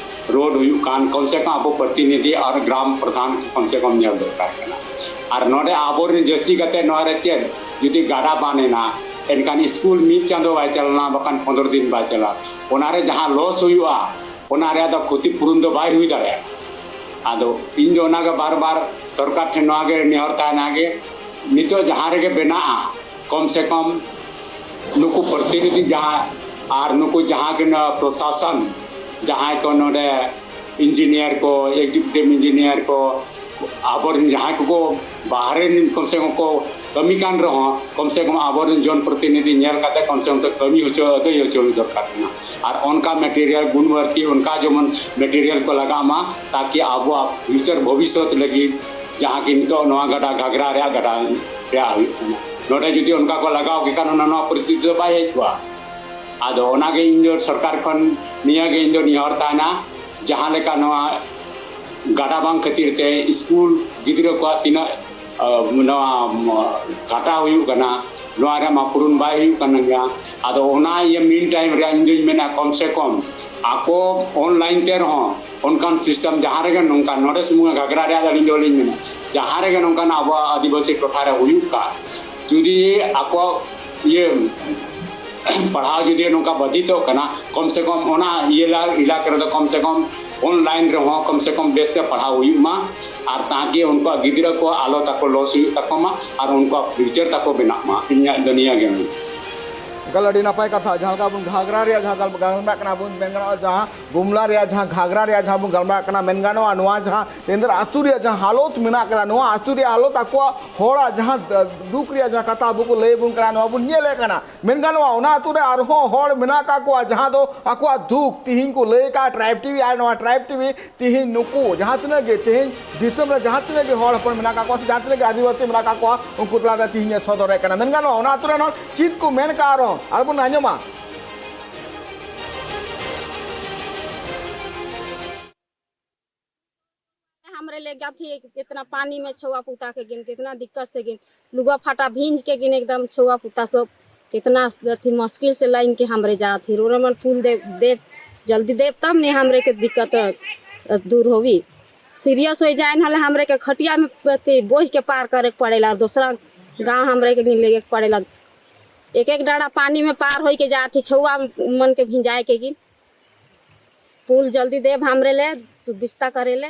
ᱨᱳᱰ ᱦᱩᱭᱩᱜ ᱠᱟᱱ, ᱠᱚᱢ ᱥᱮ ᱠᱚᱢ ᱟᱵᱚ ᱯᱨᱚᱛᱤᱱᱤᱫᱷᱤ ᱟᱨ ᱜᱨᱟᱢ ᱯᱨᱚᱫᱷᱟᱱ ᱠᱚ ᱠᱚᱢ ᱥᱮ ᱠᱚᱢ ᱧᱮᱞ ᱫᱚᱨᱠᱟᱨ ᱠᱟᱱᱟ᱾ ᱟᱨ ᱱᱚᱰᱮ ᱟᱵᱚᱨᱮᱱ ᱡᱟᱹᱥᱛᱤ ᱠᱟᱛᱮ ᱱᱚᱣᱟ ᱨᱮ ᱪᱮᱫ, ᱡᱩᱫᱤ ᱜᱟᱰᱟ ᱵᱟᱱ ᱮᱱᱟ, ᱮᱱᱠᱷᱟᱱ ᱥᱠᱩᱞ ᱢᱤᱫ ᱪᱟᱸᱫᱚ ᱵᱟᱭ ᱪᱟᱞᱟᱣᱱᱟ, ᱵᱟᱠᱷᱟᱱ ᱯᱚᱱᱫᱽᱨᱚ ᱫᱤᱱ ᱵᱟᱭ ᱪᱟᱞᱟᱣ, ᱚᱱᱟᱨᱮ ᱡᱟᱦᱟᱸ ᱞᱚᱥ ᱦᱩᱭᱩᱜᱼᱟ, ᱚᱱᱟ ᱨᱮᱭᱟᱜ ᱫᱚ ᱠᱷᱚᱛᱤ ᱯᱩᱨᱩᱱ ᱫᱚ ᱵᱟᱭ ᱦᱩᱭ ᱫᱟᱲᱮᱭᱟᱜᱼᱟ᱾ ᱟᱫᱚ ᱤᱧ ᱫᱚ ᱚᱱᱟᱜᱮ ᱵᱟᱨ ᱵᱟᱨ ᱥᱚᱨᱠᱟᱨ ᱴᱷᱮᱱ ᱱᱚᱣᱟ ᱜᱮ ᱱᱮᱦᱚᱨ ᱛᱟᱦᱮᱱᱟ ᱜᱮ, ᱱᱤᱛᱚᱜ ᱡᱟᱦᱟᱸ ᱨᱮᱜᱮ ᱵᱮᱱᱟᱜᱼᱟ, ᱠᱚᱢ ᱥᱮ ᱠᱚᱢ ᱱᱩᱠᱩ ᱯᱨᱚᱛᱤᱱᱤᱫᱷᱤ ᱡᱟᱦᱟᱸ ᱟᱨ ᱱᱩᱠᱩ ᱡᱟᱦᱟᱸ ᱜᱮ ᱱᱚᱣᱟ ᱯᱨᱚᱥᱟᱥᱚᱱ, ᱡᱟᱦᱟᱸᱭ ᱠᱚ ᱱᱚᱰᱮ ᱤᱧᱡᱤᱱᱤᱭᱟᱨ ᱠᱚ, ᱮᱠᱡᱤᱠᱤᱭᱩᱴᱤᱵᱷ ᱤᱧᱡᱤᱱᱤᱭᱟᱨ ᱠᱚ, ᱟᱵᱚᱨᱮᱱ ᱡᱟᱦᱟᱸᱭ ᱠᱚᱠᱚ ᱵᱟᱦᱨᱮ ᱨᱮᱱ ᱠᱚᱢ ᱥᱮ ᱠᱚᱢ ᱠᱚ ᱠᱟᱹᱢᱤ ᱠᱟᱱ ᱨᱮᱦᱚᱸ, ᱠᱚᱢ ᱥᱮ ᱠᱚᱢ ᱟᱵᱚᱨᱮᱱ ᱡᱚᱱ ᱯᱨᱚᱛᱤᱱᱤᱫᱷᱤ ᱧᱮᱞ ᱠᱟᱛᱮ ᱠᱚᱢ ᱥᱮ ᱠᱚᱢ ᱛᱮ ᱠᱟᱹᱢᱤ ᱦᱚᱪᱚ, ᱟᱹᱫᱟᱹᱭ ᱦᱚᱪᱚ ᱫᱚᱨᱠᱟᱨ ᱠᱟᱱᱟ᱾ ᱟᱨ ᱚᱱᱠᱟ ᱢᱮᱴᱮᱨᱤᱭᱟᱞ ᱜᱩᱱᱵᱟᱹᱨᱛᱤ, ᱚᱱᱠᱟ ᱡᱮᱢᱚᱱ ᱢᱮᱴᱮᱨᱤᱭᱟᱞ ᱠᱚ ᱞᱟᱜᱟᱜ ᱢᱟ, ᱛᱟᱠᱤ ᱟᱵᱚᱣᱟᱜ ᱯᱷᱤᱭᱩᱪᱟᱨ ᱵᱷᱚᱵᱤᱥᱥᱚᱛ ᱞᱟᱹᱜᱤᱫ ᱡᱟᱦᱟᱸ ᱠᱤ ᱱᱤᱛᱚᱜ ᱱᱚᱣᱟ ᱜᱟᱰᱟ ᱜᱷᱟᱜᱽᱨᱟ ᱨᱮᱭᱟᱜ ᱜᱟᱰᱟ ᱨᱮᱭᱟᱜ ᱦᱩᱭᱩᱜ ᱠᱟᱱᱟ, ᱱᱚᱰᱮ ᱡᱩᱫᱤ ᱚᱱᱠᱟ ᱠᱚ ᱞᱟᱜᱟᱣ ᱠᱮ ᱠᱷᱟᱱ ᱚᱱᱟ, ᱱᱚᱣᱟ ᱯᱚᱨᱤᱥᱛᱷᱤᱛᱤ ᱫᱚ ᱵᱟᱭ ᱦᱮᱡ ᱠᱚᱜᱼᱟ᱾ ᱟᱫᱚ ᱚᱱᱟᱜᱮ ᱤᱧ ᱫᱚ ᱥᱚᱨᱠᱟᱨ ᱠᱷᱚᱱ ᱱᱤᱭᱟᱹᱜᱮ ᱤᱧ ᱫᱚ ᱱᱮᱦᱚᱨ ᱛᱟᱦᱮᱱᱟ, ᱡᱟᱦᱟᱸ ᱞᱮᱠᱟ ᱱᱚᱣᱟ ᱜᱟᱰᱟ ᱵᱟᱝ ᱠᱷᱟᱹᱛᱤᱨ ᱛᱮ ᱥᱠᱩᱞ ᱜᱤᱫᱽᱨᱟᱹ ᱠᱚᱣᱟᱜ ᱛᱤᱱᱟᱹᱜ, ᱟ, ᱱᱚᱣᱟ, ᱢ, ᱜᱷᱟᱴᱟᱣ ᱦᱩᱭᱩᱜ ᱠᱟᱱᱟ, ᱱᱚᱣᱟ ᱨᱮᱭᱟᱜ ᱢᱟ ᱯᱩᱨᱩᱱ ᱵᱟᱭ ᱦᱩᱭᱩᱜ ᱠᱟᱱ ᱜᱮᱭᱟ᱾ ᱟᱫᱚ ᱚᱱᱟ ᱤᱭᱟᱹ ᱢᱤᱱ ᱴᱟᱭᱤᱢ ᱨᱮ ᱤᱧ ᱫᱩᱧ ᱢᱮᱱᱟ, ᱠᱚᱢ ᱥᱮ ᱠᱚᱢ ᱟᱠᱚ ᱚᱱᱞᱟᱭᱤᱱ ᱛᱮ ᱨᱮᱦᱚᱸ ᱚᱱᱠᱟᱱ ᱥᱤᱥᱴᱮᱢ ᱡᱟᱦᱟᱸ ᱨᱮᱜᱮ ᱱᱚᱝᱠᱟ, ᱱᱚᱰᱮ ᱥᱩᱢᱩᱝ ᱜᱷᱟᱜᱽᱨᱟ ᱨᱮᱭᱟᱜ ᱫᱚ ᱟᱹᱞᱤᱧ ᱫᱚ ᱵᱟᱹᱞᱤᱧ ᱢᱮᱱᱟ, ᱡᱟᱦᱟᱸ ᱨᱮᱜᱮ ᱱᱚᱝᱠᱟᱱᱟᱜ ᱟᱵᱚᱣᱟᱜ ᱟᱹᱫᱤᱵᱟᱹᱥᱤ ᱴᱚᱴᱷᱟ ᱨᱮ ᱦᱩᱭᱩᱜ ᱠᱟᱱ, ᱡᱩᱫᱤ ᱟᱠᱚ ᱤᱭᱟᱹ ᱯᱟᱲᱦᱟᱣ ᱡᱩᱫᱤ ᱱᱚᱝᱠᱟ ᱵᱟᱫᱷᱤᱛᱚᱜ ᱠᱟᱱᱟ, ᱠᱚᱢ ᱥᱮ ᱠᱚᱢ ᱚᱱᱟ ᱤᱭᱟᱹ ᱞᱟ-, ᱮᱞᱟᱠᱟ ᱨᱮᱫᱚ ᱠᱚᱢ ᱥᱮ ᱠᱚᱢ ᱚᱱᱞᱟᱭᱤᱱ ᱨᱮᱦᱚᱸ ᱠᱚᱢ ᱥᱮ ᱠᱚᱢ ᱵᱮᱥᱛᱮ ᱯᱟᱲᱦᱟᱣ ᱦᱩᱭᱩᱜ ᱢᱟ, ᱟᱨ ᱛᱟᱠᱤ ᱩᱱᱠᱩᱣᱟᱜ ᱜᱤᱫᱽᱨᱟᱹ ᱠᱚ ᱟᱞᱚ ᱛᱟᱠᱚ ᱞᱚᱥ ᱦᱩᱭᱩᱜ ᱛᱟᱠᱚ ᱢᱟ, ᱟᱨ ᱩᱱᱠᱩᱣᱟᱜ ᱯᱷᱤᱭᱩᱪᱟᱨ ᱛᱟᱠᱚ ᱵᱮᱱᱟᱜ ᱢᱟ᱾ ᱤᱧᱟᱹᱜ ᱫᱚ ᱱᱤᱭᱟᱹ ᱜᱮ ᱢᱮᱱ᱾ ᱮᱠᱟᱞ ᱟᱹᱰᱤ ᱱᱟᱯᱟᱭ ᱠᱟᱛᱷᱟ᱾ ᱡᱟᱦᱟᱸ ᱞᱮᱠᱟ ᱵᱚᱱ ᱜᱷᱟᱜᱽᱨᱟ ᱨᱮᱭᱟᱜ ᱡᱟᱦᱟᱸ ᱜᱟᱞ-, ᱜᱟᱞᱢᱟᱨᱟᱜ ᱠᱟᱱᱟ ᱵᱚᱱ, ᱢᱮᱱ ᱜᱟᱱᱚᱜᱼᱟ ᱡᱟᱦᱟᱸ ᱜᱩᱢᱞᱟ ᱨᱮᱭᱟᱜ ᱡᱟᱦᱟᱸ ᱜᱷᱟᱜᱽᱨᱟ ᱨᱮᱭᱟᱜ ᱡᱟᱦᱟᱸ ᱵᱚᱱ ᱜᱟᱞᱢᱟᱨᱟᱜ ᱠᱟᱱᱟ, ᱢᱮᱱ ᱜᱟᱱᱚᱜᱼᱟ ᱱᱚᱣᱟ ᱡᱟᱦᱟᱸ ᱛᱮᱸᱫᱽᱨᱟ ᱟᱹᱛᱩ ᱨᱮᱭᱟᱜ ᱡᱟᱦᱟᱸ ᱦᱟᱞᱚᱛ ᱢᱮᱱᱟᱜ ᱠᱟᱫᱟ, ᱱᱚᱣᱟ ᱟᱹᱛᱩ ᱨᱮᱭᱟᱜ ᱦᱟᱞᱚᱛ ᱟᱠᱚᱣᱟᱜ ᱦᱚᱲᱟᱜ ᱡᱟᱦᱟᱸ ᱫ-, ᱫᱩᱠ ᱨᱮᱭᱟᱜ ᱡᱟᱦᱟᱸ ᱠᱟᱛᱷᱟ ᱟᱵᱚ ᱠᱚ ᱞᱟᱹᱭ ᱟᱵᱚᱱ ᱠᱟᱱᱟ, ᱱᱚᱣᱟ ᱵᱚᱱ ᱧᱮᱞᱮᱫ ᱠᱟᱱᱟ᱾ ᱢᱮᱱ ᱜᱟᱱᱚᱜᱼᱟ ᱚᱱᱟ ᱟᱹᱛᱩ ᱨᱮ ᱟᱨᱦᱚᱸ ᱦᱚᱲ ᱢᱮᱱᱟᱜ ᱟᱠᱟᱫ ᱠᱚᱣᱟ ᱡᱟᱦᱟᱸ ᱫᱚ ᱟᱠᱚᱣᱟᱜ ᱫᱩᱠ ᱛᱤᱦᱤᱧ ᱠᱚ ᱞᱟᱹᱭ ᱟᱠᱟᱫ ᱴᱨᱟᱭᱤᱵᱽ ᱴᱤᱵᱷᱤ ᱟᱨ ᱱᱚᱣᱟ ᱴᱨᱟᱭᱤᱵᱽ ᱴᱤᱵᱷᱤ ᱛᱤᱦᱤᱧ ᱱᱩᱠᱩ ᱡᱟᱦᱟᱸ ᱛᱤᱱᱟᱹᱜ ᱜᱮ ᱛᱤᱦᱤᱧ ᱫᱤᱥᱚᱢ ᱨᱮ ᱡᱟᱦᱟᱸ ᱛᱤᱱᱟᱹᱜ ᱜᱮ ᱦᱚᱲ ᱦᱚᱯᱚᱱ ᱢᱮᱱᱟᱜ ᱟᱠᱟᱫ ᱠᱚᱣᱟ ᱥᱮ ᱡᱟᱦᱟᱸ ᱛᱤᱱᱟᱹᱜ ᱜᱮ ᱟᱹᱫᱤᱵᱟᱹᱥᱤ ᱢᱮᱱᱟᱜ ᱟᱠᱟᱫ ᱠᱚᱣᱟ, ᱩᱱᱠᱩ ᱛᱟᱞᱟᱛᱮ ᱛᱤᱦᱤᱧ ᱮ ᱥᱚᱫᱚᱨᱮᱫ ᱠᱟᱱᱟ᱾ ᱢᱮᱱ ᱜᱟᱱᱚᱜᱼᱟ ᱚᱱᱟ ᱟᱹᱛᱩ ᱨᱮᱱ ᱦᱚᱲ ᱪᱮᱫ ᱠᱚ ᱢᱮᱱ ᱠᱟᱜᱼᱟ ᱟᱨᱦᱚᱸ ᱟᱨ ᱵᱚᱱ ᱟᱸᱡᱚᱢᱟ᱾ हमरे ले गया थी, कितना पानी में छुआ पुता के गिन, कितना दिक्कत से गिन, लुगा फाटा भींज के गिन, एकदम छुआ पुता सब कितना अथी मुश्किल से लाइन के हमरे जात ही। रोरे मन फूल दे, दे, जल्दी देव तब नहीं हमरे के दिक्कत, अ, दूर होवी। सीरियस हो जाए हले हमरे के खटिया में अथी बोह के पार करे के पड़ेला, और दूसरा गांव हमरे के गिन लेके पड़ेला। एक एक डाड़ा पानी में पार होई के जात ही, छुआ मन के भिंजाए के गिन। पुल जल्दी देव हमरे ले, सुविस्ता करे ले।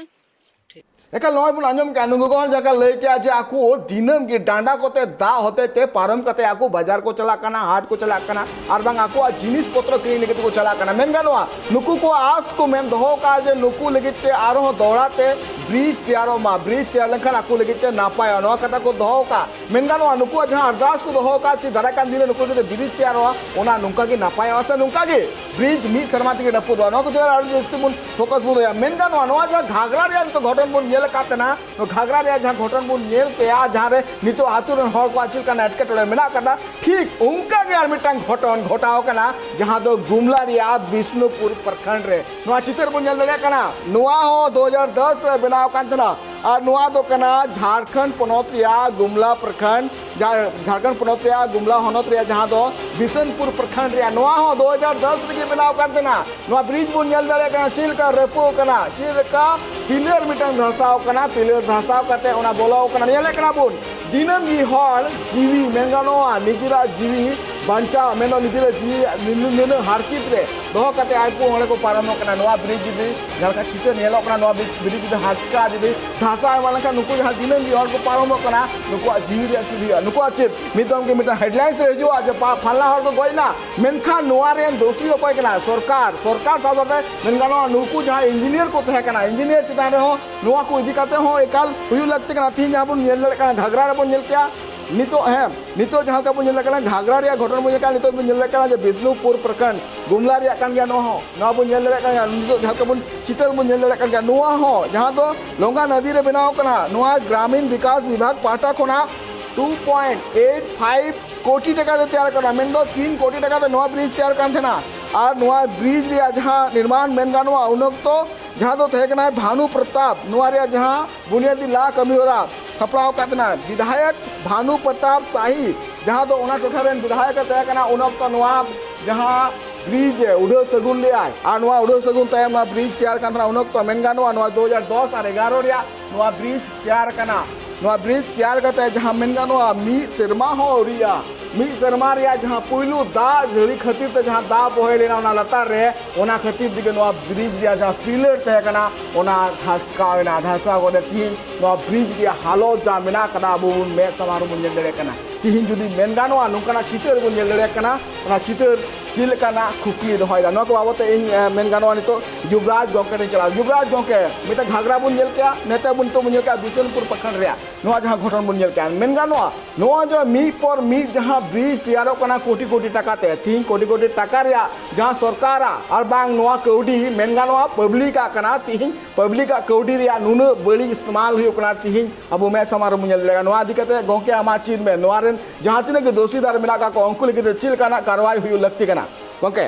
ᱮᱠᱟᱞ ᱱᱚᱜᱼᱚᱭ ᱵᱚᱱ ᱟᱸᱡᱚᱢ ᱠᱮᱜᱼᱟ, ᱱᱩᱠᱩ ᱜᱚᱦᱚᱲ ᱡᱟᱠᱟ ᱞᱟᱹᱭ ᱠᱮᱜᱼᱟ ᱡᱮ ᱟᱠᱚ ᱫᱤᱱᱟᱹᱢ ᱜᱮ ᱰᱟᱸᱰᱟ ᱠᱚᱛᱮ ᱫᱟᱜ ᱦᱚᱛᱮ ᱛᱮ ᱯᱟᱨᱚᱢ ᱠᱟᱛᱮ ᱟᱠᱚ ᱵᱟᱡᱟᱨ ᱠᱚ ᱪᱟᱞᱟᱜ ᱠᱟᱱᱟ, ᱦᱟᱴ ᱠᱚ ᱪᱟᱞᱟᱜ ᱠᱟᱱᱟ, ᱟᱨ ᱵᱟᱝ ᱟᱠᱚᱣᱟᱜ ᱡᱤᱱᱤᱥ ᱯᱚᱛᱨᱚ ᱠᱤᱨᱤᱧ ᱞᱟᱹᱜᱤᱫ ᱛᱮᱠᱚ ᱪᱟᱞᱟᱜ ᱠᱟᱱᱟ᱾ ᱢᱮᱱ ᱜᱟᱱᱚᱜᱼᱟ ᱱᱩᱠᱩ ᱠᱚ ᱟᱸᱥ ᱠᱚ ᱢᱮᱱ ᱫᱚᱦᱚ ᱠᱟᱜᱼᱟ ᱡᱮ ᱱᱩᱠᱩ ᱞᱟᱹᱜᱤᱫ ᱛᱮ ᱟᱨᱦᱚᱸ ᱫᱚᱦᱲᱟ ᱛᱮ ᱵᱨᱤᱡᱽ ᱛᱮᱭᱟᱨᱚᱜ ᱢᱟ, ᱵᱨᱤᱡᱽ ᱛᱮᱭᱟᱨ ᱞᱮᱱᱠᱷᱟᱱ ᱟᱠᱚ ᱞᱟᱹᱜᱤᱫ ᱛᱮ ᱱᱟᱯᱟᱭᱚᱜᱼᱟ, ᱱᱚᱣᱟ ᱠᱟᱛᱷᱟ ᱠᱚ ᱫᱚᱦᱚ ᱟᱠᱟᱫ᱾ ᱢᱮᱱ ᱜᱟᱱᱚᱜᱼᱟ, ᱱᱩᱠᱩᱣᱟᱜ ᱡᱟᱦᱟᱸ ᱟᱨᱫᱟᱥ ᱠᱚ ᱫᱚᱦᱚ ᱟᱠᱟᱫ, ᱪᱮ ᱫᱟᱨᱟᱭ ᱠᱟᱱ ᱫᱤᱱ ᱨᱮ ᱱᱩᱠᱩ ᱞᱟᱹᱜᱤᱫ ᱛᱮ ᱵᱨᱤᱡᱽ ᱛᱮᱭᱟᱨᱚᱜᱼᱟ, ᱚᱱᱟ ᱱᱚᱝᱠᱟ ᱜᱮ ᱱᱟᱯᱟᱭᱚᱜᱼᱟ ᱥᱮ ᱱᱚᱝᱠᱟ ᱜᱮ ᱵᱨᱤᱡᱽ ᱢᱤᱫ ᱥᱮᱨᱢᱟ ᱛᱮᱜᱮ ᱨᱟᱹᱯᱩᱫᱚᱜᱼᱟ, ᱱᱚᱣᱟ ᱠᱚ ᱪᱮᱛᱟᱱ ᱨᱮ ᱟᱨᱚ ᱡᱟᱹᱥᱛᱤ ᱵᱚᱱ ᱯᱷᱳᱠᱟᱥ ᱵᱚᱱ ᱫᱚᱦᱚᱭᱟ᱾ ᱢᱮᱱ ᱜᱟᱱᱚᱜᱼᱟ, ᱱᱚᱣᱟ ᱡᱟᱦᱟᱸ ᱜᱷᱟᱜᱽᱨᱟ ᱨᱮᱭᱟᱜ ᱱᱤᱛᱚᱜ ᱜᱷᱚᱴᱚᱱ ᱵᱚᱱ ᱧᱮᱞ ᱟᱠᱟᱫ ᱛᱟᱦᱮᱱᱟ, ᱱᱚᱣᱟ ᱜᱷᱟᱜᱽᱨᱟ ᱨᱮᱭᱟᱜ ᱡᱟᱦᱟᱸ ᱜᱷᱚᱴᱚᱱ ᱵᱚᱱ ᱧᱮᱞ ᱠᱮᱜᱼᱟ, ᱡᱟᱦᱟᱸ ᱨᱮ ᱱᱤᱛᱚᱜ ᱟᱛᱳ ᱨᱮᱱ ᱦᱚᱲ ᱠᱚᱣᱟᱜ ᱪᱮᱫ ᱞᱮᱠᱟᱱ ᱮᱴᱠᱮᱴᱚᱬᱮ ᱢᱮᱱᱟᱜ ᱟᱠᱟᱫᱟ, ᱴᱷᱤᱠ ᱚᱱᱠᱟ ᱜᱮ ᱟᱨ ᱢᱤᱫᱴᱟᱝ ᱜᱷᱚᱴᱚᱱ ᱜᱷᱚᱴᱟᱣ ᱟᱠᱟᱱᱟ, ᱡᱟᱦᱟᱸ ᱫᱚ ᱜᱩᱢᱞᱟ ᱨᱮᱭᱟᱜ ᱵᱤᱥᱱᱩᱯᱩᱨ ᱯᱨᱚᱠᱷᱚᱸᱰ ᱨᱮ᱾ ᱱᱚᱣᱟ ᱪᱤᱛᱟᱹᱨ ᱵᱚᱱ ᱧᱮᱞ ᱫᱟᱲᱮᱭᱟᱜ ᱠᱟᱱᱟ, ᱱᱚᱣᱟ ᱦᱚᱸ ᱫᱩ ᱦᱟᱡᱟᱨ ᱫᱚᱥ ᱨᱮ ᱵᱮᱱᱟᱣ ᱟᱠᱟᱱ ᱛᱟᱦᱮᱱᱟ᱾ ᱟᱨ ᱱᱚᱣᱟ ᱫᱚ ᱠᱟᱱᱟ ᱡᱷᱟᱲᱠᱷᱚᱸᱰ ᱯᱚᱱᱚᱛ ᱨᱮᱭᱟᱜ ᱜᱩᱢᱞᱟ ᱯᱨᱚᱠᱷᱚᱸᱰ, ᱡᱟ-, ᱡᱷᱟᱲᱠᱷᱚᱸᱰ ᱯᱚᱱᱚᱛ ᱨᱮᱭᱟᱜ ᱜᱩᱢᱞᱟ ᱦᱚᱱᱚᱛ ᱨᱮᱭᱟᱜ, ᱡᱟᱦᱟᱸ ᱫᱚ ᱵᱤᱥᱱᱩᱯᱩᱨ ᱯᱨᱚᱠᱷᱚᱸᱰ ᱨᱮᱭᱟᱜ, ᱱᱚᱣᱟ ᱦᱚᱸ ᱫᱩ ᱦᱟᱡᱟᱨ ᱫᱚᱥ ᱨᱮᱜᱮ ᱵᱮᱱᱟᱣ ᱟᱠᱟᱱ ᱛᱟᱦᱮᱱᱟ᱾ ᱱᱚᱣᱟ ᱵᱨᱤᱡᱽ ᱵᱚᱱ ᱧᱮᱞ ᱫᱟᱲᱮᱭᱟᱜ ᱠᱟᱱᱟ ᱪᱮᱫ ᱞᱮᱠᱟ ᱨᱟᱹᱯᱩᱫ ᱟᱠᱟᱱᱟ, ᱪᱮᱫ ᱞᱮᱠᱟ ᱯᱤᱞᱟᱨ ᱢᱤᱫᱴᱟᱝ ᱫᱷᱟᱥᱟᱣ ᱟᱠᱟᱱᱟ, ᱯᱤᱞᱟᱨ ᱫᱷᱟᱥᱟᱣ ᱠᱟᱛᱮ ᱚᱱᱟ ᱵᱚᱞᱚ ᱟᱠᱟᱱᱟ᱾ ᱧᱮᱞᱮᱫ ᱠᱟᱱᱟ ᱵᱚᱱ ᱫᱤᱱᱟᱹᱢ ᱜᱮ ᱦᱚᱲ ᱡᱤᱣᱤ, ᱢᱮᱱ ᱜᱟᱱᱚᱜᱼᱟ, ᱱᱤᱡᱮᱨᱟᱜ ᱡᱤᱣᱤ ᱵᱟᱧᱪᱟᱣ, ᱢᱮᱱᱫᱚ ᱱᱤᱡᱮᱨᱟᱜ ᱡᱤᱣᱤ ᱱᱩᱱᱟᱹᱜ ᱦᱟᱨᱠᱮᱛ ᱨᱮ ᱫᱚᱦᱚ ᱠᱟᱛᱮ ᱟᱡ ᱠᱚ ᱚᱸᱰᱮ ᱠᱚ ᱯᱟᱨᱚᱢᱚᱜ ᱠᱟᱱᱟ᱾ ᱱᱚᱣᱟ ᱵᱨᱤᱡᱽ ᱡᱩᱫᱤ ᱡᱟᱦᱟᱸ ᱞᱮᱠᱟ ᱪᱤᱛᱟᱹᱨ ᱧᱮᱞᱚᱜ ᱠᱟᱱᱟ, ᱱᱚᱣᱟ ᱵᱨᱤᱡᱽ, ᱵᱨᱤᱡᱽ ᱡᱩᱫᱤ ᱦᱟᱨᱪᱠᱟ, ᱡᱩᱫᱤ ᱫᱷᱟᱥᱟᱣ ᱮᱢᱟᱱ ᱞᱮᱱᱠᱷᱟᱱ, ᱱᱩᱠᱩ ᱡᱟᱦᱟᱸ ᱫᱤᱱᱟᱹᱢ ᱜᱮ ᱦᱚᱲ ᱠᱚ ᱯᱟᱨᱚᱢᱚᱜ ᱠᱟᱱᱟ, ᱱᱩᱠᱩᱣᱟᱜ ᱡᱤᱣᱤ ᱨᱮᱭᱟᱜ ᱪᱮᱫ ᱦᱩᱭᱩᱜᱼᱟ? ᱱᱩᱠᱩᱣᱟᱜ ᱪᱮᱫ ᱢᱤᱫ ᱫᱚᱢ ᱜᱮ ᱢᱤᱫᱴᱟᱝ ᱦᱮᱰᱞᱟᱭᱤᱱᱥ ᱨᱮ ᱦᱤᱡᱩᱜᱼᱟ ᱡᱮ ᱯᱟ-, ᱯᱷᱟᱞᱱᱟ ᱦᱚᱲ ᱠᱚ ᱜᱚᱡ ᱮᱱᱟ, ᱢᱮᱱᱠᱷᱟᱱ ᱱᱚᱣᱟ ᱨᱮᱱ ᱫᱳᱥᱤ ᱚᱠᱚᱭ ᱠᱟᱱᱟ? ᱥᱚᱨᱠᱟᱨ᱾ ᱥᱚᱨᱠᱟᱨ ᱥᱟᱶ ᱥᱟᱶᱛᱮ ᱢᱮᱱ ᱜᱟᱱᱚᱜᱼᱟ, ᱱᱩᱠᱩ ᱡᱟᱦᱟᱸ ᱤᱧᱡᱤᱱᱤᱭᱟᱨ ᱠᱚ ᱛᱟᱦᱮᱸ ᱠᱟᱱᱟ, ᱤᱧᱡᱤᱱᱤᱭᱟᱨ ᱪᱮᱛᱟᱱ ᱨᱮᱦᱚᱸ ᱱᱚᱣᱟ ᱠᱚ ᱤᱫᱤ ᱠᱟᱛᱮ ᱦᱚᱸ ᱮᱠᱟᱞ ᱦᱩᱭᱩᱜ ᱞᱟᱹᱠᱛᱤ ᱠᱟᱱᱟ᱾ ᱛᱮᱦᱮᱧ ᱡᱟᱦᱟᱸ ᱵᱚᱱ ᱧᱮᱞ ᱫᱟᱲᱮᱭᱟᱜ ᱠᱟᱱᱟ, ᱜᱷᱟᱜᱽᱨᱟ ᱨᱮᱵᱚᱱ ᱧᱮᱞ ᱠᱮᱜᱼᱟ, ᱱᱤᱛᱚᱜ ᱦᱮᱸ, ᱱᱤᱛᱚᱜ ᱡᱟᱦᱟᱸ ᱞᱮᱠᱟ ᱵᱚᱱ ᱧᱮᱞ ᱫᱟᱲᱮᱭᱟᱜ ᱠᱟᱱᱟ, ᱜᱷᱟᱜᱽᱨᱟ ᱨᱮᱭᱟᱜ ᱜᱷᱚᱴᱚᱱ ᱵᱚᱱ ᱧᱮᱞ ᱠᱟᱱᱟ, ᱱᱤᱛᱚᱜ ᱵᱚᱱ ᱧᱮᱞ ᱫᱟᱲᱮᱭᱟᱜ ᱠᱟᱱᱟ ᱡᱮ ᱵᱤᱥᱱᱩᱯᱩᱨ ᱯᱨᱚᱠᱷᱚᱸᱰ ᱜᱩᱢᱞᱟ ᱨᱮᱭᱟᱜ ᱠᱟᱱ ᱜᱮᱭᱟ, ᱱᱚᱣᱟ ᱦᱚᱸ, ᱱᱚᱣᱟ ᱵᱚᱱ ᱧᱮᱞ ᱫᱟᱲᱮᱭᱟᱜ ᱠᱟᱱ ᱜᱮᱭᱟ, ᱱᱤᱛᱚᱜ ᱡᱟᱦᱟᱸ ᱞᱮᱠᱟ ᱵᱚᱱ ᱪᱤᱛᱟᱹᱨ ᱵᱚᱱ ᱧᱮᱞ ᱫᱟᱲᱮᱭᱟᱜ ᱠᱟᱱ ᱜᱮᱭᱟ, ᱱᱚᱣᱟ ᱦᱚᱸ ᱡᱟᱦᱟᱸ ᱫᱚ ᱞᱚᱝᱜᱟ ᱱᱚᱫᱤ ᱨᱮ ᱵᱮᱱᱟᱣ ᱠᱟᱱᱟ, ᱱᱚᱣᱟ ᱜᱨᱟᱢᱤᱱ ᱵᱤᱠᱟᱥ ᱵᱤᱵᱷᱟᱜᱽ ᱯᱟᱦᱴᱟ ᱠᱷᱚᱱᱟᱜ ᱴᱩ ᱯᱚᱭᱮᱱᱴ ᱮᱭᱤᱴ ᱯᱷᱟᱭᱤᱵᱷ ᱠᱳᱴᱤ ᱴᱟᱠᱟ ᱛᱮ ᱛᱮᱭᱟᱨ ᱠᱟᱱᱟ, ᱢᱮᱱᱫᱚ ᱛᱤᱱ ᱠᱳᱴᱤ ᱴᱟᱠᱟ ᱛᱮ ᱱᱚᱣᱟ ᱵᱨᱤᱡᱽ ᱛᱮᱭᱟᱨ ᱠᱟᱱ ᱛᱟᱦᱮᱱᱟ᱾ ᱟᱨ ᱱᱚᱣᱟ ᱵᱨᱤᱡᱽ ᱨᱮᱭᱟᱜ ᱡᱟᱦᱟᱸ ᱱᱤᱨᱢᱟᱬ ᱢᱮᱱ ᱜᱟᱱᱚᱜᱼᱟ, ᱩᱱ ᱚᱠᱛᱚ ᱡᱟᱦᱟᱸ ᱫᱚ ᱛᱟᱦᱮᱸ ᱠᱟᱱᱟᱭ ᱵᱷᱟᱱᱩ ᱯᱨᱚᱛᱟᱯ, ᱱᱚᱣᱟ ᱨᱮᱭᱟᱜ ᱡᱟᱦᱟᱸ ᱵᱩᱱᱤᱭᱟᱫᱤ ᱞᱟ ᱠᱟᱹᱢᱤ ᱦᱚᱨᱟ ᱥᱟᱯᱲᱟᱣ ᱟᱠᱟᱫ ᱛᱟᱦᱮᱱᱟ, ᱵᱤᱫᱷᱟᱭᱚᱠ ᱵᱷᱟᱱᱩ ᱯᱨᱚᱛᱟᱯ ᱥᱟᱦᱤ, ᱡᱟᱦᱟᱸ ᱫᱚ ᱚᱱᱟ ᱴᱚᱴᱷᱟ ᱨᱮᱱ ᱵᱤᱫᱷᱟᱭᱚᱠ ᱮ ᱛᱟᱦᱮᱸ ᱠᱟᱱᱟ, ᱩᱱ ᱚᱠᱛᱚ ᱱᱚᱣᱟ ᱡᱟᱦᱟᱸ ᱵᱨᱤᱡᱽ ᱮ ᱩᱰᱷᱟᱹᱣ ᱥᱟᱹᱜᱩᱱ ᱞᱮᱫᱟᱭ ᱟᱨ ᱱᱚᱣᱟ ᱩᱰᱷᱟᱹᱣ ᱥᱟᱹᱜᱩᱱ ᱛᱟᱭᱚᱢ ᱱᱚᱣᱟ ᱵᱨᱤᱡᱽ ᱛᱮᱭᱟᱨ ᱠᱟᱱ ᱛᱟᱦᱮᱱᱟ, ᱩᱱ ᱚᱠᱛᱚ ᱢᱮᱱ ᱜᱟᱱᱚᱜᱼᱟ, ᱱᱚᱣᱟ ᱫᱩ ᱦᱟᱡᱟᱨ ᱫᱚᱥ ᱟᱨ ᱮᱜᱟᱨᱚ ᱨᱮᱭᱟᱜ ᱱᱚᱣᱟ ᱵᱨᱤᱡᱽ ᱛᱮᱭᱟᱨ ᱠᱟᱱᱟ᱾ ᱱᱚᱣᱟ ᱵᱨᱤᱡᱽ ᱛᱮᱭᱟᱨ ᱠᱟᱛᱮ ᱡᱟᱦᱟᱸ ᱢᱮᱱ ᱜᱟᱱᱚᱜᱼᱟ, ᱢᱤᱫ ᱥᱮᱨᱢᱟ ᱦᱚᱸ ᱟᱹᱣᱨᱤᱭᱟ, ᱢᱤᱫ ᱥᱮᱨᱢᱟ ᱨᱮᱭᱟᱜ ᱡᱟᱦᱟᱸ ᱯᱩᱭᱞᱩ ᱫᱟᱜ ᱡᱟᱹᱲᱤ ᱠᱷᱟᱹᱛᱤᱨ ᱛᱮ ᱡᱟᱦᱟᱸ ᱫᱟᱜ ᱵᱚᱦᱮᱞ ᱞᱮᱱᱟ ᱚᱱᱟ ᱞᱟᱛᱟᱨ ᱨᱮ, ᱚᱱᱟ ᱠᱷᱟᱹᱛᱤᱨ ᱛᱮᱜᱮ ᱱᱚᱣᱟ ᱵᱨᱤᱡᱽ ᱨᱮᱭᱟᱜ ᱡᱟᱦᱟᱸ ᱯᱤᱞᱟᱨ ᱛᱟᱦᱮᱸ ᱠᱟᱱᱟ, ᱚᱱᱟ ᱫᱷᱟᱥᱠᱟᱣ ᱮᱱᱟ, ᱫᱷᱟᱥᱠᱟᱣ ᱠᱟᱛᱮ ᱛᱤᱦᱤᱧ ᱱᱚᱣᱟ ᱵᱨᱤᱡᱽ ᱨᱮᱭᱟᱜ ᱦᱟᱞᱚᱛ ᱡᱟ ᱢᱮᱱᱟᱜ ᱠᱟᱫᱟ, ᱟᱵᱚ ᱵᱚᱱ ᱢᱮᱫ ᱥᱟᱢᱟᱝ ᱨᱮᱵᱚᱱ ᱧᱮᱞ ᱫᱟᱲᱮᱭᱟᱜ ᱠᱟᱱᱟ᱾ ᱛᱤᱦᱤᱧ ᱡᱩᱫᱤ ᱢᱮᱱ ᱜᱟᱱᱚᱜᱼᱟ, ᱱᱚᱝᱠᱟᱱᱟᱜ ᱪᱤᱛᱟᱹᱨ ᱵᱚᱱ ᱧᱮᱞ ᱫᱟᱲᱮᱭᱟᱜ ᱠᱟᱱᱟ, ᱚᱱᱟ ᱪᱤᱛᱟᱹᱨ ᱪᱮᱫ ᱞᱮᱠᱟᱱᱟᱜ ᱠᱩᱠᱞᱤ ᱫᱚᱦᱚᱭᱮᱫᱟ? ᱱᱚᱣᱟ ᱠᱚ ᱵᱟᱵᱚᱛ ᱛᱮ ᱤᱧ ᱢᱮᱱ ᱜᱟᱱᱚᱜᱼᱟ ᱱᱤᱛᱚᱜ ᱡᱩᱵᱽᱨᱟᱡᱽ ᱜᱚᱢᱠᱮ ᱴᱷᱮᱱ ᱪᱟᱞᱟᱣ᱾ ᱡᱩᱵᱽᱨᱟᱡᱽ ᱜᱚᱢᱠᱮ, ᱢᱤᱫᱴᱟᱝ ᱜᱷᱟᱜᱽᱨᱟ ᱵᱚᱱ ᱧᱮᱞ ᱠᱮᱜᱼᱟ, ᱱᱤᱛᱚᱜ ᱵᱚᱱ ᱧᱮᱞ ᱠᱮᱜᱼᱟ ᱵᱤᱥᱱᱩᱯᱩᱨ ᱯᱨᱚᱠᱷᱚᱸᱰ ᱨᱮᱭᱟᱜ ᱱᱚᱣᱟ ᱡᱟᱦᱟᱸ ᱜᱷᱚᱴᱚᱱ ᱵᱚᱱ ᱧᱮᱞ ᱠᱮᱜᱼᱟ, ᱢᱮᱱ ᱜᱟᱱᱚᱜᱼᱟ ᱱᱚᱣᱟ ᱡᱮ ᱢᱤᱫ ᱯᱚᱨ ᱢᱤᱫ ᱡᱟᱦᱟᱸ ᱵᱨᱤᱡᱽ ᱛᱮᱭᱟᱨᱚᱜ ᱠᱟᱱᱟ ᱠᱳᱴᱤ ᱠᱳᱴᱤ ᱴᱟᱠᱟ ᱛᱮ, ᱛᱤᱦᱤᱧ ᱠᱳᱴᱤ ᱠᱳᱴᱤ ᱴᱟᱠᱟ ᱨᱮᱭᱟᱜ ᱡᱟᱦᱟᱸ ᱥᱚᱨᱠᱟᱨᱟᱜ ᱟᱨ ᱵᱟᱝ ᱱᱚᱣᱟ ᱠᱟᱹᱣᱰᱤ ᱢᱮᱱ ᱜᱟᱱᱚᱜᱼᱟ ᱯᱟᱵᱽᱞᱤᱠᱟᱜ ᱠᱟᱱᱟ, ᱛᱤᱦᱤᱧ ᱯᱟᱵᱽᱞᱤᱠᱟᱜ ᱠᱟᱹᱣᱰᱤ ᱨᱮᱭᱟᱜ ᱱᱩᱱᱟᱹᱜ ᱵᱟᱹᱲᱤᱡ ᱤᱥᱛᱮᱢᱟᱞ ᱦᱩᱭᱩᱜ ᱠᱟᱱᱟ, ᱛᱤᱦᱤᱧ ᱟᱵᱚ ᱢᱮᱫ ᱥᱟᱢᱟᱝ ᱨᱮᱵᱚᱱ ᱧᱮᱞ ᱫᱟᱲᱮᱭᱟᱜᱼᱟ᱾ ᱱᱚᱣᱟ ᱤᱫᱤ ᱠᱟᱛᱮ ᱜᱚᱢᱠᱮ, ᱟᱢᱟᱜ ᱪᱮᱫ ᱢᱮᱱ? ᱱᱚᱣᱟ ᱨᱮᱱ ᱡᱟᱦᱟᱸ ᱛᱤᱱᱟᱹᱜ ᱜᱮ ᱫᱳᱥᱤᱫᱟᱨ ᱢᱮᱱᱟᱜ ᱠᱟᱜ ᱠᱚᱣᱟ, ᱩᱱᱠᱩ ᱞᱟᱹᱜᱤᱫ ᱛᱮ ᱪᱮᱫ ᱞᱮᱠᱟᱱᱟᱜ ᱠᱟᱨᱣᱟᱭ ᱦᱩᱭᱩᱜ ᱞᱟᱹᱠᱛᱤ ᱠᱟᱱᱟ ᱜᱚᱢᱠᱮ?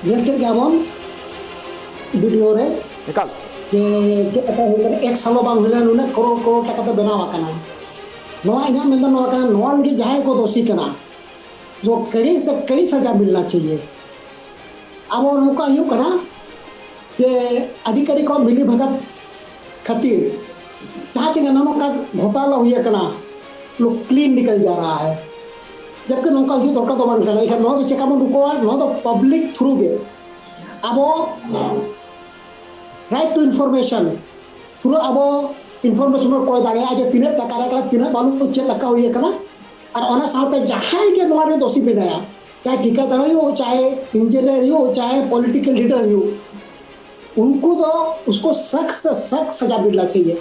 ᱧᱮᱞ ᱠᱮᱫ ᱜᱮᱭᱟᱵᱚᱱ ᱵᱷᱤᱰᱤᱭᱳ ᱨᱮ ᱮᱠᱟᱞ᱾ ᱡᱮ ᱪᱮᱫ ᱞᱮᱠᱟ ᱦᱩᱭ ᱠᱟᱱᱟ, ᱮᱠ ᱥᱟᱞ ᱦᱚᱸ ᱵᱟᱝ ᱦᱩᱭ ᱞᱮᱱᱟ, ᱱᱩᱱᱟᱹᱜ ᱠᱨᱳᱲ ᱠᱨᱳᱲ ᱴᱟᱠᱟ ᱛᱮ ᱵᱮᱱᱟᱣ ᱟᱠᱟᱱᱟ᱾ ᱱᱚᱣᱟ ᱤᱧᱟᱹᱜ ᱢᱮᱱ ᱫᱚ ᱱᱚᱣᱟ ᱠᱟᱱᱟ, ᱱᱚᱣᱟ ᱞᱟᱹᱜᱤᱫ ᱡᱟᱦᱟᱸᱭ ᱠᱚ ᱫᱳᱥᱤ ᱠᱟᱱᱟ, ᱡᱚ ᱠᱟᱹᱲᱤ ᱥᱮ ᱠᱟᱹᱲᱤ ᱥᱟᱡᱟ ᱢᱤᱞᱱᱟ ᱪᱟᱦᱤᱭᱮ᱾ ᱟᱵᱚ ᱱᱚᱝᱠᱟ ᱦᱩᱭᱩᱜ ᱠᱟᱱᱟ ᱡᱮ ᱟᱫᱷᱤᱠᱟᱨᱤ ᱠᱚ ᱢᱤᱞᱤ ᱵᱷᱟᱜᱟᱛ ᱠᱷᱟᱹᱛᱤᱨ ᱡᱟᱦᱟᱸ ᱛᱤᱱᱟᱹᱜ ᱱᱚᱜᱼᱚ ᱱᱚᱝᱠᱟ ᱜᱷᱚᱴᱟᱞᱟ ᱦᱩᱭ ᱟᱠᱟᱱᱟ, ᱞᱳᱜ ᱠᱞᱤᱱ ᱱᱤᱠᱟᱞ ᱡᱟ ᱨᱟᱦᱟ ᱦᱟᱭ᱾ ᱡᱟᱵᱠᱤ ᱱᱚᱝᱠᱟ ᱦᱩᱭᱩᱜ ᱫᱚᱨᱠᱟᱨ ᱫᱚ ᱵᱟᱝ ᱠᱟᱱᱟ᱾ ᱮᱱᱠᱷᱟᱱ ᱱᱚᱣᱟ ᱫᱚ ᱪᱮᱠᱟ ᱵᱚᱱ ᱨᱩᱠᱟᱹᱣᱟ? ᱱᱚᱣᱟ ᱫᱚ ᱯᱟᱵᱽᱞᱤᱠ ᱛᱷᱨᱩ ᱜᱮ ᱟᱵᱚ ᱨᱟᱭᱤᱴ ᱴᱩ ᱤᱱᱯᱷᱚᱨᱢᱮᱥᱚᱱ ᱛᱷᱨᱩ ᱟᱵᱚ ᱤᱱᱯᱷᱚᱨᱢᱮᱥᱚᱱ ᱵᱚᱱ ᱠᱚᱭ ᱫᱟᱲᱮᱭᱟᱜᱼᱟ ᱡᱮ ᱛᱤᱱᱟᱹᱜ ᱴᱟᱠᱟ ᱨᱮ ᱠᱟᱱᱟ, ᱛᱤᱱᱟᱹᱜ ᱵᱟᱹᱱᱩᱜ, ᱪᱮᱫ ᱞᱮᱠᱟ ᱦᱩᱭ ᱟᱠᱟᱱᱟ᱾ ᱟᱨ ᱚᱱᱟ ᱥᱟᱶᱛᱮ ᱡᱟᱦᱟᱸᱭ ᱜᱮ ᱱᱚᱣᱟ ᱨᱮ ᱫᱳᱥᱤ ᱢᱮᱱᱟᱭᱟ, ᱪᱟᱦᱮ ᱴᱷᱤᱠᱟᱹᱫᱟᱨ ᱦᱩᱭᱩᱜ, ᱪᱟᱦᱮ ᱤᱧᱡᱤᱱᱤᱭᱟᱨ ᱦᱩᱭᱩᱜ, ᱪᱟᱦᱮ ᱯᱚᱞᱤᱴᱤᱠᱟᱞ ᱞᱤᱰᱟᱨ ᱦᱩᱭᱩᱜ, ᱩᱱᱠᱩ ᱫᱚ ᱩᱥᱠᱳ ᱥᱟᱠ ᱥᱮ ᱥᱟᱠ ᱥᱟᱡᱟ ᱢᱤᱞᱱᱟ ᱪᱟᱦᱤᱭᱮ᱾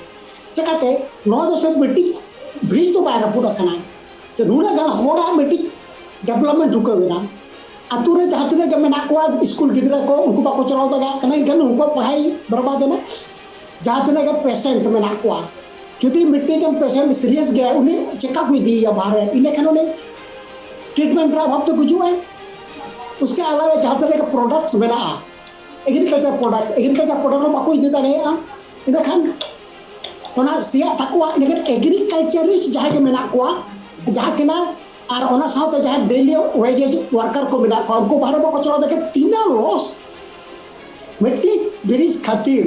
ᱪᱮᱠᱟᱛᱮ ᱱᱚᱣᱟ ᱫᱚ ᱥᱮ ᱢᱤᱫᱴᱤᱡ ᱵᱨᱤᱡᱽ ᱫᱚ ᱵᱟᱭ ᱨᱟᱹᱯᱩᱫ ᱟᱠᱟᱱᱟ, ᱛᱚ ᱱᱩᱱᱟᱹᱜ ᱜᱟᱱ ᱦᱚᱲᱟᱜ ᱢᱤᱫᱴᱤᱡ ᱰᱮᱵᱷᱞᱚᱯᱢᱮᱱᱴ ᱨᱩᱠᱟᱹᱣ ᱮᱱᱟ᱾ ᱟᱛᱳ ᱨᱮ ᱡᱟᱦᱟᱸ ᱛᱤᱱᱟᱹᱜ ᱜᱮ ᱢᱮᱱᱟᱜ ᱠᱚᱣᱟ ᱥᱠᱩᱞ ᱜᱤᱫᱽᱨᱟᱹ ᱠᱚ, ᱩᱱᱠᱩ ᱵᱟᱠᱚ ᱪᱟᱞᱟᱣ ᱫᱟᱲᱮᱭᱟᱜ ᱠᱟᱱᱟ, ᱮᱱᱠᱷᱟᱱ ᱩᱱᱠᱩᱣᱟᱜ ᱯᱟᱲᱦᱟᱭ ᱵᱚᱨᱵᱟᱫ ᱮᱱᱟ᱾ ᱡᱟᱦᱟᱸ ᱛᱤᱱᱟᱹᱜ ᱜᱮ ᱯᱮᱥᱮᱱᱴ ᱢᱮᱱᱟᱜ ᱠᱚᱣᱟ, ᱡᱩᱫᱤ ᱢᱤᱫᱴᱤᱡ ᱜᱟᱱ ᱯᱮᱥᱮᱱᱴ ᱥᱤᱨᱤᱭᱟᱥ ᱜᱮᱭᱟ, ᱩᱱᱤ ᱪᱮᱠᱟᱯ ᱠᱚ ᱤᱫᱤᱭᱮᱭᱟ ᱵᱟᱦᱨᱮ, ᱤᱱᱟᱹᱠᱷᱟᱱ ᱩᱱᱤ ᱴᱨᱤᱴᱢᱮᱱᱴ ᱨᱮ ᱚᱵᱷᱟᱵ ᱛᱮ ᱜᱩᱡᱩᱜ ᱟᱭ᱾ ᱩᱥᱠᱮ ᱟᱞᱟᱣᱟ ᱡᱟᱦᱟᱸ ᱛᱤᱱᱟᱹᱜ ᱜᱮ ᱯᱨᱚᱰᱟᱠᱴᱥ ᱢᱮᱱᱟᱜᱼᱟ, ᱮᱜᱽᱨᱤᱠᱟᱞᱪᱟᱨ ᱯᱨᱚᱰᱟᱠᱴ, ᱮᱜᱽᱨᱤᱠᱟᱞᱪᱟᱨ ᱯᱨᱚᱰᱟᱠᱴ ᱦᱚᱸ ᱵᱟᱠᱚ ᱤᱫᱤ ᱫᱟᱲᱮᱭᱟᱜᱼᱟ᱾ ᱤᱱᱟᱹᱠᱷᱟᱱ ᱚᱱᱟ ᱥᱮᱭᱟᱜ ᱛᱟᱠᱚᱣᱟ᱾ ᱤᱱᱟᱹᱠᱷᱟᱱ ᱮᱜᱽᱨᱤᱠᱟᱞᱪᱟᱨᱤᱥᱴ ᱡᱟᱦᱟᱸᱭ ᱜᱮ ᱢᱮᱱᱟᱜ ᱠᱚᱣᱟ, ᱡᱟᱦᱟᱸ ᱠᱤᱱᱟ ᱟᱨ ᱚᱱᱟ ᱥᱟᱶᱛᱮ ᱡᱟᱦᱟᱸᱭ ᱰᱮᱞᱤ ᱣᱮᱡᱮᱡᱽ ᱣᱟᱨᱠᱟᱨ ᱠᱚ ᱢᱮᱱᱟᱜ ᱠᱚᱣᱟ, ᱩᱱᱠᱩ ᱵᱟᱦᱨᱮ ᱵᱟᱠᱚ ᱪᱟᱞᱟᱣ ᱫᱟᱲᱮᱭᱟᱜ ᱠᱷᱟᱱ ᱛᱤᱱᱟᱹᱜ ᱞᱚᱥ ᱢᱤᱫᱴᱤᱡ ᱵᱨᱤᱡᱽ ᱠᱷᱟᱹᱛᱤᱨ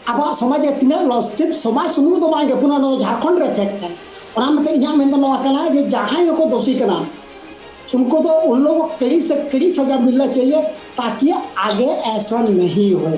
ᱟᱵᱚᱣᱟᱜ ᱥᱚᱢᱟᱡᱽ ᱨᱮ ᱛᱤᱱᱟᱹᱜ ᱞᱚᱥ, ᱥᱤᱨᱯ ᱥᱚᱢᱟᱡᱽ ᱥᱩᱢᱩᱝ ᱫᱚ ᱵᱟᱝ ᱜᱮ, ᱯᱩᱨᱟᱹ ᱱᱚᱣᱟ ᱡᱷᱟᱲᱠᱷᱚᱸᱰ ᱨᱮ ᱮᱯᱷᱮᱠᱴ ᱟᱭ᱾ ᱚᱱᱟ ᱢᱮᱱᱛᱮ ᱤᱧᱟᱹᱜ ᱢᱮᱱ ᱫᱚ ᱱᱚᱣᱟ ᱠᱟᱱᱟ ᱡᱮ ᱡᱟᱦᱟᱸᱭ ᱜᱮᱠᱚ ᱫᱳᱥᱤ ᱠᱟᱱᱟ, ᱩᱱᱠᱩ ᱫᱚ ᱩᱱ ᱞᱳᱜ ᱠᱟᱹᱲᱤ ᱥᱮ ᱠᱟᱹᱲᱤ ᱥᱟᱡᱟ ᱢᱤᱞᱱᱟ ᱪᱟᱦᱤᱭᱮ, ᱛᱟᱠᱤ ᱟᱜᱮ ᱮᱥᱟ ᱱᱟᱦᱤ ᱦᱳ᱾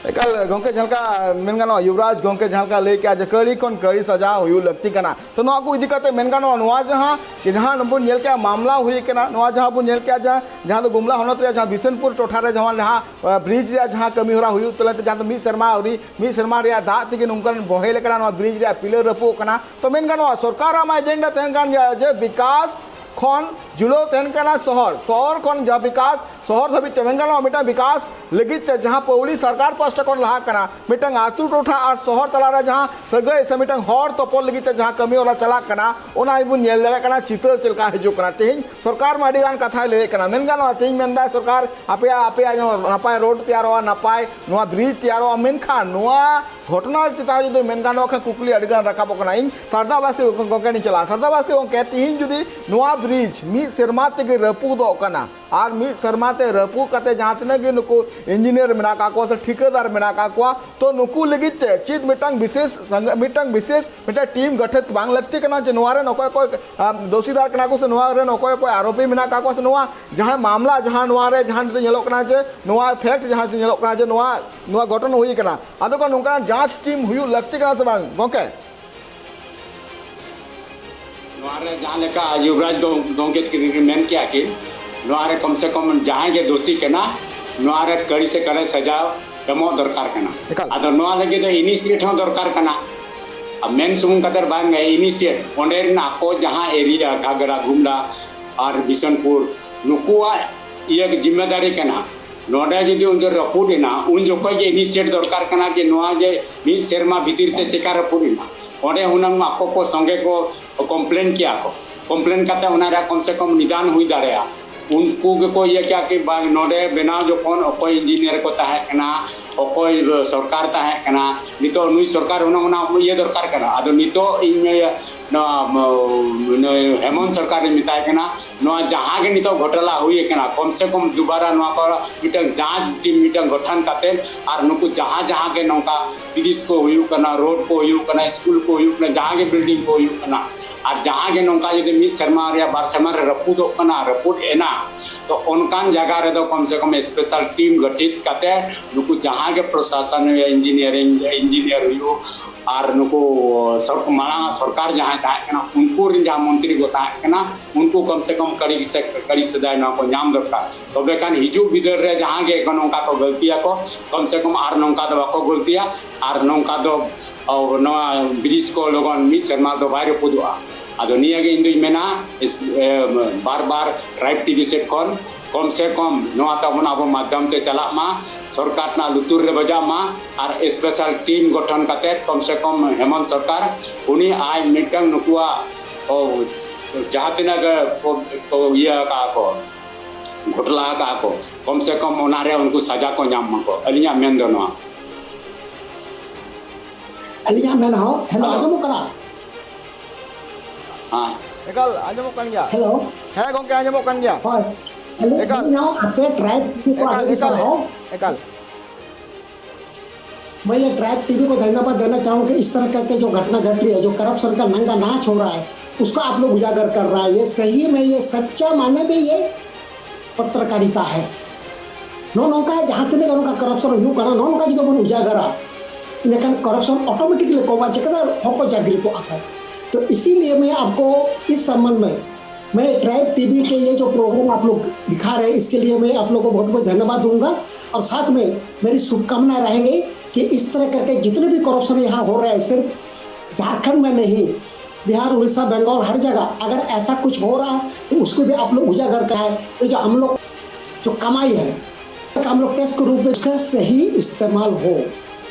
ᱮᱠᱟᱞ ᱜᱚᱝᱠᱮ, ᱡᱟᱦᱟᱸ ᱞᱮᱠᱟ ᱢᱮᱱ ᱜᱟᱱᱚᱜᱼᱟ, ᱭᱩᱵᱨᱟᱡᱽ ᱜᱚᱝᱠᱮ ᱡᱟᱦᱟᱸ ᱞᱮᱠᱟ ᱞᱟᱹᱭ ᱠᱮᱜᱼᱟ ᱡᱮ ᱠᱟᱹᱨᱤ ᱠᱷᱚᱱ ᱠᱟᱹᱨᱤ ᱥᱟᱡᱟᱣ ᱦᱩᱭᱩᱜ ᱞᱟᱹᱠᱛᱤ ᱠᱟᱱᱟ, ᱛᱚ ᱱᱚᱣᱟ ᱠᱚ ᱤᱫᱤ ᱠᱟᱛᱮ ᱢᱮᱱ ᱜᱟᱱᱚᱜᱼᱟ, ᱱᱚᱣᱟ ᱡᱟᱦᱟᱸ ᱡᱟᱦᱟᱸ ᱵᱚᱱ ᱧᱮᱞ ᱠᱮᱜᱼᱟ ᱢᱟᱢᱞᱟ ᱦᱩᱭ ᱠᱟᱱᱟ, ᱱᱚᱣᱟ ᱡᱟᱦᱟᱸ ᱵᱚᱱ ᱧᱮᱞ ᱠᱮᱜᱼᱟ ᱡᱟᱦᱟᱸ ᱡᱟᱦᱟᱸ ᱫᱚ ᱜᱩᱢᱞᱟ ᱦᱚᱱᱚᱛ ᱨᱮᱭᱟᱜ ᱡᱟᱦᱟᱸ ᱵᱤᱥᱱᱯᱩᱨ ᱴᱚᱴᱷᱟ ᱨᱮ ᱡᱟᱦᱟᱸ ᱡᱟᱦᱟᱸ ᱵᱨᱤᱡᱽ ᱨᱮᱭᱟᱜ ᱡᱟᱦᱟᱸ ᱠᱟᱹᱢᱤ ᱦᱚᱨᱟ ᱦᱩᱭᱩᱜ ᱛᱟᱞᱮ ᱛᱮ, ᱡᱟᱦᱟᱸ ᱫᱚ ᱢᱤᱫ ᱥᱮᱨᱢᱟ ᱟᱹᱣᱨᱤ ᱢᱤᱫ ᱥᱮᱨᱢᱟ ᱨᱮᱭᱟᱜ ᱫᱟᱜ ᱛᱮᱜᱮ ᱱᱚᱝᱠᱟᱱ ᱵᱚᱦᱮᱞ ᱟᱠᱟᱱᱟ, ᱱᱚᱣᱟ ᱵᱨᱤᱡᱽ ᱨᱮᱭᱟᱜ ᱯᱤᱞᱟᱨ ᱨᱟᱹᱯᱩᱫ ᱟᱠᱟᱱᱟ᱾ ᱛᱚ ᱢᱮᱱ ᱜᱟᱱᱚᱜᱼᱟ, ᱥᱚᱨᱠᱟᱨᱟᱜ ᱢᱟ ᱮᱡᱮᱱᱰᱟ ᱛᱟᱦᱮᱸ ᱠᱟᱱ ᱜᱮᱭᱟ ᱡᱮ ᱵᱤᱠᱟᱥ ᱠᱷᱚᱱ ᱡᱩᱲᱟᱹᱣ ᱛᱟᱦᱮᱱ ᱠᱟᱱᱟ ᱥᱚᱦᱚᱨ, ᱥᱚᱦᱚᱨ ᱠᱷᱚᱱ ᱡᱟᱦᱟᱸ ᱵᱤᱠᱟᱥ, ᱥᱚᱦᱚᱨ ᱫᱷᱟᱹᱵᱤᱡ ᱛᱮ ᱢᱮᱱ ᱜᱟᱱᱚᱜᱼᱟ, ᱢᱤᱫᱴᱟᱝ ᱵᱤᱠᱟᱥ ᱞᱟᱹᱜᱤᱫ ᱛᱮ ᱡᱟᱦᱟᱸ ᱯᱟᱹᱣᱲᱤ ᱥᱚᱨᱠᱟᱨ ᱯᱟᱥᱴᱟ ᱠᱷᱚᱱ ᱞᱟᱦᱟᱜ ᱠᱟᱱᱟ, ᱢᱤᱫᱴᱟᱝ ᱟᱹᱛᱩ ᱴᱚᱴᱷᱟ ᱟᱨ ᱥᱚᱦᱚᱨ ᱛᱟᱞᱟᱨᱮ ᱡᱟᱦᱟᱸ ᱥᱟᱹᱜᱟᱹᱭ ᱥᱮ ᱢᱤᱫᱴᱟᱝ ᱦᱚᱨ ᱛᱚᱯᱚᱞ ᱞᱟᱹᱜᱤᱫ ᱛᱮ ᱡᱟᱦᱟᱸ ᱠᱟᱹᱢᱤ ᱦᱚᱨᱟ ᱪᱟᱞᱟᱜ ᱠᱟᱱᱟ, ᱚᱱᱟ ᱵᱚᱱ ᱧᱮᱞ ᱫᱟᱲᱮᱭᱟᱜ ᱠᱟᱱᱟ ᱪᱤᱛᱟᱹᱨ ᱪᱮᱫ ᱞᱮᱠᱟ ᱦᱤᱡᱩᱜ ᱠᱟᱱᱟ᱾ ᱛᱮᱦᱮᱧ ᱥᱚᱨᱠᱟᱨ ᱢᱟ ᱟᱹᱰᱤ ᱜᱟᱱ ᱠᱟᱛᱷᱟᱭ ᱞᱟᱹᱭᱮᱫ ᱠᱟᱱᱟ, ᱢᱮᱱ ᱜᱟᱱᱚᱜᱼᱟ, ᱛᱮᱦᱮᱧ ᱢᱮᱱᱫᱟᱭ ᱥᱚᱨᱠᱟᱨ ᱟᱯᱮᱭᱟᱜ, ᱟᱯᱮᱭᱟᱜ ᱱᱟᱯᱟᱭ ᱨᱳᱰ ᱛᱮᱭᱟᱨᱚᱜᱼᱟ, ᱱᱟᱯᱟᱭ ᱱᱚᱣᱟ ᱵᱨᱤᱡᱽ ᱛᱮᱭᱟᱨᱚᱜᱼᱟ, ᱢᱮᱱᱠᱷᱟᱱ ᱱᱚᱣᱟ ᱜᱷᱚᱴᱚᱱᱟ ᱪᱮᱛᱟᱱ ᱨᱮ ᱡᱩᱫᱤ ᱢᱮᱱ ᱜᱟᱱᱚᱜ ᱠᱷᱟᱱ ᱠᱩᱠᱞᱤ ᱟᱹᱰᱤ ᱜᱟᱱ ᱨᱟᱠᱟᱵᱚᱜ ᱠᱟᱱᱟ᱾ ᱤᱧ ᱥᱟᱨᱫᱟ ᱵᱟᱥᱠᱮ ᱜᱚᱢᱠᱮ ᱴᱷᱮᱱ ᱪᱟᱞᱟᱜᱼᱟ᱾ ᱥᱟᱨᱫᱟ ᱵᱟᱥᱠᱮ ᱜᱚᱢᱠᱮ, ᱛᱤᱦᱤᱧ ᱡᱩᱫᱤ ᱱᱚᱣᱟ ᱵᱨᱤᱡᱽ ᱢᱤᱫ ᱥᱮᱨᱢᱟ ᱛᱮᱜᱮ ᱨᱟᱹᱯᱩᱫᱚᱜ ᱠᱟᱱᱟ ᱟᱨ ᱢᱤᱫ ᱥᱮᱨᱢᱟ ᱛᱮ ᱨᱟᱹᱯᱩᱫ ᱠᱟᱛᱮ ᱡᱟᱦᱟᱸ ᱛᱤᱱᱟᱹᱜ ᱜᱮ ᱱᱩᱠᱩ ᱤᱧᱡᱤᱱᱤᱭᱟᱨ ᱢᱮᱱᱟᱜ ᱟᱠᱟᱫ ᱠᱚᱣᱟ ᱥᱮ ᱴᱷᱤᱠᱟᱹᱫᱟᱨ ᱢᱮᱱᱟᱜ ᱟᱠᱟᱫ ᱠᱚᱣᱟ, ᱛᱚ ᱱᱩᱠᱩ ᱞᱟᱹᱜᱤᱫ ᱛᱮ ᱪᱮᱫ ᱢᱤᱫᱴᱟᱝ ᱵᱤᱥᱮᱥ ᱥᱟᱸᱜ-, ᱢᱤᱫᱴᱟᱝ ᱵᱤᱥᱮᱥ ᱢᱤᱫᱴᱟᱝ ᱴᱤᱢ ᱜᱚᱴᱷᱤᱛ ᱵᱟᱝ ᱞᱟᱹᱠᱛᱤ ᱠᱟᱱᱟ ᱡᱮ ᱱᱚᱣᱟ ᱨᱮᱱ ᱚᱠᱚᱭ ᱚᱠᱚᱭ, ᱟᱢ, ᱫᱳᱥᱤᱫᱟᱨ ᱠᱟᱱᱟ ᱠᱚ ᱥᱮ ᱱᱚᱣᱟ ᱨᱮᱱ ᱚᱠᱚᱭ ᱚᱠᱚᱭ ᱟᱨᱳᱯᱤ ᱢᱮᱱᱟᱜ ᱟᱠᱟᱫ ᱠᱚᱣᱟ ᱥᱮ ᱱᱚᱣᱟ ᱡᱟᱦᱟᱸ ᱢᱟᱢᱞᱟ ᱡᱟᱦᱟᱸ ᱱᱚᱣᱟ ᱨᱮ ᱡᱟᱦᱟᱸ ᱱᱤᱛᱚᱜ ᱧᱮᱞᱚᱜ ᱠᱟᱱᱟ ᱡᱮ ᱱᱚᱣᱟ ᱯᱷᱮᱠᱴ ᱡᱟᱦᱟᱸ ᱧᱮᱞᱚᱜ ᱠᱟᱱᱟ ᱡᱮ ᱱᱚᱣᱟ, ᱱᱚᱣᱟ ᱜᱷᱚᱴᱚᱱᱟ ᱦᱩᱭ ᱟᱠᱟᱱᱟ, ᱟᱫᱚ ᱠᱚ ᱱᱚᱝᱠᱟᱱ ᱡᱟᱸᱪ ᱴᱤᱢ ᱦᱩᱭᱩᱜ ᱞᱟᱹᱠᱛᱤ ᱠᱟᱱᱟ ᱥᱮ ᱵᱟᱝ ᱜᱚᱢᱠᱮ? ᱱᱚᱣᱟ ᱨᱮ ᱡᱟᱦᱟᱸ ᱞᱮᱠᱟ ᱭᱩᱵᱨᱟᱡᱽ ᱜᱚ-, ᱜᱚᱢᱠᱮ ᱛᱟᱹᱠᱤᱱ ᱠᱤᱱ ᱢᱮᱱ ᱠᱮᱜᱼᱟ ᱠᱤᱱ, ᱱᱚᱣᱟ ᱨᱮ ᱠᱚᱢ ᱥᱮ ᱠᱚᱢ ᱡᱟᱦᱟᱸᱭ ᱜᱮ ᱫᱳᱥᱤ ᱠᱟᱱᱟ, ᱱᱚᱣᱟ ᱨᱮ ᱠᱟᱹᱲᱤ ᱥᱮ ᱠᱟᱲᱮ ᱥᱟᱡᱟᱣ ᱮᱢᱚᱜ ᱫᱚᱨᱠᱟᱨ ᱠᱟᱱᱟ᱾ ᱮᱠᱟᱞ᱾ ᱟᱫᱚ ᱱᱚᱣᱟ ᱞᱟᱹᱜᱤᱫ ᱫᱚ ᱤᱱᱤᱥᱤᱭᱮᱴ ᱦᱚᱸ ᱫᱚᱨᱠᱟᱨ ᱠᱟᱱᱟ᱾ ᱟᱨ ᱢᱮᱱ ᱥᱩᱢᱩᱝ ᱠᱟᱛᱮ ᱵᱟᱝ ᱜᱮ, ᱤᱱᱤᱥᱤᱭᱮᱴ ᱚᱸᱰᱮ ᱨᱮᱱ ᱟᱠᱚ ᱡᱟᱦᱟᱸ ᱮᱨᱤᱭᱟ, ᱜᱷᱟᱜᱽᱨᱟ, ᱜᱩᱢᱞᱟ ᱟᱨ ᱵᱤᱥᱱᱯᱩᱨ, ᱱᱩᱠᱩᱣᱟᱜ ᱤᱭᱟᱹ ᱡᱤᱢᱢᱮᱫᱟᱨᱤ ᱠᱟᱱᱟ᱾ ᱱᱚᱰᱮ ᱡᱩᱫᱤ ᱩᱱ ᱡᱚᱠᱷᱚᱱ ᱨᱟᱹᱯᱩᱫ ᱮᱱᱟ, ᱩᱱ ᱡᱚᱠᱷᱚᱱ ᱜᱮ ᱤᱱᱤᱥᱤᱭᱮᱴ ᱫᱚᱨᱠᱟᱨ ᱠᱟᱱᱟ ᱡᱮ ᱱᱚᱣᱟ ᱡᱮ ᱢᱤᱫ ᱥᱮᱨᱢᱟ ᱵᱷᱤᱛᱤᱨ ᱛᱮ ᱪᱮᱠᱟ ᱨᱟᱹᱯᱩᱫ ᱮᱱᱟ᱾ ᱚᱸᱰᱮ ᱦᱩᱱᱟᱹᱝ ᱟᱠᱚ ᱠᱚ ᱥᱚᱸᱜᱮ ᱠᱚ ᱠᱚᱢᱯᱞᱮᱱ ᱠᱮᱭᱟ ᱠᱚ, ᱠᱚᱢᱯᱞᱮᱱ ᱠᱟᱛᱮ ᱚᱱᱟ ᱨᱮᱭᱟᱜ ᱠᱚᱢ ᱥᱮ ᱠᱚᱢ ᱱᱤᱫᱟᱱ ᱦᱩᱭ ᱫᱟᱲᱮᱭᱟᱜᱼᱟ᱾ ᱩᱱᱠᱩ ᱜᱮᱠᱚ ᱤᱭᱟᱹ ᱠᱮᱭᱟ ᱠᱤ ᱵᱟᱝ, ᱱᱚᱰᱮ ᱵᱮᱱᱟᱣ ᱡᱚᱠᱷᱚᱱ ᱚᱠᱚᱭ ᱤᱧᱡᱤᱱᱤᱭᱟᱨ ᱠᱚ ᱛᱟᱦᱮᱸ ᱠᱟᱱᱟ, ᱚᱠᱚᱭ ᱥᱚᱨᱠᱟᱨ ᱛᱟᱦᱮᱸ ᱠᱟᱱᱟ, ᱱᱤᱛᱚᱜ ᱱᱩᱭ ᱥᱚᱨᱠᱟᱨ ᱦᱩᱱᱟᱹᱝ ᱚᱱᱟ ᱤᱭᱟᱹ ᱫᱚᱨᱠᱟᱨ ᱠᱟᱱᱟ᱾ ᱟᱫᱚ ᱱᱤᱛᱚᱜ ᱤᱧ ᱱᱚᱣᱟ, ᱱᱩᱭ ᱦᱮᱢᱚᱱᱛ ᱥᱚᱨᱠᱟᱨᱤᱧ ᱢᱮᱛᱟᱭ ᱠᱟᱱᱟ, ᱱᱚᱣᱟ ᱡᱟᱦᱟᱸ ᱜᱮ ᱱᱤᱛᱚᱜ ᱜᱷᱚᱴᱟᱞᱟ ᱦᱩᱭ ᱟᱠᱟᱱᱟ, ᱠᱚᱢ ᱥᱮ ᱠᱚᱢ ᱫᱩᱵᱟᱨᱟ ᱱᱚᱣᱟ ᱠᱚ ᱢᱤᱫᱴᱟᱝ ᱡᱟᱸᱪ ᱴᱤᱢ ᱢᱤᱫᱴᱟᱝ ᱜᱚᱴᱷᱚᱱ ᱠᱟᱛᱮ, ᱟᱨ ᱱᱩᱠᱩ ᱡᱟᱦᱟᱸ ᱡᱟᱦᱟᱸ ᱜᱮ ᱱᱚᱝᱠᱟ ᱵᱨᱤᱡᱽ ᱠᱚ ᱦᱩᱭᱩᱜ ᱠᱟᱱᱟ, ᱨᱳᱰ ᱠᱚ ᱦᱩᱭᱩᱜ ᱠᱟᱱᱟ, ᱥᱠᱩᱞ ᱠᱚ ᱦᱩᱭᱩᱜ ᱠᱟᱱᱟ, ᱡᱟᱦᱟᱸ ᱜᱮ ᱵᱤᱞᱰᱤᱝ ᱠᱚ ᱦᱩᱭᱩᱜ ᱠᱟᱱᱟ, ᱟᱨ ᱡᱟᱦᱟᱸ ᱜᱮ ᱱᱚᱝᱠᱟ ᱡᱩᱫᱤ ᱢᱤᱫ ᱥᱮᱨᱢᱟ ᱨᱮᱭᱟᱜ ᱵᱟᱨ ᱥᱮᱨᱢᱟ ᱨᱮ ᱨᱟᱹᱯᱩᱫᱚᱜ ᱠᱟᱱᱟ, ᱨᱟᱹᱯᱩᱫ ᱮᱱᱟ, ᱛᱚ ᱚᱱᱠᱟᱱ ᱡᱟᱭᱜᱟ ᱨᱮᱫᱚ ᱠᱚᱢ ᱥᱮ ᱠᱚᱢ special team ᱜᱚᱴᱷᱤᱛ ᱠᱟᱛᱮ ᱱᱩᱠᱩ ᱡᱟᱦᱟᱸ ᱜᱮ ᱯᱨᱚᱥᱟᱥᱚᱱ ᱦᱩᱭᱩᱜ, engineering engineer ᱦᱩᱭᱩᱜ, ᱟᱨ ᱱᱩᱠᱩ ᱥᱚᱨ-, ᱢᱟᱲᱟᱝ ᱥᱚᱨᱠᱟᱨ ᱡᱟᱦᱟᱸᱭ ᱛᱟᱦᱮᱸ ᱠᱟᱱᱟ, ᱩᱱᱠᱩ ᱨᱮᱱ ᱡᱟᱦᱟᱸ ᱢᱚᱱᱛᱨᱤ ᱠᱚ ᱛᱟᱦᱮᱸ ᱠᱟᱱᱟ, ᱩᱱᱠᱩ ᱠᱚᱢ ᱥᱮ ᱠᱚᱢ ᱠᱟᱹᱲᱤ ᱥᱮ ᱠᱟᱹᱲᱤ ᱥᱮᱫᱟᱭ ᱱᱚᱣᱟ ᱠᱚ ᱧᱟᱢ ᱫᱚᱨᱠᱟᱨ᱾ ᱛᱚᱵᱮ ᱠᱷᱟᱱ ᱦᱤᱡᱩᱜ ᱵᱤᱫᱟᱹᱞ ᱨᱮ ᱡᱟᱦᱟᱸ ᱜᱮ ᱱᱚᱝᱠᱟ ᱠᱚ ᱜᱟᱹᱞᱛᱤᱭᱟᱠᱚ, ᱠᱚᱢ ᱥᱮ ᱠᱚᱢ ᱟᱨ ᱱᱚᱝᱠᱟ ᱫᱚ ᱵᱟᱠᱚ ᱜᱟᱹᱞᱛᱤᱭᱟ, ᱟᱨ ᱱᱚᱝᱠᱟ ᱫᱚ, ᱚ, ᱱᱚᱣᱟ bridge ᱠᱚ ᱞᱚᱜᱚᱱ ᱢᱤᱫ ᱥᱮᱨᱢᱟ ᱫᱚ ᱵᱟᱭ ᱨᱟᱹᱯᱩᱫᱚᱜᱼᱟ᱾ ᱟᱫᱚ ᱱᱤᱭᱟᱹ ᱜᱮ ᱤᱧ ᱫᱩᱧ ᱢᱮᱱᱟ, ᱤᱥ-, ᱮ, ᱵᱟᱨ ᱵᱟᱨ Tribe ᱴᱤᱵᱷᱤ ᱥᱮᱫ ᱠᱷᱚᱱ ᱠᱚᱢ ᱥᱮ ᱠᱚᱢ ᱱᱚᱣᱟ ᱛᱟᱵᱚᱱ ᱟᱵᱚ ᱢᱟᱫᱽᱫᱷᱚᱢ ᱛᱮ ᱪᱟᱞᱟᱜ ᱢᱟ, ᱥᱚᱨᱠᱟᱨ ᱨᱮᱱᱟᱜ ᱞᱩᱛᱩᱨ ᱨᱮ ᱵᱟᱡᱟᱜ ᱢᱟ, ᱟᱨ special team ᱜᱚᱴᱷᱚᱱ ᱠᱟᱛᱮ ᱠᱚᱢ ᱥᱮ ᱠᱚᱢ ᱦᱮᱢᱚᱱᱛ ᱥᱚᱨᱠᱟᱨ ᱩᱱᱤ ᱟᱡ ᱢᱤᱫᱴᱟᱝ ᱱᱩᱠᱩᱣᱟᱜ, ᱚ, ᱡᱟᱦᱟᱸ ᱛᱤᱱᱟᱹᱜ ᱜᱮ ᱠᱚ, ᱠᱚ ᱤᱭᱟᱹ ᱟᱠᱟᱫ ᱠᱚ, ᱜᱷᱚᱴᱞᱟ ᱟᱠᱟᱫ ᱠᱚ, ᱠᱚᱢ ᱥᱮ ᱠᱚᱢ ᱚᱱᱟ ᱨᱮ ᱩᱱᱠᱩ ᱥᱟᱡᱟ ᱠᱚ ᱧᱟᱢ ᱢᱟᱠᱚ᱾ ᱟᱹᱞᱤᱧᱟᱜ ᱢᱮᱱ ᱫᱚ ᱱᱚᱣᱟ᱾ ᱟᱹᱞᱤᱧᱟᱜ ᱢᱮᱱ ᱦᱚᱸ, ᱦᱮᱞᱳ, ᱟᱸᱡᱚᱢᱚᱜ ᱠᱟᱱᱟ? ᱦᱮᱸ᱾ ᱮᱠᱟᱞ ᱟᱸᱡᱚᱢᱚᱜ ᱠᱟᱱ ᱜᱮᱭᱟ᱾ ᱦᱮᱞᱳ᱾ ᱦᱮᱸ ᱜᱚᱝᱠᱮ, ᱟᱸᱡᱚᱢᱚᱜ ᱠᱟᱱ ᱜᱮᱭᱟ᱾ ᱦᱳᱭ᱾ ᱦᱮᱞᱳ, ᱮᱠᱟᱞ᱾ ᱟᱹᱞᱤᱧ ᱦᱚᱸ ᱟᱯᱮ ᱴᱨᱟᱭᱤᱵᱽ ᱠᱚ ᱮᱠᱟᱞ ᱟᱹᱰᱤ ᱮᱠᱟᱞ ᱥᱟᱨᱦᱟᱣ᱾ ᱮᱠᱟᱞ मैं ये ट्राइब टीवी को धन्यवाद देना चाहूँ कि इस तरह करके जो घटना घट रही है, जो करप्शन का नंगा नाच हो रहा है, उसको आप लोग उजागर कर रहा है। ये सही में, ये सच्चा माने में ये पत्रकारिता है। ᱱᱚᱜᱼᱚ ᱱᱚᱝᱠᱟ ᱡᱟᱦᱟᱸ ᱛᱤᱱᱟᱹᱜ ᱜᱮ ᱱᱚᱝᱠᱟ ᱠᱚᱨᱟᱯᱥᱚᱱ ᱦᱩᱭᱩᱜ ᱠᱟᱱᱟ, ᱱᱚᱜᱼᱚ ᱱᱚᱝᱠᱟ ᱡᱩᱫᱤ ᱵᱚᱱ ᱩᱡᱟᱜᱟᱨᱟ, ᱤᱱᱟᱹᱠᱷᱟᱱ ᱠᱚᱨᱟᱯᱥᱚᱱ ᱚᱴᱳᱢᱮᱴᱤᱠᱞᱤ ᱠᱚᱢᱟ, ᱪᱤᱠᱟᱹᱛᱮ ᱦᱚᱲ ᱠᱚ ᱡᱟᱜᱽᱨᱤᱛᱚᱜᱼᱟ ᱠᱚ᱾ ᱛᱚ ᱤᱥᱤᱞᱤᱭᱮ ᱢᱮ ᱟᱯᱠᱚ ᱤᱥ ᱥᱚᱢᱵᱚᱱᱫᱷ ᱢᱮ ᱢᱮ ᱴᱨᱟᱭᱤᱵᱽ ᱴᱤᱵᱷᱤ ᱠᱮ ᱭᱮ ᱡᱚ ᱯᱨᱳᱜᱨᱟᱢ ᱟᱯ ᱞᱳᱜ ᱫᱤᱠᱷᱟ ᱨᱮ, ᱤᱥᱠᱮ ᱞᱤᱭᱮ ᱢᱮ ᱟᱯ ᱞᱳᱜ ᱠᱚ ᱵᱚᱦᱩᱛ ᱵᱚᱦᱩᱛ ᱫᱷᱚᱱᱭᱚᱵᱟᱫ ᱫᱩᱝᱜᱟ ᱚᱨ ᱥᱟᱛᱷ ᱢᱮ ᱢᱮᱨᱤ ᱥᱩᱵᱷᱠᱟᱢᱱᱟ ᱨᱟᱦᱮᱸᱜᱮ ᱠᱤ ᱤᱥ ᱛᱚᱨᱦ ᱠᱟᱨᱠᱮ ᱡᱤᱛᱱᱮ ᱵᱷᱤ ᱠᱚᱨᱟᱯᱥᱚᱱ ᱭᱟᱦᱟᱸ ᱦᱳ ᱨᱟᱦᱟ ᱦᱮ ᱥᱤᱨᱯᱷ ᱡᱷᱟᱨᱠᱷᱚᱸᱰ ᱢᱮ ᱱᱟᱦᱤᱸ, बिहार, उड़ीसा, बंगाल, हर जगह अगर ऐसा कुछ हो रहा है तो उसको भी आप लोग उजागर कराएं। तो जो हम लोग जो कमाई है, हम लोग टैक्स के रूप में उसका सही इस्तेमाल हो।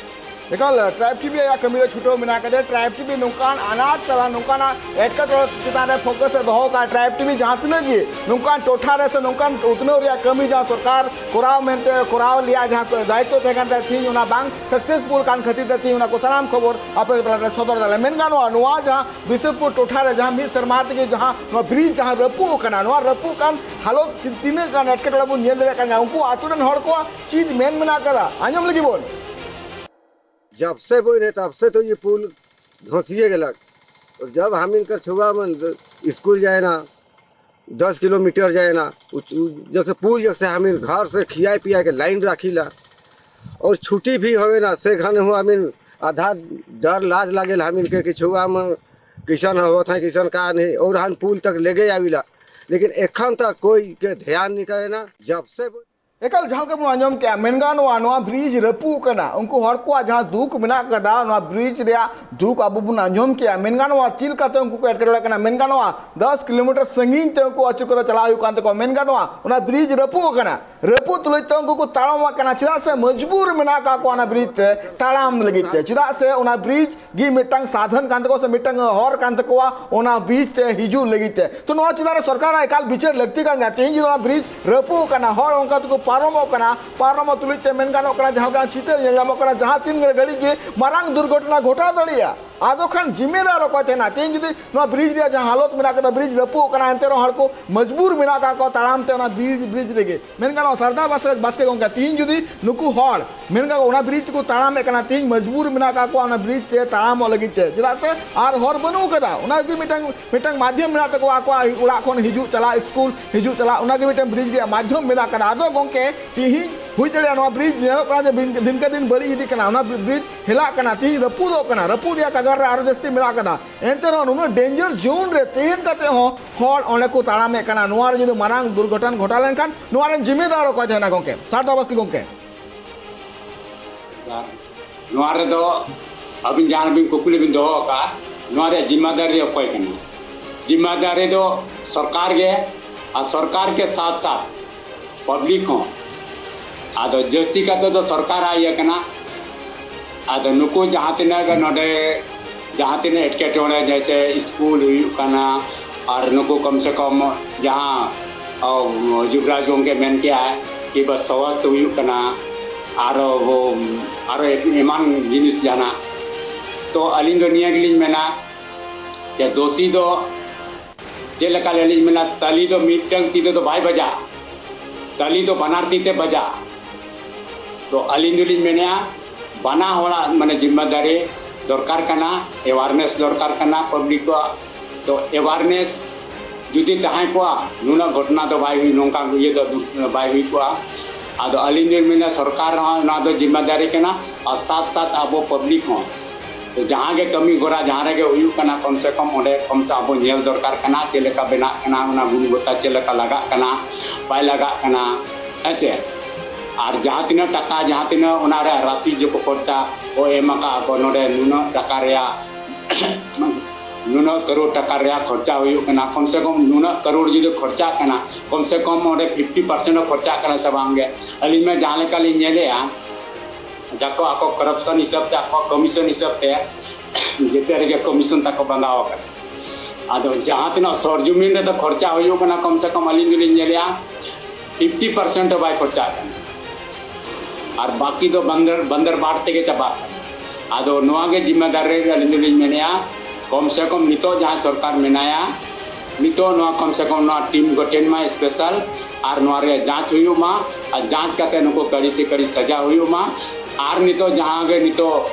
ᱮᱠᱟᱞ ᱴᱨᱟᱭᱤᱵᱽ ᱴᱤᱵᱷᱤ ᱟᱭᱟᱜ ᱠᱟᱹᱢᱤ ᱨᱮ ᱪᱷᱩᱴᱟᱹᱣ ᱢᱮᱱᱟᱜ ᱟᱠᱟᱫᱟ᱾ ᱴᱨᱟᱭᱤᱵᱽ ᱴᱤᱵᱷᱤ ᱱᱚᱝᱠᱟᱱ ᱟᱱᱟᱴ ᱥᱟᱞᱟᱜ ᱱᱚᱝᱠᱟᱱᱟᱜ ᱮᱴᱠᱮᱴᱚᱬᱮ ᱪᱮᱛᱟᱱ ᱨᱮ ᱯᱷᱳᱠᱟᱥ ᱮ ᱫᱚᱦᱚ ᱠᱟᱜᱼᱟ᱾ ᱴᱨᱟᱭᱤᱵᱽ ᱴᱤᱵᱷᱤ ᱡᱟᱦᱟᱸ ᱛᱤᱱᱟᱹᱜ ᱜᱮ ᱱᱚᱝᱠᱟᱱ ᱴᱚᱴᱷᱟ ᱨᱮ ᱥᱮ ᱱᱚᱝᱠᱟᱱ ᱩᱛᱱᱟᱹᱣ ᱨᱮᱭᱟᱜ ᱠᱟᱹᱢᱤ ᱡᱟᱦᱟᱸ ᱥᱚᱨᱠᱟᱨ ᱠᱚᱨᱟᱣ ᱢᱮᱱᱛᱮ ᱠᱚᱨᱟᱣ ᱞᱮᱭᱟ, ᱡᱟᱦᱟᱸ ᱫᱟᱭᱤᱛᱛᱚ ᱛᱟᱦᱮᱸ ᱠᱟᱱ ᱛᱟᱭᱟ, ᱛᱮᱦᱮᱧ ᱚᱱᱟ ᱵᱟᱝ ᱥᱟᱠᱥᱮᱥᱯᱷᱩᱞ ᱠᱟᱱ ᱠᱷᱟᱹᱛᱤᱨ ᱛᱮ ᱛᱮᱦᱮᱧ ᱚᱱᱟ ᱠᱚ ᱥᱟᱱᱟᱢ ᱠᱷᱚᱵᱚᱨ ᱟᱯᱮ ᱠᱚ ᱛᱟᱞᱟᱨᱮ ᱥᱚᱫᱚᱨ ᱫᱟᱞᱮ᱾ ᱢᱮᱱ ᱜᱟᱱᱚᱜᱼᱟ, ᱱᱚᱣᱟ ᱡᱟᱦᱟᱸ ᱵᱤᱥᱱᱩᱯᱩᱨ ᱴᱚᱴᱷᱟ ᱨᱮ ᱡᱟᱦᱟᱸ ᱢᱤᱫ ᱥᱮᱨᱢᱟ ᱛᱮᱜᱮ ᱡᱟᱦᱟᱸ ᱱᱚᱣᱟ ᱵᱨᱤᱡᱽ ᱡᱟᱦᱟᱸ ᱨᱟᱹᱯᱩᱫ ᱟᱠᱟᱱᱟ, ᱱᱚᱣᱟ ᱨᱟᱹᱯᱩᱫ ᱠᱟᱱ ᱦᱟᱞᱚᱛ ᱪᱮ-, ᱛᱤᱱᱟᱹᱜ ᱜᱟᱱ ᱮᱴᱠᱮᱴᱚᱬᱮ ᱵᱚᱱ ᱧᱮᱞ ᱫᱟᱲᱮᱭᱟᱜ ᱠᱟᱱ ᱜᱮᱭᱟ, ᱩᱱᱠᱩ ᱟᱛᱳ ᱨᱮᱱ ᱦᱚᱲ ᱠᱚᱣᱟᱜ ᱪᱮᱫ ᱢᱮᱱ ᱢᱮᱱᱟᱜ ᱟᱠᱟᱫᱟ, ᱟᱸᱡᱚᱢ ᱞᱟᱹᱜᱤᱫ ᱵᱚᱱ᱾ जब से बोई रहे तब से तो ये पुल धंसिए गेलक। और जब हम इनकर छुआ मन स्कूल जाए ना, दस किलोमीटर जाए ना, उ- उ- जैसे पुल जैसे हमीन घर से खियाए पियाए के लाइन राखी ला। और छुट्टी भी होवे ना, से घने हो हमीन आधा डर लाज लागेल हमीन के कि छुआ मन किसान होत है, किसान का नहीं, और हम पुल तक लेगे आविला, लेकिन एखन तक कोई के ध्यान नहीं करे ना। जब से ᱮᱠᱟᱞ ᱡᱟᱦᱟᱸ ᱞᱮᱠᱟ ᱵᱚᱱ ᱟᱸᱡᱚᱢ ᱠᱮᱜᱼᱟ, ᱢᱮᱱ ᱜᱟᱱᱚᱜᱼᱟ ᱱᱚᱣᱟ ᱵᱨᱤᱡᱽ ᱨᱟᱹᱯᱩᱫ ᱠᱟᱱᱟ᱾ ᱩᱱᱠᱩ ᱦᱚᱲ ᱠᱚᱣᱟᱜ ᱡᱟᱦᱟᱸ ᱫᱩᱠ ᱢᱮᱱᱟᱜ ᱠᱟᱫᱟ, ᱱᱚᱣᱟ ᱵᱨᱤᱡᱽ ᱨᱮᱭᱟᱜ ᱫᱩᱠ ᱟᱵᱚ ᱵᱚᱱ ᱟᱸᱡᱚᱢ ᱠᱮᱜᱼᱟ᱾ ᱢᱮᱱ ᱜᱟᱱᱚᱜᱼᱟ ᱪᱮᱫ ᱞᱮᱠᱟᱛᱮ ᱩᱱᱠᱩ ᱠᱚ ᱮᱴᱠᱮᱴᱚᱬᱮᱜ ᱠᱟᱱᱟ, ᱢᱮᱱ ᱜᱟᱱᱚᱜᱼᱟ ᱫᱚᱥ ᱠᱤᱞᱳᱢᱤᱴᱟᱨ ᱥᱟᱺᱜᱤᱧ ᱛᱮ ᱩᱱᱠᱩ ᱟᱹᱪᱩᱨ ᱠᱟᱛᱮ ᱪᱟᱞᱟᱣ ᱦᱩᱭᱩᱜ ᱠᱟᱱ ᱛᱟᱠᱚᱣᱟ᱾ ᱢᱮᱱ ᱜᱟᱱᱚᱜᱼᱟ ᱚᱱᱟ ᱵᱨᱤᱡᱽ ᱨᱟᱹᱯᱩᱫ ᱠᱟᱱᱟ, ᱨᱟᱹᱯᱩᱫ ᱛᱩᱞᱩᱡ ᱛᱮ ᱩᱱᱠᱩ ᱠᱚ ᱛᱟᱲᱟᱢᱟᱜ ᱠᱟᱱᱟ᱾ ᱪᱮᱫᱟᱜ ᱥᱮ ᱢᱚᱡᱽᱵᱩᱨ ᱢᱮᱱᱟᱜ ᱠᱟᱜ ᱠᱚᱣᱟ ᱚᱱᱟ ᱵᱨᱤᱡᱽ ᱛᱮ ᱛᱟᱲᱟᱢ ᱞᱟᱹᱜᱤᱫ ᱛᱮ, ᱪᱮᱫᱟᱜ ᱥᱮ ᱚᱱᱟ ᱵᱨᱤᱡᱽ ᱜᱮ ᱢᱤᱫᱴᱟᱝ ᱥᱟᱫᱷᱚᱱ ᱠᱟᱱ ᱛᱟᱠᱚᱣᱟ ᱥᱮ ᱢᱤᱫᱴᱟᱝ ᱦᱚᱨ ᱠᱟᱱ ᱛᱟᱠᱚᱣᱟ ᱚᱱᱟ ᱵᱨᱤᱡᱽ ᱛᱮ ᱦᱤᱡᱩᱜ ᱞᱟᱹᱜᱤᱫ ᱛᱮ᱾ ᱛᱚ ᱱᱚᱣᱟ ᱪᱮᱛᱟᱱ ᱨᱮ ᱥᱚᱨᱠᱟᱨᱟᱜ ᱮᱠᱟᱞ ᱵᱤᱪᱟᱹᱨ ᱞᱟᱹᱠᱛᱤ ᱠᱟᱱ ᱜᱮᱭᱟ᱾ ᱛᱮᱦᱮᱧ ᱡᱩᱫᱤ ᱚᱱᱟ ᱵᱨᱤᱡᱽ ᱨᱟᱹᱯᱩᱫ ᱠᱟᱱᱟ, ᱦᱚᱲ ᱚᱱᱠᱟ ᱛᱮᱠᱚ ᱯᱟᱨᱚᱢᱚᱜ ᱠᱟᱱᱟ, ᱯᱟᱨᱚᱢᱚᱜ ᱛᱩᱞᱩᱡ ᱛᱮ ᱢᱮᱱ ᱜᱟᱱᱚᱜ ᱠᱟᱱᱟ ᱡᱟᱦᱟᱸ ᱞᱮᱠᱟᱱ ᱪᱤᱛᱟᱹᱨ ᱧᱮᱞ ᱧᱟᱢᱚᱜ ᱠᱟᱱᱟ, ᱡᱟᱦᱟᱸ ᱛᱤᱱ ᱜᱷᱟᱹᱲᱤᱡ ᱜᱮ ᱢᱟᱨᱟᱝ ᱫᱩᱨᱜᱷᱚᱴᱚᱱᱟ ᱜᱷᱚᱴᱟᱣ ᱫᱟᱲᱮᱭᱟᱜᱼᱟ᱾ ᱟᱫᱚ ᱠᱷᱟᱱ ᱡᱤᱢᱢᱮᱫᱟᱨ ᱚᱠᱚᱭ ᱛᱟᱦᱮᱱᱟ? ᱛᱮᱦᱮᱧ ᱡᱩᱫᱤ ᱱᱚᱣᱟ ᱵᱨᱤᱡᱽ ᱨᱮᱭᱟᱜ ᱡᱟᱦᱟᱸ ᱦᱟᱞᱚᱛ ᱢᱮᱱᱟᱜ ᱠᱟᱫᱟ, ᱵᱨᱤᱡᱽ ᱨᱟᱹᱯᱩᱫ ᱠᱟᱱᱟ, ᱮᱱᱛᱮ ᱨᱮᱦᱚᱸ ᱦᱚᱲ ᱠᱚ ᱢᱚᱡᱽᱵᱩᱨ ᱢᱮᱱᱟᱜ ᱠᱟᱜ ᱠᱚᱣᱟ ᱛᱟᱲᱟᱢ ᱛᱮ ᱚᱱᱟ ᱵᱨᱤᱡᱽ, ᱵᱨᱤᱡᱽ ᱨᱮᱜᱮ᱾ ᱢᱮᱱ ᱜᱟᱱᱚᱜᱼᱟ ᱥᱟᱨᱫᱟ ᱵᱟᱥᱠᱮ, ᱵᱟᱥᱠᱮ ᱜᱚᱢᱠᱮ, ᱛᱤᱦᱤᱧ ᱡᱩᱫᱤ ᱱᱩᱠᱩ ᱦᱚᱲ ᱢᱮᱱ ᱜᱟᱱᱚᱜᱼᱟ ᱚᱱᱟ ᱵᱨᱤᱡᱽ ᱛᱮᱠᱚ ᱛᱟᱲᱟᱢᱮᱫ ᱠᱟᱱᱟ, ᱛᱤᱦᱤᱧ ᱢᱚᱡᱽᱵᱩᱨ ᱢᱮᱱᱟᱜ ᱠᱟᱜ ᱠᱚᱣᱟ ᱚᱱᱟ ᱵᱨᱤᱡᱽ ᱛᱮ ᱛᱟᱲᱟᱢᱚᱜ ᱞᱟᱹᱜᱤᱫ ᱛᱮ, ᱪᱮᱫᱟᱜ ᱥᱮ ᱟᱨ ᱦᱚᱨ ᱵᱟᱹᱱᱩᱜ ᱠᱟᱫᱟ᱾ ᱚᱱᱟ ᱜᱮ ᱢᱤᱫᱴᱟᱝ, ᱢᱤᱫᱴᱟᱝ ᱢᱟᱫᱽᱫᱷᱚᱢ ᱢᱮᱱᱟᱜ ᱛᱟᱠᱚᱣᱟ ᱟᱠᱚᱣᱟᱜ ᱚᱲᱟᱜ ᱠᱷᱚᱱ ᱦᱤᱡᱩᱜ ᱪᱟᱞᱟᱜ, ᱥᱠᱩᱞ ᱦᱤᱡᱩᱜ ᱪᱟᱞᱟᱜ, ᱚᱱᱟ ᱜᱮ ᱢᱤᱫᱴᱟᱝ ᱵᱨᱤᱡᱽ ᱨᱮᱭᱟᱜ ᱢᱟᱫᱽᱫᱷᱚᱢ ᱢᱮᱱᱟᱜ ᱠᱟᱫᱟ᱾ ᱟᱫᱚ ᱜᱚᱢᱠᱮ ᱛᱤᱦᱤᱧ ᱦᱩᱭ ᱫᱟᱲᱮᱭᱟᱜᱼᱟ ᱱᱚᱣᱟ ᱵᱨᱤᱡᱽ ᱧᱮᱞᱚᱜ ᱠᱟᱱᱟ ᱡᱮ ᱫᱤᱱ, ᱫᱤᱱᱠᱮ ᱫᱤᱱ ᱵᱟᱹᱲᱤᱡ ᱤᱫᱤᱜ ᱠᱟᱱᱟ, ᱚᱱᱟ ᱵᱨᱤᱡᱽ ᱦᱮᱞᱟᱜ ᱠᱟᱱᱟ, ᱛᱤᱦᱤᱧ ᱨᱟᱹᱯᱩᱫᱚᱜ ᱠᱟᱱᱟ, ᱨᱟᱹᱯᱩᱫ ᱨᱮᱭᱟᱜ ᱠᱟᱜᱟᱨ ᱨᱮ ᱟᱨᱚ ᱡᱟᱹᱥᱛᱤ ᱢᱮᱱᱟᱜ ᱠᱟᱫᱟ᱾ ᱮᱱᱛᱮ ᱨᱮᱦᱚᱸ ᱱᱩᱱᱟᱹᱜ danger zone ᱨᱮ ᱛᱟᱦᱮᱱ ᱠᱟᱛᱮ ᱦᱚᱸ ᱦᱚᱲ ᱚᱸᱰᱮ ᱠᱚ ᱛᱟᱲᱟᱢᱮᱫ ᱠᱟᱱᱟ᱾ ᱱᱚᱣᱟ ᱨᱮ ᱡᱩᱫᱤ ᱢᱟᱨᱟᱝ ᱫᱩᱨᱜᱷᱚᱴᱚᱱ ᱜᱷᱚᱴᱟᱣ ᱞᱮᱱᱠᱷᱟᱱ ᱱᱚᱣᱟ ᱨᱮᱱ ᱡᱤᱢᱢᱮᱫᱟᱨ ᱚᱠᱚᱭ ᱛᱟᱦᱮᱱᱟ ᱜᱚᱢᱠᱮ? ᱥᱟᱨᱫᱟ ᱵᱟᱥᱠᱮ ᱜᱚᱢᱠᱮ᱾ ᱟᱨ ᱱᱚᱣᱟ ᱨᱮᱫᱚ ᱟᱹᱵᱤᱱ ᱡᱟᱦᱟᱸ ᱵᱤᱱ ᱠᱩᱠᱞᱤ ᱵᱤᱱ ᱫᱚᱦᱚ ᱟᱠᱟᱫᱼᱟ, ᱱᱚᱣᱟ ᱨᱮᱭᱟᱜ ᱡᱤᱢᱢᱟᱫᱟᱨᱤ ᱚᱠᱚᱭ ᱠᱟᱱᱟ? ᱡᱤᱢᱢᱟᱫᱟᱨᱤ ᱫᱚ ᱥᱚᱨᱠᱟᱨ ᱜᱮ, ᱟᱨ ᱥᱚᱨᱠᱟᱨ ᱜᱮ ᱥᱟᱛ ᱥᱟᱛ ᱯᱟᱵᱽᱞᱤᱠ ᱦᱚᱸ᱾ ᱟᱫᱚ ᱡᱟᱹᱥᱛᱤ ᱠᱟᱛᱮ ᱫᱚ ᱥᱚᱨᱠᱟᱨᱟᱜ ᱤᱭᱟᱹ ᱠᱟᱱᱟ᱾ ᱟᱫᱚ ᱱᱩᱠᱩ ᱡᱟᱦᱟᱸ ᱛᱤᱱᱟᱹᱜ ᱜᱮ ᱱᱚᱰᱮ ᱡᱟᱦᱟᱸ ᱛᱤᱱᱟᱹᱜ ᱮᱴᱠᱮᱴᱚᱬᱮ, ᱡᱮᱭᱥᱮ ᱥᱠᱩᱞ ᱦᱩᱭᱩᱜ ᱠᱟᱱᱟ, ᱟᱨ ᱱᱩᱠᱩ ᱠᱚᱢ ᱥᱮ ᱠᱚᱢ ᱡᱟᱦᱟᱸ, ᱚ, ᱡᱩᱵᱽᱨᱟᱡᱽ ᱜᱚᱢᱠᱮ ᱢᱮᱱ ᱠᱮᱜᱼᱟᱭ ᱠᱤ ᱵᱟ ᱥᱟᱥᱛᱷ ᱦᱩᱭᱩᱜ ᱠᱟᱱᱟ, ᱟᱨᱚ, ᱟᱨᱚ ᱮᱢᱟᱱ ᱡᱤᱱᱤᱥ ᱡᱟᱦᱟᱱᱟᱜ᱾ ᱛᱚ ᱟᱹᱞᱤᱧ ᱫᱚ ᱱᱤᱭᱟᱹ ᱜᱮᱞᱤᱧ ᱢᱮᱱᱟ ᱡᱮ ᱫᱳᱥᱤ ᱫᱚ ᱪᱮᱫ ᱞᱮᱠᱟ ᱞᱤᱧ ᱢᱮᱱᱟ, ᱛᱟᱹᱞᱤ ᱫᱚ ᱢᱤᱫᱴᱟᱝ ᱛᱤ ᱛᱮᱫᱚ ᱵᱟᱭ ᱵᱟᱡᱟᱜᱼᱟ, ᱛᱟᱹᱞᱤ ᱫᱚ ᱵᱟᱱᱟᱨ ᱛᱤ ᱛᱮ ᱵᱟᱡᱟᱜᱼᱟ᱾ ᱛᱚ ᱟᱹᱞᱤᱧ ᱫᱚᱞᱤᱧ ᱢᱮᱱᱮᱫᱼᱟ ᱵᱟᱱᱟ ᱦᱚᱲᱟᱜ ᱢᱟᱱᱮ ᱡᱤᱢᱢᱟᱫᱟᱨᱤ ᱫᱚᱨᱠᱟᱨ ᱠᱟᱱᱟ, awareness ᱫᱚᱨᱠᱟᱨ ᱠᱟᱱᱟ ᱯᱟᱵᱽᱞᱤᱠ ᱠᱚᱣᱟᱜ᱾ ᱛᱚ awareness ᱡᱩᱫᱤ ᱛᱟᱦᱮᱸ ᱠᱚᱜᱼᱟ, ᱱᱩᱱᱟᱹᱜ ᱜᱷᱚᱴᱚᱱᱟ ᱫᱚ ᱵᱟᱭ ᱦᱩᱭ, ᱱᱚᱝᱠᱟ ᱤᱭᱟᱹ ᱫᱚ ᱫᱩᱨ-, ᱵᱟᱭ ᱦᱩᱭ ᱠᱚᱜᱼᱟ᱾ ᱟᱫᱚ ᱟᱹᱞᱤᱧ ᱫᱚᱧ ᱢᱮᱱᱟ, ᱥᱚᱨᱠᱟᱨ ᱨᱮᱦᱚᱸ ᱱᱚᱣᱟ ᱫᱚ ᱡᱤᱢᱢᱮᱫᱟᱨᱤ ᱠᱟᱱᱟ, ᱟᱨ ᱥᱟᱛ ᱥᱟᱛ ᱟᱵᱚ ᱯᱟᱵᱽᱞᱤᱠ ᱦᱚᱸ᱾ ᱛᱚ ᱡᱟᱦᱟᱸ ᱜᱮ ᱠᱟᱹᱢᱤ ᱦᱚᱨᱟ ᱡᱟᱦᱟᱸ ᱨᱮᱜᱮ ᱦᱩᱭᱩᱜ ᱠᱟᱱᱟ, ᱠᱚᱢ ᱥᱮ ᱠᱚᱢ ᱚᱸᱰᱮ ᱠᱚᱢ ᱥᱮ ᱟᱵᱚ ᱧᱮᱞ ᱫᱚᱨᱠᱟᱨ ᱠᱟᱱᱟ, ᱪᱮᱫ ᱞᱮᱠᱟ ᱵᱮᱱᱟᱜ ᱠᱟᱱᱟ, ᱚᱱᱟ ᱜᱩᱱᱚᱵᱚᱛᱟ ᱪᱮᱫ ᱞᱮᱠᱟ ᱞᱟᱜᱟᱜ ᱠᱟᱱᱟ, ᱵᱟᱭ ᱞᱟᱜᱟᱜ ᱠᱟᱱᱟ, ᱦᱮᱸ ᱪᱮ? ᱟᱨ ᱡᱟᱦᱟᱸ ᱛᱤᱱᱟᱹᱜ ᱴᱟᱠᱟ, ᱡᱟᱦᱟᱸ ᱛᱤᱱᱟᱹᱜ ᱚᱱᱟ ᱨᱮᱭᱟᱜ ᱨᱟᱥᱤ ᱡᱮ ᱠᱚ ᱠᱷᱚᱨᱪᱟ ᱠᱚ ᱮᱢ ᱟᱠᱟᱫ ᱠᱚ, ᱱᱚᱰᱮ ᱱᱩᱱᱟᱹᱜ ᱴᱟᱠᱟ ᱨᱮᱭᱟᱜ ᱱᱩᱱᱟᱹᱜ ᱠᱟᱨᱳᱲ ᱴᱟᱠᱟ ᱨᱮᱭᱟᱜ ᱠᱷᱚᱨᱪᱟ ᱦᱩᱭᱩᱜ ᱠᱟᱱᱟ, ᱠᱚᱢ ᱥᱮ ᱠᱚᱢ ᱱᱩᱱᱟᱹᱜ ᱠᱟᱨᱳᱲ ᱡᱩᱫᱤ ᱠᱷᱚᱨᱪᱟᱜ ᱠᱟᱱᱟ, ᱠᱚᱢ ᱥᱮ ᱠᱚᱢ ᱚᱸᱰᱮ ᱯᱷᱤᱯᱴᱤ ᱯᱟᱨᱥᱮᱱᱴ ᱦᱚᱸ ᱠᱷᱚᱨᱪᱟᱜ ᱠᱟᱱᱟ ᱥᱮ ᱵᱟᱝ ᱜᱮ? ᱟᱹᱞᱤᱧ ᱢᱟ ᱡᱟᱦᱟᱸ ᱞᱮᱠᱟ ᱞᱤᱧ ᱧᱮᱞᱮᱜᱼᱟ, ᱡᱟᱠᱚ ᱟᱠᱚ ᱠᱚᱨᱟᱯᱥᱚᱱ ᱦᱤᱥᱟᱹᱵ ᱛᱮ, ᱟᱠᱚ ᱠᱚᱢᱤᱥᱚᱱ ᱦᱤᱥᱟᱹᱵ ᱛᱮ ᱡᱮᱛᱮ ᱨᱮᱜᱮ ᱠᱚᱢᱤᱥᱚᱱ ᱛᱟᱠᱚ ᱵᱟᱸᱫᱟᱣ ᱟᱠᱟᱱᱟ᱾ ᱟᱫᱚ ᱡᱟᱦᱟᱸ ᱛᱤᱱᱟᱹᱜ ᱥᱚᱨᱡᱩᱢᱤᱱ ᱨᱮᱫᱚ ᱠᱷᱚᱨᱪᱟ ᱦᱩᱭᱩᱜ ᱠᱟᱱᱟ, ᱠᱚᱢ ᱥᱮ ᱠᱚᱢ ᱟᱹᱞᱤᱧ ᱫᱚᱞᱤᱧ ᱧᱮᱞᱮᱜᱼᱟ, ᱯᱷᱤᱯᱴᱤ ᱯᱟᱨᱥᱮᱱᱴ ᱦᱚᱸ ᱵᱟᱭ ᱠᱷᱚᱨᱪᱟᱜ ᱠᱟᱱᱟ᱾ ᱟᱨ ᱵᱟᱹᱠᱤ ᱫᱚ ᱵᱟᱱᱫᱟᱨ, ᱵᱟᱱᱫᱟᱨ ᱵᱟᱴ ᱛᱮᱜᱮ ᱪᱟᱵᱟᱜ ᱠᱟᱱᱟ᱾ ᱟᱫᱚ ᱱᱚᱣᱟ ᱜᱮ ᱡᱤᱢᱢᱮᱫᱟᱨᱤ ᱨᱮ ᱟᱹᱞᱤᱧ ᱫᱚᱞᱤᱧ ᱢᱮᱱᱮᱜᱼᱟ, ᱠᱚᱢ ᱥᱮ ᱠᱚᱢ ᱱᱤᱛᱚᱜ ᱡᱟᱦᱟᱸ ᱥᱚᱨᱠᱟᱨ ᱢᱮᱱᱟᱭᱟ, ᱱᱤᱛᱚᱜ ᱱᱚᱣᱟ ᱠᱚᱢ ᱥᱮ ᱠᱚᱢ ᱱᱚᱣᱟ ᱴᱤᱢ ᱜᱚᱴᱷᱮᱱ ᱢᱟ ᱥᱯᱮᱥᱟᱞ, ᱟᱨ ᱱᱚᱣᱟ ᱨᱮᱭᱟᱜ ᱡᱟᱸᱪ ᱦᱩᱭᱩᱜ ᱢᱟ, ᱟᱨ ᱡᱟᱸᱪ ᱠᱟᱛᱮ ᱱᱩᱠᱩ ᱠᱟᱹᱲᱤ ᱥᱮ ᱠᱟᱹᱲᱤ ᱥᱟᱡᱟ ᱦᱩᱭᱩᱜ ᱢᱟ᱾ ᱟᱨ ᱱᱤᱛᱚᱜ ᱡᱟᱦᱟᱸ ᱜᱮ ᱱᱤᱛᱚᱜ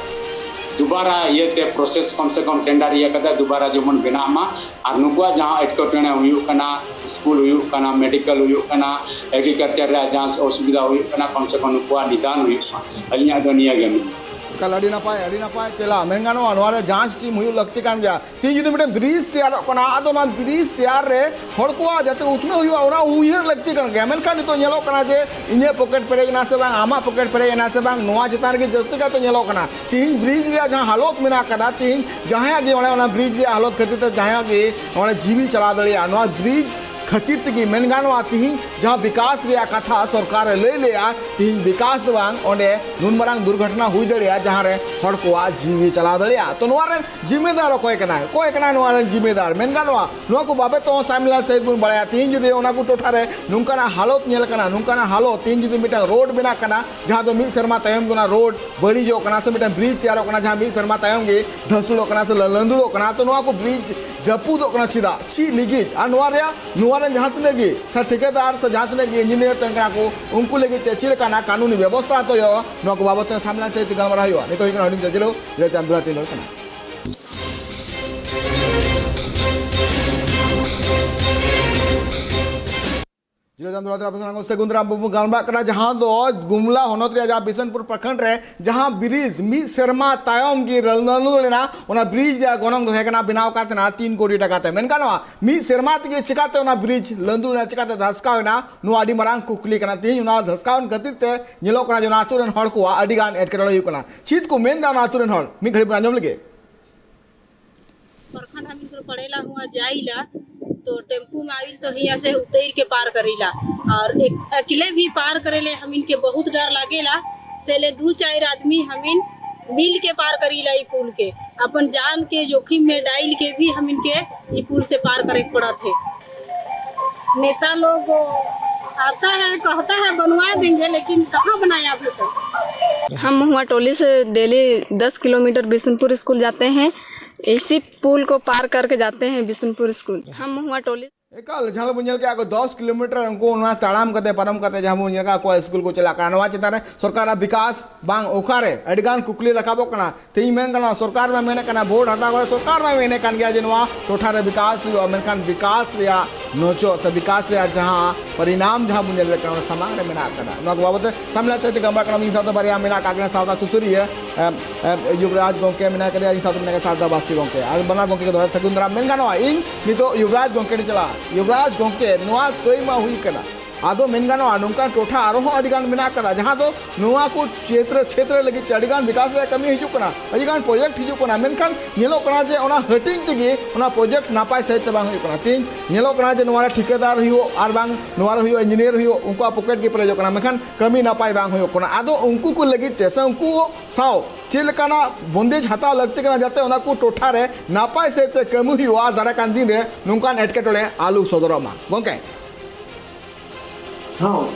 ᱫᱩᱵᱟᱨᱟ ᱤᱭᱟᱹᱛᱮ ᱯᱨᱚᱥᱮᱥ ᱠᱚᱢ ᱥᱮ ᱠᱚᱢ ᱴᱮᱱᱰᱟᱨ ᱤᱭᱟᱹ ᱠᱟᱛᱮ ᱫᱩᱵᱟᱨᱟ ᱡᱮᱢᱚᱱ ᱵᱮᱱᱟᱜ ᱢᱟ, ᱟᱨ ᱱᱩᱠᱩᱣᱟᱜ ᱡᱟᱦᱟᱸ ᱮᱴᱠᱮᱴᱚᱬᱮ ᱦᱩᱭᱩᱜ ᱠᱟᱱᱟ, ᱥᱠᱩᱞ ᱦᱩᱭᱩᱜ ᱠᱟᱱᱟ, ᱢᱮᱰᱤᱠᱮᱞ ᱦᱩᱭᱩᱜ ᱠᱟᱱᱟ, ᱮᱜᱽᱨᱤᱠᱟᱞᱪᱟᱨ ᱨᱮᱭᱟᱜ ᱡᱟᱦᱟᱸ ᱚᱥᱩᱵᱤᱫᱷᱟ ᱦᱩᱭᱩᱜ ᱠᱟᱱᱟ, ᱠᱚᱢ ᱥᱮ ᱠᱚᱢ ᱱᱩᱠᱩᱣᱟᱜ ᱱᱤᱫᱟᱱ ᱦᱩᱭᱩᱜ ᱢᱟ᱾ ᱟᱹᱞᱤᱧᱟᱜ ᱫᱚ ᱱᱤᱭᱟᱹ ᱜᱮ ᱢᱮᱱᱟᱜᱼᱟ᱾ ᱮᱠᱟᱞ, ᱟᱹᱰᱤ ᱱᱟᱯᱟᱭ, ᱟᱹᱰᱤ ᱱᱟᱯᱟᱭ ᱛᱮᱞᱟ᱾ ᱢᱮᱱ ᱜᱟᱱᱚᱜᱼᱟ, ᱱᱚᱣᱟ ᱨᱮ ᱡᱟᱸᱪ ᱴᱤᱢ ᱦᱩᱭᱩᱜ ᱞᱟᱹᱠᱛᱤ ᱠᱟᱱ ᱜᱮᱭᱟ᱾ ᱛᱮᱦᱤᱧ ᱡᱩᱫᱤ ᱢᱤᱫᱴᱮᱱ ᱵᱨᱤᱡᱽ ᱛᱮᱭᱟᱨᱚᱜ ᱠᱟᱱᱟ, ᱟᱫᱚ ᱚᱱᱟ ᱵᱨᱤᱡᱽ ᱛᱮᱭᱟᱨ ᱨᱮ ᱦᱚᱲ ᱠᱚᱣᱟᱜ ᱡᱟᱛᱮ ᱩᱛᱱᱟᱹᱣ ᱦᱩᱭᱩᱜᱼᱟ, ᱚᱱᱟ ᱩᱭᱦᱟᱹᱨ ᱞᱟᱹᱠᱛᱤ ᱠᱟᱱ ᱜᱮᱭᱟ᱾ ᱢᱮᱱᱠᱷᱟᱱ ᱱᱤᱛᱚᱜ ᱧᱮᱞᱚᱜ ᱠᱟᱱᱟ ᱡᱮ ᱤᱧᱟᱹᱜ ᱯᱚᱠᱮᱴ ᱯᱮᱨᱮᱡ ᱮᱱᱟ ᱥᱮ ᱵᱟᱝ, ᱟᱢᱟᱜ ᱯᱚᱠᱮᱴ ᱯᱮᱨᱮᱡ ᱮᱱᱟ ᱥᱮ ᱵᱟᱝ, ᱱᱚᱣᱟ ᱪᱮᱛᱟᱱ ᱨᱮᱜᱮ ᱡᱟᱹᱥᱛᱤ ᱠᱟᱭᱛᱮ ᱧᱮᱞᱚᱜ ᱠᱟᱱᱟ᱾ ᱛᱮᱦᱤᱧ ᱵᱨᱤᱡᱽ ᱨᱮᱭᱟᱜ ᱡᱟᱦᱟᱸ ᱦᱟᱞᱚᱛ ᱢᱮᱱᱟᱜ ᱠᱟᱫᱟ, ᱛᱮᱦᱤᱧ ᱡᱟᱦᱟᱸᱭᱟᱜ ᱜᱮ ᱚᱱᱮ ᱚᱱᱟ ᱵᱨᱤᱡᱽ ᱨᱮᱭᱟᱜ ᱦᱟᱞᱚᱛ ᱠᱷᱟᱹᱛᱤᱨ ᱛᱮ ᱡᱟᱦᱟᱸᱭᱟᱜ ᱜᱮ ᱚᱸᱰᱮ ᱡᱤᱣᱤ ᱪᱟᱞᱟᱣ ᱫᱟᱲᱮᱭᱟᱜᱼᱟ᱾ ᱱᱚᱣᱟ ᱵᱨᱤᱡᱽ ᱠᱷᱟᱹᱛᱤᱨ ᱛᱮᱜᱮ ᱢᱮᱱ ᱜᱟᱱᱚᱜᱼᱟ, ᱛᱮᱦᱤᱧ ᱡᱟᱦᱟᱸ ᱵᱤᱠᱟᱥ ᱨᱮᱭᱟᱜ ᱠᱟᱛᱷᱟ ᱥᱚᱨᱠᱟᱨ ᱮ ᱞᱟᱹᱭ ᱞᱮᱜᱼᱟ, ᱛᱮᱦᱤᱧ ᱵᱤᱠᱟᱥ ᱫᱚ ᱵᱟᱝ, ᱚᱸᱰᱮ ᱱᱩᱱ ᱢᱟᱨᱟᱝ ᱫᱩᱨᱜᱷᱚᱴᱚᱱᱟ ᱦᱩᱭ ᱫᱟᱲᱮᱭᱟᱜᱼᱟ, ᱡᱟᱦᱟᱸ ᱨᱮ ᱦᱚᱲ ᱠᱚᱣᱟᱜ ᱡᱤᱣᱤ ᱪᱟᱞᱟᱣ ᱫᱟᱲᱮᱭᱟᱜᱼᱟ᱾ ᱛᱚ, ᱱᱚᱣᱟ ᱨᱮᱱ ᱡᱤᱢᱢᱮᱫᱟᱨ ᱚᱠᱚᱭ ᱠᱟᱱᱟᱭ? ᱚᱠᱚᱭ ᱠᱟᱱᱟᱭ ᱱᱚᱣᱟ ᱨᱮᱱ ᱡᱤᱢᱢᱮᱫᱟᱨ? ᱢᱮᱱ ᱜᱟᱱᱚᱜᱼᱟ, ᱱᱚᱣᱟ ᱠᱚ ᱵᱟᱵᱚᱫ ᱛᱮᱦᱚᱸ ᱥᱟᱢᱤᱞᱟ ᱥᱟᱹᱦᱤᱡ ᱵᱚᱱ ᱵᱟᱲᱟᱭᱟ᱾ ᱛᱮᱦᱤᱧ ᱡᱩᱫᱤ ᱚᱱᱟ ᱠᱚ ᱴᱚᱴᱷᱟ ᱨᱮ ᱱᱚᱝᱠᱟᱱᱟᱜ ᱦᱟᱞᱚᱛ ᱧᱮᱞ ᱠᱟᱱᱟ, ᱱᱚᱝᱠᱟᱱᱟᱜ ᱦᱟᱞᱚᱛ, ᱛᱮᱦᱤᱧ ᱡᱩᱫᱤ ᱢᱤᱫᱴᱟᱝ ᱨᱳᱰ ᱵᱮᱱᱟᱜ ᱠᱟᱱᱟ, ᱡᱟᱦᱟᱸ ᱫᱚ ᱢᱤᱫ ᱥᱮᱨᱢᱟ ᱛᱟᱭᱚᱢ ᱜᱮ ᱚᱱᱟ ᱨᱳᱰ ᱵᱟᱹᱲᱤᱡᱚᱜ ᱠᱟᱱᱟ, ᱥᱮ ᱢᱤᱫᱴᱟᱝ ᱵᱨᱤᱡᱽ ᱛᱮᱭᱟᱨᱚᱜ ᱠᱟᱱᱟ, ᱡᱟᱦᱟᱸ ᱢᱤᱫ ᱥᱮᱨᱢᱟ ᱛᱟᱭᱚᱢ ᱜᱮ ᱫᱷᱟᱹᱥᱩᱲᱚᱜ ᱠᱟᱱᱟ ᱥᱮ ᱞᱟᱹ-, ᱞᱟᱹᱸᱫᱩᱲᱚᱜ ᱠᱟᱱᱟ, ᱛᱚ ᱱᱚᱣᱟ ᱠᱚ ᱵᱨᱤᱡᱽ ᱨᱟᱹᱯᱩᱫᱚᱜ ᱠᱟᱱᱟ ᱪᱮᱫᱟᱜ? ᱪᱮᱫ ᱞᱟᱹᱜᱤᱫ? ᱟᱨ ᱱᱚᱣᱟ ᱨᱮᱭᱟᱜ, ᱱᱚᱣᱟ ᱨᱮᱱ ᱡᱟᱦᱟᱸ ᱛᱤᱱᱟᱹᱜ ᱜᱮ ᱥᱮ ᱴᱷᱤᱠᱟᱹᱫᱟᱨ ᱥᱮ ᱡᱟᱦᱟᱸ ᱛᱤᱱᱟᱹᱜ ᱜᱮ ᱤᱧᱡᱤᱱᱤᱭᱟᱨ ᱛᱟᱦᱮᱱ ᱠᱟᱱᱟ ᱠᱚ, ᱩᱱᱠᱩ ᱞᱟᱹᱜᱤᱫ ᱛᱮ ᱪᱮᱫ ᱞᱮᱠᱟᱱᱟᱜ ᱠᱟᱹᱱᱩᱱᱤ ᱵᱮᱵᱚᱥᱛᱷᱟ ᱦᱟᱛᱟᱣ ᱦᱩᱭᱩᱜᱼᱟ, ᱱᱚᱣᱟ ᱠᱚ ᱵᱟᱵᱚᱛ ᱛᱮ ᱥᱟᱢᱞᱟ ᱥᱟᱹᱦᱤᱡ ᱛᱮ ᱜᱟᱞᱢᱟᱨᱟᱣ ᱦᱩᱭᱩᱜᱼᱟ᱾ ᱱᱤᱛᱚᱜ ᱦᱩᱭᱩᱜ ᱠᱟᱱᱟ ᱦᱩᱰᱤᱧ ᱡᱟᱡᱽᱨᱟᱹᱣ, ᱨᱮ ᱪᱟᱸᱫᱽᱨᱟ ᱛᱤᱧ ᱨᱚᱲ ᱠᱟᱱᱟ᱾ ᱡᱤᱞᱟᱹ ᱡᱟᱢ ᱫᱚᱞᱟ ᱛᱮ ᱟᱯᱮ ᱥᱟᱱᱟᱢ ᱠᱚ ᱥᱟᱹᱜᱩᱱ ᱫᱟᱨᱟᱢ ᱵᱚᱱ ᱜᱟᱞᱢᱟᱨᱟᱜ ᱠᱟᱱᱟ, ᱡᱟᱦᱟᱸ ᱫᱚ ᱜᱩᱢᱞᱟ ᱦᱚᱱᱚᱛ ᱨᱮᱭᱟᱜ ᱡᱟᱦᱟᱸ ᱵᱤᱥᱱᱯᱩᱨ ᱯᱨᱚᱠᱷᱚᱸᱰ ᱨᱮ ᱡᱟᱦᱟᱸ ᱵᱨᱤᱡᱽ ᱢᱤᱫ ᱥᱮᱨᱢᱟ ᱛᱟᱭᱚᱢ ᱜᱮ ᱞᱟᱹᱸᱫᱩ ᱞᱮᱱᱟ, ᱚᱱᱟ ᱵᱨᱤᱡᱽ ᱨᱮᱭᱟᱜ ᱜᱚᱱᱚᱝ ᱫᱚ ᱛᱟᱦᱮᱸ ᱠᱟᱱᱟ ᱵᱮᱱᱟᱣ ᱠᱟᱛᱮ ᱱᱟ ᱛᱤᱱ ᱠᱳᱴᱤ ᱴᱟᱠᱟ ᱛᱮ᱾ ᱢᱮᱱ ᱜᱟᱱᱚᱜᱼᱟ, ᱢᱤᱫ ᱥᱮᱨᱢᱟ ᱛᱮᱜᱮ ᱪᱤᱠᱟᱛᱮ ᱚᱱᱟ ᱵᱨᱤᱡᱽ ᱞᱟᱹᱸᱫᱩ ᱞᱮᱱᱟ, ᱪᱤᱠᱟᱛᱮ ᱫᱷᱟᱥᱠᱟᱣ ᱮᱱᱟ, ᱱᱚᱣᱟ ᱟᱹᱰᱤ ᱢᱟᱨᱟᱝ ᱠᱩᱠᱞᱤ ᱠᱟᱱᱟ᱾ ᱛᱮᱦᱮᱧ ᱚᱱᱟ ᱫᱷᱟᱥᱠᱟᱣ ᱮᱱ ᱠᱷᱟᱹᱛᱤᱨ ᱛᱮ ᱧᱮᱞᱚᱜ ᱠᱟᱱᱟ ᱡᱮ ᱚᱱᱟ ᱟᱹᱛᱩ ᱨᱮᱱ ᱦᱚᱲ ᱠᱚᱣᱟᱜ ᱟᱹᱰᱤ ᱜᱟᱱ ᱮᱴᱠᱮᱴᱚᱬᱮ ᱦᱩᱭᱩᱜ ᱠᱟᱱᱟ᱾ ᱪᱮᱫ ᱠᱚ ᱢᱮᱱ ᱮᱫᱟ ᱚᱱᱟ ᱟᱹᱛᱩ ᱨᱮᱱ ᱦᱚᱲ, ᱢᱤᱫ ᱜᱷᱟᱹᱲᱤ ᱵᱚᱱ ᱟᱸᱡᱚᱢ ᱞᱮᱜᱮ᱾ प्रखंड हम इनको पड़ेला हुआ जाइला, तो टेम्पू में आइल तो हिया से उतैर के पार करेला, और एक अकेले भी पार करेले। हम इनके बहुत डर लागेला, से ले दू चार आदमी हमिन मिल के पार करीला ई पुल के, अपन जान के जोखिम में डाइल के भी हम इनके ई पुल से पार करे के पड़त है। नेता लोग आता है, कहता है बनवा देंगे, लेकिन कहाँ बनाया अभी तक? हम महुआ टोली से डेली दस किलोमीटर बिशनपुर स्कूल जाते हैं। इसी पुल को पार करके जाते हैं बिशनपुर स्कूल। हम महुआ टोली। ᱮᱠᱟᱞ, ᱡᱟᱦᱟᱸ ᱵᱚᱱ ᱧᱮᱞ ᱠᱮᱜᱼᱟ, ᱠᱚ ᱫᱚᱥ ᱠᱤᱞᱳᱢᱤᱴᱟᱨ ᱩᱱᱠᱩ ᱚᱱᱟ ᱛᱟᱲᱟᱢ ᱠᱟᱛᱮ, ᱯᱟᱨᱚᱢ ᱠᱟᱛᱮ ᱡᱟᱦᱟᱸ ᱵᱚᱱ ᱧᱮᱞ ᱠᱟᱜ ᱠᱚᱣᱟ ᱥᱠᱩᱞ ᱠᱚ ᱪᱟᱞᱟᱜ ᱠᱟᱱᱟ᱾ ᱱᱚᱣᱟ ᱪᱮᱛᱟᱱ ᱨᱮ ᱥᱚᱨᱠᱟᱨᱟᱜ ᱵᱤᱠᱟᱥ ᱵᱟᱝ ᱚᱠᱟᱨᱮ, ᱟᱹᱰᱤ ᱜᱟᱱ ᱠᱩᱠᱞᱤ ᱨᱟᱠᱟᱵᱚᱜ ᱠᱟᱱᱟ᱾ ᱛᱮᱦᱮᱧ ᱢᱮᱱ ᱜᱟᱱᱚᱜᱼᱟ, ᱥᱚᱨᱠᱟᱨ ᱢᱟ ᱢᱮᱱᱮᱫ ᱠᱟᱱᱟ ᱵᱷᱳᱴ ᱦᱟᱛᱟᱣ ᱠᱟᱛᱮ, ᱥᱚᱨᱠᱟᱨ ᱢᱟ ᱢᱮᱱᱮᱫ ᱠᱟᱱ ᱜᱮᱭᱟ ᱡᱮ ᱱᱚᱣᱟ ᱴᱚᱴᱷᱟ ᱨᱮ ᱵᱤᱠᱟᱥ ᱦᱩᱭᱩᱜᱼᱟ, ᱢᱮᱱᱠᱷᱟᱱ ᱵᱤᱠᱟᱥ ᱨᱮᱭᱟᱜ ᱱᱚᱡᱚᱨ ᱥᱮ ᱵᱤᱠᱟᱥ ᱨᱮᱭᱟᱜ ᱡᱟᱦᱟᱸ ᱯᱚᱨᱤᱱᱟᱢ ᱡᱟᱦᱟᱸ ᱵᱚᱱ ᱧᱮᱞ ᱫᱟᱲᱮᱭᱟᱜ ᱠᱟᱱᱟ, ᱚᱱᱟ ᱥᱟᱢᱟᱝ ᱨᱮ ᱢᱮᱱᱟᱜ ᱟᱠᱟᱫᱟ᱾ ᱱᱚᱣᱟ ᱠᱚ ᱵᱟᱵᱚᱛ ᱛᱮ ᱥᱟᱢᱞᱟ ᱥᱟᱹᱦᱤᱛ ᱜᱟᱞᱢᱟᱨᱟᱣ ᱠᱟᱱᱟ, ᱤᱧ ᱥᱟᱶᱛᱮ ᱵᱟᱨᱭᱟ ᱢᱮᱱᱟᱜ ᱟᱠᱟᱫ ᱠᱤᱱᱟ ᱥᱟᱶᱛᱟ ᱥᱩᱥᱟᱹᱨᱤᱭᱟᱹ, ᱮᱢ, ᱮᱢ, ᱭᱩᱵᱨᱟᱡᱽ ᱜᱚᱢᱠᱮ ᱢᱮᱱᱟᱭ ᱠᱟᱫᱮᱭᱟ, ᱤᱧ ᱥᱟᱶᱛᱮ ᱢᱮᱱᱟᱭ ᱠᱟᱫᱮᱭᱟ ᱥᱟᱨᱫᱟ ᱵᱟᱥᱠᱮ ᱜᱚᱢᱠᱮ᱾ ᱟᱨ ᱵᱟᱱᱟᱨ ᱜᱚᱢᱠᱮ ᱠᱚ ᱫᱚᱦᱲᱟ ᱥᱟᱹᱜᱩᱱ ᱫᱟᱨᱟᱢ᱾ ᱢᱮᱱ ᱜᱟᱱᱚᱜᱼᱟ, ᱤᱧ ᱱᱤᱛᱚᱜ ᱭᱩᱵᱨᱟᱡᱽ ᱜᱚᱢᱠᱮ ᱴᱷᱮᱱ ᱪᱟᱞᱟᱜᱼᱟ᱾ ᱭᱩᱵᱨᱟᱡᱽ ᱜᱚᱢᱠᱮ, ᱱᱚᱣᱟ ᱠᱟᱹᱭ ᱢᱟ ᱦᱩᱭ ᱠᱟᱱᱟ, ᱟᱫᱚ ᱢᱮᱱ ᱜᱟᱱᱚᱜᱼᱟ, ᱱᱚᱝᱠᱟᱱ ᱴᱚᱴᱷᱟ ᱟᱨᱦᱚᱸ ᱟᱹᱰᱤ ᱜᱟᱱ ᱢᱮᱱᱟᱜ ᱠᱟᱫᱟ, ᱡᱟᱦᱟᱸ ᱫᱚ ᱱᱚᱣᱟ ᱠᱚ ᱪᱷᱮᱛᱨᱚ, ᱪᱷᱮᱛᱨᱚ ᱞᱟᱹᱜᱤᱫ ᱛᱮ ᱟᱹᱰᱤ ᱜᱟᱱ ᱵᱤᱠᱟᱥ ᱨᱮᱭᱟᱜ ᱠᱟᱹᱢᱤ ᱦᱤᱡᱩᱜ ᱠᱟᱱᱟ, ᱟᱹᱰᱤ ᱜᱟᱱ ᱯᱨᱚᱡᱮᱠᱴ ᱦᱤᱡᱩᱜ ᱠᱟᱱᱟ, ᱢᱮᱱᱠᱷᱟᱱ ᱧᱮᱞᱚᱜ ᱠᱟᱱᱟ ᱡᱮ ᱚᱱᱟ ᱦᱟᱹᱴᱤᱧ ᱛᱮᱜᱮ ᱚᱱᱟ ᱯᱨᱚᱡᱮᱠᱴ ᱱᱟᱯᱟᱭ ᱥᱟᱹᱦᱤᱡ ᱛᱮ ᱵᱟᱝ ᱦᱩᱭᱩᱜ ᱠᱟᱱᱟ᱾ ᱛᱮᱦᱮᱧ ᱧᱮᱞᱚᱜ ᱠᱟᱱᱟ ᱡᱮ ᱱᱚᱣᱟ ᱨᱮ ᱴᱷᱤᱠᱟᱹᱫᱟᱨ ᱦᱩᱭᱩᱜ ᱟᱨ ᱵᱟᱝ ᱱᱚᱣᱟ ᱨᱮ ᱦᱩᱭᱩᱜ ᱤᱧᱡᱤᱱᱤᱭᱟᱨ ᱦᱩᱭᱩᱜ, ᱩᱱᱠᱩᱣᱟᱜ ᱯᱚᱠᱮᱴ ᱜᱮ ᱯᱮᱨᱮᱡᱚᱜ ᱠᱟᱱᱟ, ᱢᱮᱱᱠᱷᱟᱱ ᱠᱟᱹᱢᱤ ᱱᱟᱯᱟᱭ ᱵᱟᱝ ᱦᱩᱭᱩᱜ ᱠᱟᱱᱟ᱾ ᱟᱫᱚ ᱩᱱᱠᱩ ᱠᱚ ᱞᱟᱹᱜᱤᱫ ᱛᱮ ᱥᱮ ᱩᱱᱠᱩ ᱥᱟᱶ ᱪᱮᱫ ᱞᱮᱠᱟᱱᱟᱜ ᱵᱚᱱᱫᱮᱡᱽ ᱦᱟᱛᱟᱣ ᱞᱟᱹᱠᱛᱤ ᱠᱟᱱᱟ, ᱡᱟᱛᱮ ᱚᱱᱟ ᱠᱚ ᱴᱚᱴᱷᱟ ᱨᱮ ᱱᱟᱯᱟᱭ ᱥᱟᱹᱦᱤᱡ ᱛᱮ ᱠᱟᱹᱢᱤ ᱦᱩᱭᱩᱜᱼᱟ ᱟᱨ ᱫᱟᱨᱟᱭ ᱠᱟᱱ ᱫᱤᱱ ᱨᱮ ᱱᱚᱝᱠᱟᱱ ᱮᱴᱠᱮᱴᱚᱬᱮ ᱟᱞᱚ ᱥᱚᱫᱚᱨᱚᱜ ᱢᱟ? ᱜᱚᱢᱠᱮ᱾ ᱦᱚᱸ᱾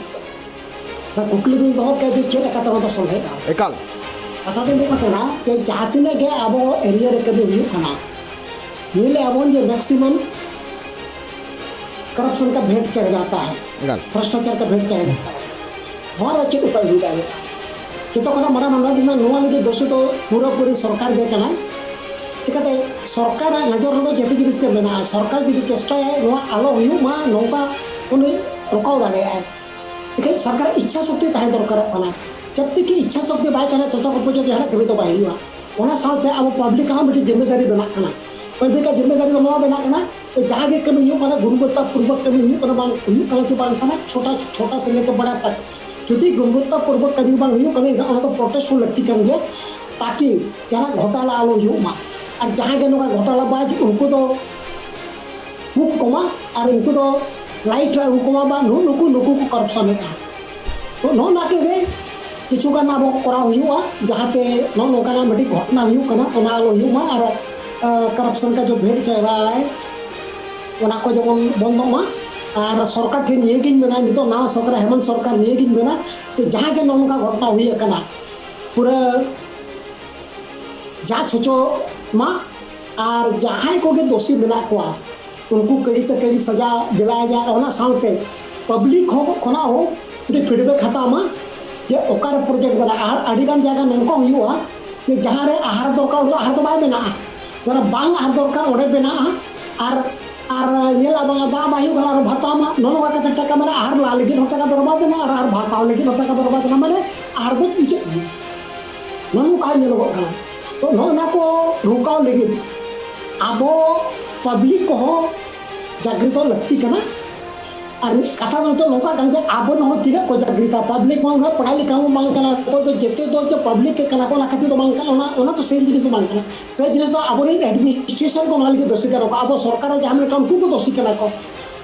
ᱚᱱᱟ ᱠᱩᱠᱞᱤ ᱵᱤᱱ ᱫᱚᱦᱚ ᱠᱮᱫ ᱡᱮ ᱪᱮᱫ ᱞᱮᱠᱟᱛᱮ ᱚᱱᱟ ᱫᱚ ᱥᱚᱞᱦᱮᱜᱼᱟ? ᱮᱠᱟᱞ᱾ ᱠᱟᱛᱷᱟ ᱫᱚ ᱱᱚᱣᱟ ᱠᱟᱱᱟ ᱡᱮ ᱡᱟᱦᱟᱸ ᱛᱤᱱᱟᱹᱜ ᱜᱮ ᱟᱵᱚ ᱮᱨᱤᱭᱟ ᱨᱮ ᱠᱟᱹᱢᱤ ᱦᱩᱭᱩᱜ ᱠᱟᱱᱟ, ᱧᱮᱞᱮᱜᱼᱟ ᱵᱚᱱ ᱡᱮ ᱢᱮᱠᱥᱤᱢᱟᱢ ᱠᱚᱨᱟᱯᱥᱚᱱ ᱠᱟ ᱵᱷᱮᱸᱴ ᱪᱟᱲ ᱡᱟᱛᱟ ᱦᱟᱭ, ᱮᱠᱟᱞ᱾ ᱵᱷᱨᱚᱥᱴᱟᱪᱟᱨ ᱠᱟ ᱵᱷᱮᱸᱴ ᱪᱟᱲ ᱡᱟᱛᱟ ᱦᱟᱭ᱾ ᱱᱚᱣᱟ ᱨᱮ ᱪᱮᱫ ᱩᱯᱟᱭ ᱦᱩᱭ ᱫᱟᱲᱮᱭᱟᱜᱼᱟ? ᱡᱚᱛᱚ ᱠᱷᱚᱱᱟᱜ ᱢᱟᱨᱟᱝ ᱢᱟᱱᱚᱛ ᱨᱮᱱᱟᱜ ᱱᱚᱣᱟ ᱞᱟᱹᱜᱤᱫ ᱫᱳᱥᱤ ᱫᱚ ᱯᱩᱨᱟᱹᱯᱩᱨᱤ ᱥᱚᱨᱠᱟᱨ ᱜᱮ ᱠᱟᱱᱟᱭ᱾ ᱪᱤᱠᱟᱹᱛᱮ ᱥᱚᱨᱠᱟᱨᱟᱜ ᱱᱚᱡᱚᱨ ᱨᱮᱫᱚ ᱡᱚᱛᱚ ᱡᱤᱱᱤᱥ ᱜᱮ ᱢᱮᱱᱟᱜᱼᱟ᱾ ᱥᱚᱨᱠᱟᱨ ᱡᱩᱫᱤ ᱪᱮᱥᱴᱟᱭᱟᱭ ᱱᱚᱣᱟ ᱟᱞᱚ ᱦᱩᱭᱩᱜ ᱢᱟ, ᱱᱚᱝᱠᱟ ᱩᱱᱤ ᱨᱚᱠᱟᱣ ᱫᱟᱲᱮᱭᱟᱜᱼᱟ᱾ ᱮᱠᱷᱟᱱ ᱥᱚᱨᱠᱟᱨᱟᱜ ᱤᱪᱪᱷᱟ ᱥᱚᱠᱛᱤ ᱛᱟᱦᱮᱸ ᱫᱚᱨᱠᱟᱨᱚᱜ ᱠᱟᱱᱟ᱾ ᱡᱟᱵ ᱛᱤᱠ ᱤᱪᱪᱷᱟ ᱥᱚᱠᱛᱤ ᱵᱟᱭ ᱛᱟᱦᱮᱱᱟ, ᱛᱚᱛᱚ ᱯᱚᱨᱡᱚᱱᱛᱚ ᱡᱟᱦᱟᱱᱟᱜ ᱠᱟᱹᱢᱤ ᱫᱚ ᱵᱟᱭ ᱦᱩᱭᱩᱜᱼᱟ᱾ ᱚᱱᱟ ᱥᱟᱶᱛᱮ ᱟᱵᱚ ᱯᱟᱵᱽᱞᱤᱠ ᱟᱜ ᱦᱚᱸ ᱢᱤᱫᱴᱤᱡ ᱡᱤᱢᱢᱮᱫᱟᱨᱤ ᱵᱮᱱᱟᱜ ᱠᱟᱱᱟ᱾ ᱯᱟᱵᱽᱞᱤᱠ ᱟᱜ ᱡᱤᱢᱢᱮᱫᱟᱨᱤ ᱫᱚ ᱱᱚᱣᱟ ᱵᱮᱱᱟᱜ ᱠᱟᱱᱟ, ᱡᱟᱦᱟᱸ ᱜᱮ ᱠᱟᱹᱢᱤ ᱦᱩᱭᱩᱜ ᱠᱟᱱᱟ, ᱜᱩᱱᱚᱵᱚᱛᱛᱟ ᱯᱩᱨᱵᱚᱠ ᱠᱟᱹᱢᱤ ᱦᱩᱭᱩᱜ ᱠᱟᱱᱟ, ᱵᱟᱝ ᱦᱩᱭᱩᱜ ᱠᱟᱱᱟ ᱪᱮ ᱵᱟᱝ ᱠᱟᱱᱟ, ᱪᱷᱳᱴᱟ ᱪᱷᱳᱴᱟ ᱥᱮ ᱞᱮᱠᱮ ᱵᱟᱲᱟ ᱛᱟᱠ᱾ ᱡᱩᱫᱤ ᱜᱩᱱᱚᱵᱚᱛᱛᱟ ᱯᱩᱨᱵᱚᱠ ᱠᱟᱹᱢᱤ ᱵᱟᱝ ᱦᱩᱭᱩᱜ ᱠᱟᱱᱟ, ᱮᱱᱠᱷᱟᱱ ᱚᱱᱟ ᱫᱚ ᱯᱨᱚᱴᱮᱥᱴ ᱦᱚᱸ ᱞᱟᱹᱠᱛᱤ ᱠᱟᱱ ᱜᱮᱭᱟ, ᱛᱟᱠᱤ ᱡᱟᱦᱟᱸ ᱜᱷᱚᱴᱟᱞᱟ ᱟᱞᱚ ᱦᱩᱭᱩᱜ ᱢᱟ᱾ ᱟᱨ ᱡᱟᱦᱟᱸᱭ ᱜᱮ ᱱᱚᱝᱠᱟ ᱜᱷᱚᱴᱟᱞᱟ ᱵᱟᱡᱽ, ᱩᱱᱠᱩ ᱫᱚ ᱦᱩᱠ ᱠᱚᱢᱟ ᱟᱨ ᱩᱱᱠᱩ ᱫᱚ ᱞᱟᱭᱤᱴ ᱨᱮ ᱦᱩᱠ ᱠᱚᱢᱟ ᱵᱟ ᱱᱩ-, ᱱᱩᱠᱩ, ᱱᱩᱠᱩ ᱠᱚ ᱠᱚᱨᱟᱯᱥᱚᱱᱮᱫᱼᱟ᱾ ᱛᱚ ᱱᱚᱜᱼᱚ ᱱᱟ ᱠᱚᱜᱮ ᱠᱤᱪᱷᱩ ᱜᱟᱱ ᱟᱵᱚ ᱠᱚᱨᱟᱣ ᱦᱩᱭᱩᱜᱼᱟ, ᱡᱟᱦᱟᱸᱛᱮ ᱱᱚᱜᱼᱚ ᱱᱚᱝᱠᱟᱱᱟᱜ ᱢᱤᱫᱴᱤᱡ ᱜᱷᱚᱴᱚᱱᱟ ᱦᱩᱭᱩᱜ ᱠᱟᱱᱟ, ᱚᱱᱟ ᱟᱞᱚ ᱦᱩᱭᱩᱜ ᱢᱟ᱾ ᱟᱨ, ᱟ, ᱠᱚᱨᱟᱯᱥᱚᱱ ᱠᱟ ᱡᱚ ᱵᱷᱮᱲ ᱪᱟᱞ ᱨᱟᱦᱟ ᱦᱟᱭ, ᱚᱱᱟ ᱠᱚ ᱡᱮᱢᱚᱱ ᱵᱚᱱᱫᱚᱜ ᱢᱟ᱾ ᱟᱨ ᱥᱚᱨᱠᱟᱨ ᱴᱷᱮᱱ ᱱᱤᱭᱟᱹᱜᱤᱧ ᱢᱮᱱᱟ, ᱱᱤᱛᱚᱜ ᱱᱟᱣᱟ ᱥᱚᱨᱠᱟᱨ, ᱦᱮᱢᱚᱱᱛ ᱥᱚᱨᱠᱟᱨ, ᱱᱤᱭᱟᱹᱜᱤᱧ ᱢᱮᱱᱟ ᱡᱮ ᱡᱟᱦᱟᱸ ᱜᱮ ᱱᱚᱜᱼᱚ ᱱᱚᱝᱠᱟ ᱜᱷᱚᱴᱚᱱᱟ ᱦᱩᱭ ᱟᱠᱟᱱᱟ, ᱯᱩᱨᱟᱹ ᱡᱟᱸᱪ ᱦᱚᱪᱚ ᱢᱟ᱾ ᱟᱨ ᱡᱟᱦᱟᱸᱭ ᱠᱚᱜᱮ ᱫᱳᱥᱤ ᱢᱮᱱᱟᱜ ᱠᱚᱣᱟ, ᱩᱱᱠᱩ ᱠᱟᱹᱨᱤ ᱥᱮ ᱠᱟᱹᱨᱤ ᱥᱟᱡᱟ ᱫᱤᱞᱟᱭᱟ ᱡᱟ᱾ ᱚᱱᱟ ᱥᱟᱶᱛᱮ ᱯᱟᱵᱽᱞᱤᱠ ᱦᱚᱸ ᱠᱷᱚᱱᱟᱜ ᱦᱚᱸ ᱢᱤᱫᱴᱤᱡ ᱯᱷᱤᱰᱵᱮᱠ ᱦᱟᱛᱟᱣ ᱢᱟ ᱡᱮ ᱚᱠᱟᱨᱮ ᱯᱨᱚᱡᱮᱠᱴ ᱢᱮᱱᱟᱜᱼᱟ᱾ ᱟᱨ ᱟᱹᱰᱤᱜᱟᱱ ᱡᱟᱭᱜᱟ ᱱᱚᱝᱠᱟ ᱦᱩᱭᱩᱜᱼᱟ ᱡᱮ ᱡᱟᱦᱟᱸ ᱨᱮ ᱟᱦᱟᱨ ᱫᱚᱨᱠᱟᱨ, ᱚᱸᱰᱮ ᱫᱚ ᱟᱦᱟᱨ ᱫᱚ ᱵᱟᱭ ᱢᱮᱱᱟᱜᱼᱟ᱾ ᱡᱟᱦᱟᱸ ᱨᱮ ᱵᱟᱝ ᱟᱦᱟᱨ ᱫᱚᱨᱠᱟᱨ, ᱚᱸᱰᱮ ᱢᱮᱱᱟᱜᱼᱟ᱾ ᱟᱨ, ᱟᱨ ᱧᱮᱞᱟ ᱵᱟᱝᱟ ᱫᱟᱜ ᱵᱟᱭ ᱦᱩᱭᱩᱜ ᱠᱟᱱᱟ, ᱟᱨ ᱵᱷᱟᱛᱟᱣ ᱢᱟ᱾ ᱱᱚᱜᱼᱚ ᱱᱚᱣᱟ ᱠᱟᱛᱷᱟ ᱴᱟᱠᱟ ᱢᱮᱱᱟᱜᱼᱟ, ᱟᱦᱟᱨ ᱞᱟ ᱞᱟᱹᱜᱤᱫ ᱦᱚᱸ ᱴᱟᱠᱟ ᱵᱚᱨᱵᱟᱫ ᱮᱱᱟ, ᱟᱨ ᱟᱦᱟᱨ ᱵᱷᱟᱛᱟᱣ ᱞᱟᱹᱜᱤᱫ ᱦᱚᱸ ᱴᱟᱠᱟ ᱵᱚᱨᱵᱟᱫ ᱮᱱᱟ, ᱢᱟᱱᱮ ᱟᱦᱟᱨ ᱫᱚ ᱢᱩᱪᱟᱹᱫ ᱮᱱᱟ᱾ ᱱᱚᱜᱼᱚ ᱱᱚᱝᱠᱟ ᱧᱮᱞᱚᱜᱚᱜ ᱠᱟᱱᱟ᱾ ᱛᱚ ᱱᱚᱜᱼᱚ ᱱᱟ ᱠᱚ ᱨᱩᱠᱟᱣ ᱞᱟᱹᱜᱤᱫ ᱟᱵᱚ ᱯᱟᱵᱽᱞᱤᱠ ᱠᱚᱦᱚᱸ ᱡᱟᱜᱽᱨᱤᱛᱚ ᱞᱟᱹᱠᱛᱤ ᱠᱟᱱᱟ᱾ ᱟᱨ ᱢᱤᱫ ᱠᱟᱛᱷᱟ ᱫᱚ ᱱᱤᱛᱚᱜ ᱱᱚᱝᱠᱟ ᱠᱟᱱᱟ ᱡᱮ ᱟᱵᱚ ᱦᱚᱸ ᱛᱤᱱᱟᱹᱜ ᱠᱚ ᱡᱟᱜᱽᱨᱤᱛᱟ, ᱯᱟᱵᱽᱞᱤᱠ ᱢᱟ ᱩᱱᱟᱹᱜ ᱯᱟᱲᱦᱟᱣ ᱞᱮᱠᱷᱟ ᱦᱚᱸ ᱵᱟᱝ ᱠᱟᱱᱟ, ᱚᱠᱚᱭ ᱫᱚ ᱡᱮᱛᱮ ᱫᱚ ᱡᱮ ᱯᱟᱵᱽᱞᱤᱠ ᱜᱮ ᱠᱟᱱᱟ ᱠᱚ, ᱚᱱᱟ ᱠᱷᱟᱹᱛᱤᱨ ᱫᱚ ᱵᱟᱝ ᱠᱟᱱᱟ, ᱚᱱᱟ, ᱚᱱᱟ ᱫᱚ ᱥᱟᱹᱨᱤ ᱡᱤᱱᱤᱥ ᱦᱚᱸ ᱵᱟᱝ ᱠᱟᱱᱟ᱾ ᱥᱟᱹᱨᱤ ᱡᱤᱱᱤᱥ ᱫᱚ ᱟᱵᱚᱨᱮᱱ ᱮᱰᱢᱤᱱᱤᱥᱴᱨᱮᱥᱚᱱ ᱠᱚ ᱱᱚᱣᱟ ᱞᱟᱹᱜᱤᱫ ᱫᱳᱥᱤ ᱠᱟᱱᱟ ᱠᱚ, ᱟᱵᱚ ᱥᱚᱨᱠᱟᱨ ᱨᱮ ᱡᱟᱦᱟᱸ ᱢᱮᱱᱟᱜ ᱠᱚᱣᱟ ᱩᱱᱠᱩ ᱠᱚ ᱫᱳᱥᱤ ᱠᱟᱱᱟ ᱠᱚ᱾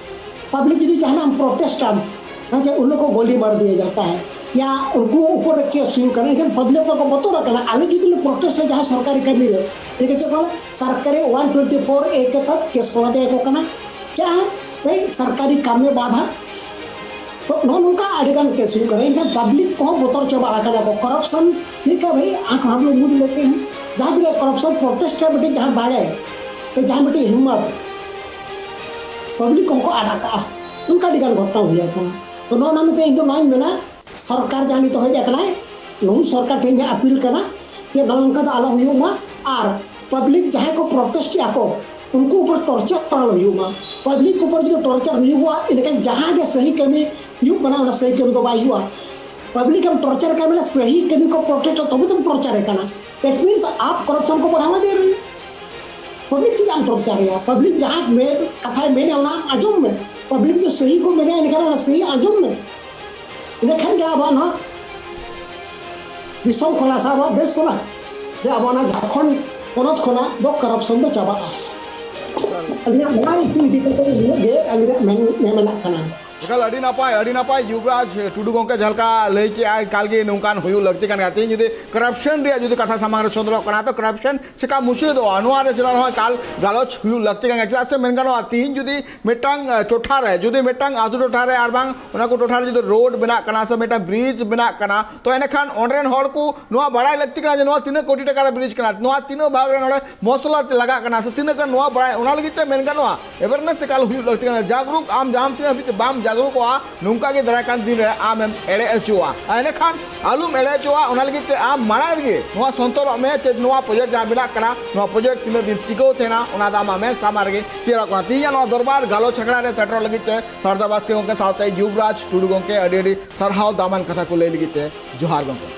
ᱯᱟᱵᱽᱞᱤᱠ ᱡᱩᱫᱤ ᱡᱟᱦᱟᱱᱟᱜ ᱮᱢ ᱯᱨᱚᱴᱮᱥᱴ ᱟᱢ, ᱦᱮᱸ ᱪᱮ, ᱩᱱ ᱞᱳᱜ ᱠᱚ ᱜᱳᱞᱤ ᱢᱟᱨ ᱫᱤᱭᱟ ᱡᱟᱛᱟ ᱦᱟᱭ, ᱭᱟ ᱩᱱᱠᱩ ᱩᱯᱚᱨ ᱨᱮ ᱠᱮᱥ ᱦᱩᱭᱩᱜ ᱠᱟᱱᱟ, ᱮᱱᱠᱷᱟᱱ ᱯᱟᱵᱽᱞᱤᱠ ᱠᱚ ᱵᱚᱛᱚᱨ ᱟᱠᱟᱱᱟ᱾ ᱟᱞᱮ ᱡᱩᱫᱤ ᱞᱮ ᱯᱨᱚᱴᱮᱥᱴᱟ ᱡᱟᱦᱟᱸ ᱥᱚᱨᱠᱟᱨᱤ ᱠᱟᱹᱢᱤ ᱨᱮ, ᱴᱷᱤᱠ ᱟᱪᱷᱮ, ᱠᱚ ᱥᱚᱨᱠᱟᱨᱤ ᱳᱣᱟᱱ ᱴᱩᱭᱮᱱᱴᱤ ᱯᱷᱳᱨ ᱮ ᱠᱮ ᱛᱟᱦᱮᱸᱫ ᱠᱮᱥ ᱠᱚ ᱞᱟᱫᱮ ᱟᱠᱚ ᱠᱟᱱᱟ, ᱠᱭᱟ ᱦᱟᱭ ᱵᱷᱟᱭ, ᱥᱚᱨᱠᱟᱨᱤ ᱠᱟᱢ ᱢᱮ ᱵᱟᱫᱷᱟ᱾ ᱛᱚ ᱱᱚᱜᱼᱚ ᱱᱚᱝᱠᱟ ᱟᱹᱰᱤ ᱜᱟᱱ ᱠᱮᱥ ᱦᱩᱭᱩᱜ ᱠᱟᱱᱟ᱾ ᱮᱱᱠᱷᱟᱱ ᱯᱟᱵᱽᱞᱤᱠ ᱠᱚᱦᱚᱸ ᱵᱚᱛᱚᱨ ᱪᱟᱵᱟ ᱟᱠᱟᱱᱟ ᱠᱚ, ᱠᱚᱨᱟᱯᱥᱚᱱ ᱴᱷᱤᱠ ᱦᱟᱭ ᱵᱷᱟᱭ, ᱟᱸᱠ ᱦᱟᱢ ᱞᱳᱜ ᱢᱩᱫ ᱞᱮᱛᱮ ᱦᱮᱸ, ᱡᱟᱦᱟᱸ ᱛᱤᱱᱟᱹᱜ ᱠᱚᱨᱟᱯᱥᱚᱱ ᱯᱨᱚᱴᱮᱥᱴ ᱨᱮ ᱢᱤᱫᱴᱤᱡ ᱡᱟᱦᱟᱸ ᱫᱟᱲᱮ ᱥᱮ ᱡᱟᱦᱟᱸ ᱢᱤᱫᱴᱤᱡ ᱦᱤᱢᱢᱚᱛ ᱯᱟᱵᱽᱞᱤᱠ ᱠᱚᱦᱚᱸ ᱠᱚ ᱟᱫ ᱟᱠᱟᱜᱼᱟ, ᱚᱱᱠᱟ ᱟᱹᱰᱤ ᱜᱟᱱ ᱜᱷᱚᱴᱚᱱᱟ ᱦᱩᱭ ᱟᱠᱟᱱᱟ᱾ ᱛᱚ ᱱᱚᱜᱼᱚ ᱱᱟ ᱢᱮᱱᱛᱮ ᱤᱧ ᱫᱚ ᱱᱚᱣᱟᱧ ᱢᱮᱱᱟ, ᱥᱚᱨᱠᱟᱨ ᱡᱟᱦᱟᱸ ᱱᱤᱛᱚᱜ ᱦᱮᱡ ᱟᱠᱟᱱᱟᱭ, ᱱᱩᱭ ᱥᱚᱨᱠᱟᱨ ᱴᱷᱮᱱ ᱤᱧᱟᱹᱜ ᱟᱯᱤᱞ ᱠᱟᱱᱟ ᱡᱮ ᱱᱚᱜᱼᱚ ᱱᱚᱝᱠᱟ ᱫᱚ ᱟᱞᱚ ᱦᱩᱭᱩᱜ ᱢᱟ᱾ ᱟᱨ ᱯᱟᱵᱽᱞᱤᱠ ᱡᱟᱦᱟᱸᱭ ᱠᱚ ᱯᱨᱚᱴᱮᱥᱴ ᱮᱫᱼᱟ ᱠᱚ, ᱩᱱᱠᱩ ᱩᱯᱚᱨ ᱴᱚᱨᱪᱟᱨ ᱟᱞᱚ ᱦᱩᱭᱩᱜ ᱢᱟ᱾ ᱯᱟᱵᱽᱞᱤᱠ ᱩᱯᱚᱨ ᱡᱩᱫᱤ ᱴᱚᱨᱪᱟᱨ ᱦᱩᱭᱩᱜᱼᱟ, ᱮᱸᱰᱮᱠᱷᱟᱱ ᱡᱟᱦᱟᱸ ᱜᱮ ᱥᱟᱹᱦᱤ ᱠᱟᱹᱢᱤ ᱦᱩᱭᱩᱜ ᱠᱟᱱᱟ, ᱚᱱᱟ ᱥᱟᱹᱦᱤ ᱠᱟᱹᱢᱤ ᱫᱚ ᱵᱟᱭ ᱦᱩᱭᱩᱜᱼᱟ᱾ ᱯᱟᱵᱽᱞᱤᱠ ᱮᱢ ᱴᱚᱨᱪᱟᱨ ᱠᱟᱭ ᱢᱟᱱᱮ ᱥᱟᱹᱦᱤ ᱠᱟᱹᱢᱤ ᱠᱚ ᱯᱨᱚᱴᱮᱠᱴ, ᱛᱚᱵᱮ ᱛᱚᱢ ᱴᱚᱨᱪᱟᱨᱮ ᱠᱟᱱᱟ᱾ That means आप करप्शन को बढ़ावा दे रहे हो। ᱯᱟᱵᱽᱞᱤᱠ ᱪᱮᱫᱟᱜ ᱮᱢ ᱴᱚᱨᱪᱟᱨᱮᱭᱟ? ᱯᱟᱵᱽᱞᱤᱠ ᱡᱟᱦᱟᱸ ᱢᱮ-, ᱠᱟᱛᱷᱟᱭ ᱢᱮᱱᱮᱫ, ᱚᱱᱟ ᱟᱸᱡᱚᱢ ᱢᱮ᱾ ᱯᱟᱵᱽᱞᱤᱠ ᱫᱚ ᱥᱟᱹᱦᱤ ᱠᱚ ᱢᱮᱱᱟ, ᱮᱱᱠᱷᱟᱱ ᱚᱱᱟ ᱥᱟᱹᱦᱤ ᱟᱸᱡᱚᱢ ᱢᱮ᱾ ᱤᱱᱟᱹ ᱠᱷᱟᱱ ᱜᱮ ᱟᱵᱚᱣᱟᱜ ᱱᱚᱣᱟ ᱫᱤᱥᱚᱢ ᱠᱷᱚᱱᱟᱜ ᱥᱮ ᱟᱵᱚᱣᱟᱜ ᱫᱮᱥ ᱠᱷᱚᱱᱟᱜ ᱥᱮ ᱟᱵᱚ ᱚᱱᱟ ᱡᱷᱟᱲᱠᱷᱚᱸᱰ ᱯᱚᱱᱚᱛ ᱠᱷᱚᱱᱟᱜ ᱫᱚ ᱠᱚᱨᱟᱯᱥᱚᱱ ᱫᱚ ᱪᱟᱵᱟᱜᱼᱟ᱾ ᱟᱹᱞᱤᱧᱟᱜ ᱱᱚᱣᱟ ᱤᱥᱩ ᱤᱫᱤ ᱠᱟᱛᱮ ᱱᱤᱱᱟᱹᱜ ᱜᱮ ᱟᱹᱞᱤᱧᱟᱜ ᱢᱮᱱ, ᱢᱮ ᱢᱮᱱᱟᱜ ᱠᱟᱱᱟ᱾ ᱮᱠᱟᱞ ᱟᱹᱰᱤ ᱱᱟᱯᱟᱭ, ᱟᱹᱰᱤ ᱱᱟᱯᱟᱭ ᱭᱩᱵᱨᱟᱡᱽ ᱴᱩᱰᱩ ᱜᱚᱢᱠᱮ ᱡᱟᱦᱟᱸ ᱞᱮᱠᱟ ᱞᱟᱹᱭ ᱠᱮᱜᱼᱟ, ᱮᱠᱟᱞ ᱜᱮ ᱱᱚᱝᱠᱟᱱ ᱦᱩᱭᱩᱜ ᱞᱟᱹᱠᱛᱤ ᱠᱟᱱ ᱜᱮᱭᱟ᱾ ᱛᱮᱦᱮᱧ ᱡᱩᱫᱤ ᱠᱚᱨᱟᱯᱥᱚᱱ ᱨᱮᱭᱟᱜ ᱡᱩᱫᱤ ᱠᱟᱛᱷᱟ ᱥᱟᱢᱟᱝ ᱨᱮ ᱥᱚᱫᱚᱨᱚᱜ ᱠᱟᱱᱟ, ᱛᱚ ᱠᱚᱨᱟᱯᱥᱚᱱ ᱪᱮᱠᱟ ᱢᱩᱪᱟᱹᱫᱚᱜᱼᱟ, ᱱᱚᱣᱟ ᱨᱮ ᱪᱮᱛᱟᱱ ᱨᱮᱦᱚᱸ ᱮᱠᱟᱞ ᱜᱟᱞᱚᱪ ᱦᱩᱭᱩᱜ ᱞᱟᱹᱠᱛᱤ ᱠᱟᱱ ᱜᱮᱭᱟ᱾ ᱪᱮᱫᱟᱜ ᱥᱮ ᱢᱮᱱ ᱜᱟᱱᱚᱜᱼᱟ, ᱛᱮᱦᱮᱧ ᱡᱩᱫᱤ ᱢᱤᱫᱴᱟᱝ, ᱮ, ᱴᱚᱴᱷᱟ ᱨᱮ, ᱡᱩᱫᱤ ᱢᱤᱫᱴᱟᱝ ᱟᱹᱛᱩ ᱴᱚᱴᱷᱟ ᱨᱮ ᱟᱨ ᱵᱟᱝ ᱚᱱᱟ ᱠᱚ ᱴᱚᱴᱷᱟ ᱨᱮ ᱡᱩᱫᱤ ᱨᱳᱰ ᱵᱮᱱᱟᱜ ᱠᱟᱱᱟ ᱥᱮ ᱢᱤᱫᱴᱟᱝ ᱵᱨᱤᱡᱽ ᱵᱮᱱᱟᱜ ᱠᱟᱱᱟ, ᱛᱚ ᱮᱸᱰᱮᱠᱷᱟᱱ ᱚᱸᱰᱮ ᱨᱮᱱ ᱦᱚᱲ ᱠᱚ ᱱᱚᱣᱟ ᱵᱟᱲᱟᱭ ᱞᱟᱹᱠᱛᱤ ᱠᱟᱱᱟ ᱡᱮ ᱱᱚᱣᱟ ᱛᱤᱱᱟᱹᱜ ᱠᱳᱴᱤ ᱴᱟᱠᱟ ᱨᱮ ᱵᱨᱤᱡᱽ ᱠᱟᱱᱟ, ᱱᱚᱣᱟ ᱛᱤᱱᱟᱹᱜ ᱵᱷᱟᱜᱽ ᱨᱮ ᱱᱚᱰᱮ ᱢᱚᱥᱞᱟ ᱛᱮ ᱞᱟᱜᱟᱜ ᱠᱟᱱᱟ ᱥᱮ ᱛᱤᱱᱟᱹᱜ ᱜᱟᱱ ᱱᱚᱣᱟ ᱵᱟᱲᱟᱭ, ᱚᱱᱟ ᱞᱟᱹᱜᱤᱫ ᱛᱮ ᱢᱮᱱ ᱜᱟᱱᱚᱜᱼᱟ, awareness ᱮᱠᱟᱞ ᱦᱩᱭᱩᱜ ᱞᱟᱹᱠᱛᱤ ᱠᱟᱱᱟ᱾ ᱡᱟᱜᱽᱨᱩᱠ ᱟᱢ ᱡᱟᱦᱟᱸ ᱛᱤᱱᱟᱹᱜ ᱦᱟᱹᱵᱤᱡ ᱛᱮ ᱵᱟᱢ ᱡᱟᱜᱽᱨᱩᱠᱚᱜᱼᱟ, ᱱᱚᱝᱠᱟ ᱜᱮ ᱫᱟᱨᱟᱭ ᱠᱟᱱ ᱫᱤᱱ ᱨᱮ ᱟᱢᱮᱢ ᱮᱲᱮ ᱦᱚᱪᱚᱜᱼᱟ᱾ ᱟᱨ ᱮᱸᱰᱮᱠᱷᱟᱱ ᱟᱞᱚᱢ ᱮᱲᱮ ᱦᱚᱪᱚᱜᱼᱟ, ᱚᱱᱟ ᱞᱟᱹᱜᱤᱫ ᱛᱮ ᱟᱢ ᱢᱟᱲᱟᱝ ᱨᱮᱜᱮ ᱱᱚᱣᱟ ᱥᱚᱱᱛᱚᱨᱚᱜ ᱢᱮ ᱡᱮ ᱱᱚᱣᱟ ᱯᱨᱚᱡᱮᱠᱴ ᱡᱟᱦᱟᱸ ᱵᱮᱱᱟᱜ ᱠᱟᱱᱟ, ᱱᱚᱣᱟ ᱯᱨᱚᱡᱮᱠᱴ ᱛᱤᱱᱟᱹᱜ ᱫᱤᱱ ᱴᱤᱠᱟᱹᱣ ᱛᱟᱦᱮᱱᱟ, ᱚᱱᱟ ᱫᱚ ᱟᱢᱟᱜ ᱢᱮᱫ ᱥᱟᱢᱟᱝ ᱨᱮᱜᱮ ᱛᱮᱭᱟᱨᱚᱜ ᱠᱟᱱᱟ᱾ ᱛᱮᱦᱮᱧᱟᱜ ᱱᱚᱣᱟ ᱫᱚᱨᱵᱟᱨ ᱜᱟᱞᱚᱪ ᱟᱠᱷᱲᱟ ᱨᱮ ᱥᱮᱴᱮᱨᱚᱜ ᱞᱟᱹᱜᱤᱫ ᱛᱮ ᱥᱟᱨᱫᱟ ᱵᱟᱥᱠᱮ ᱜᱚᱢᱠᱮ ᱥᱟᱶᱛᱮ ᱭᱩᱵᱨᱟᱡᱽ ᱴᱩᱰᱩ ᱜᱚᱢᱠᱮ ᱟᱹᱰᱤ ᱟᱹᱰᱤ ᱥᱟᱨᱦᱟᱣ ᱫᱟᱢᱟᱱ ᱠᱟᱛᱷᱟ ᱠᱚ ᱞᱟᱹᱭ ᱞᱟᱹᱜᱤᱫ ᱛᱮ᱾ ᱡᱚᱦᱟᱨ ᱜᱚᱢᱠᱮ᱾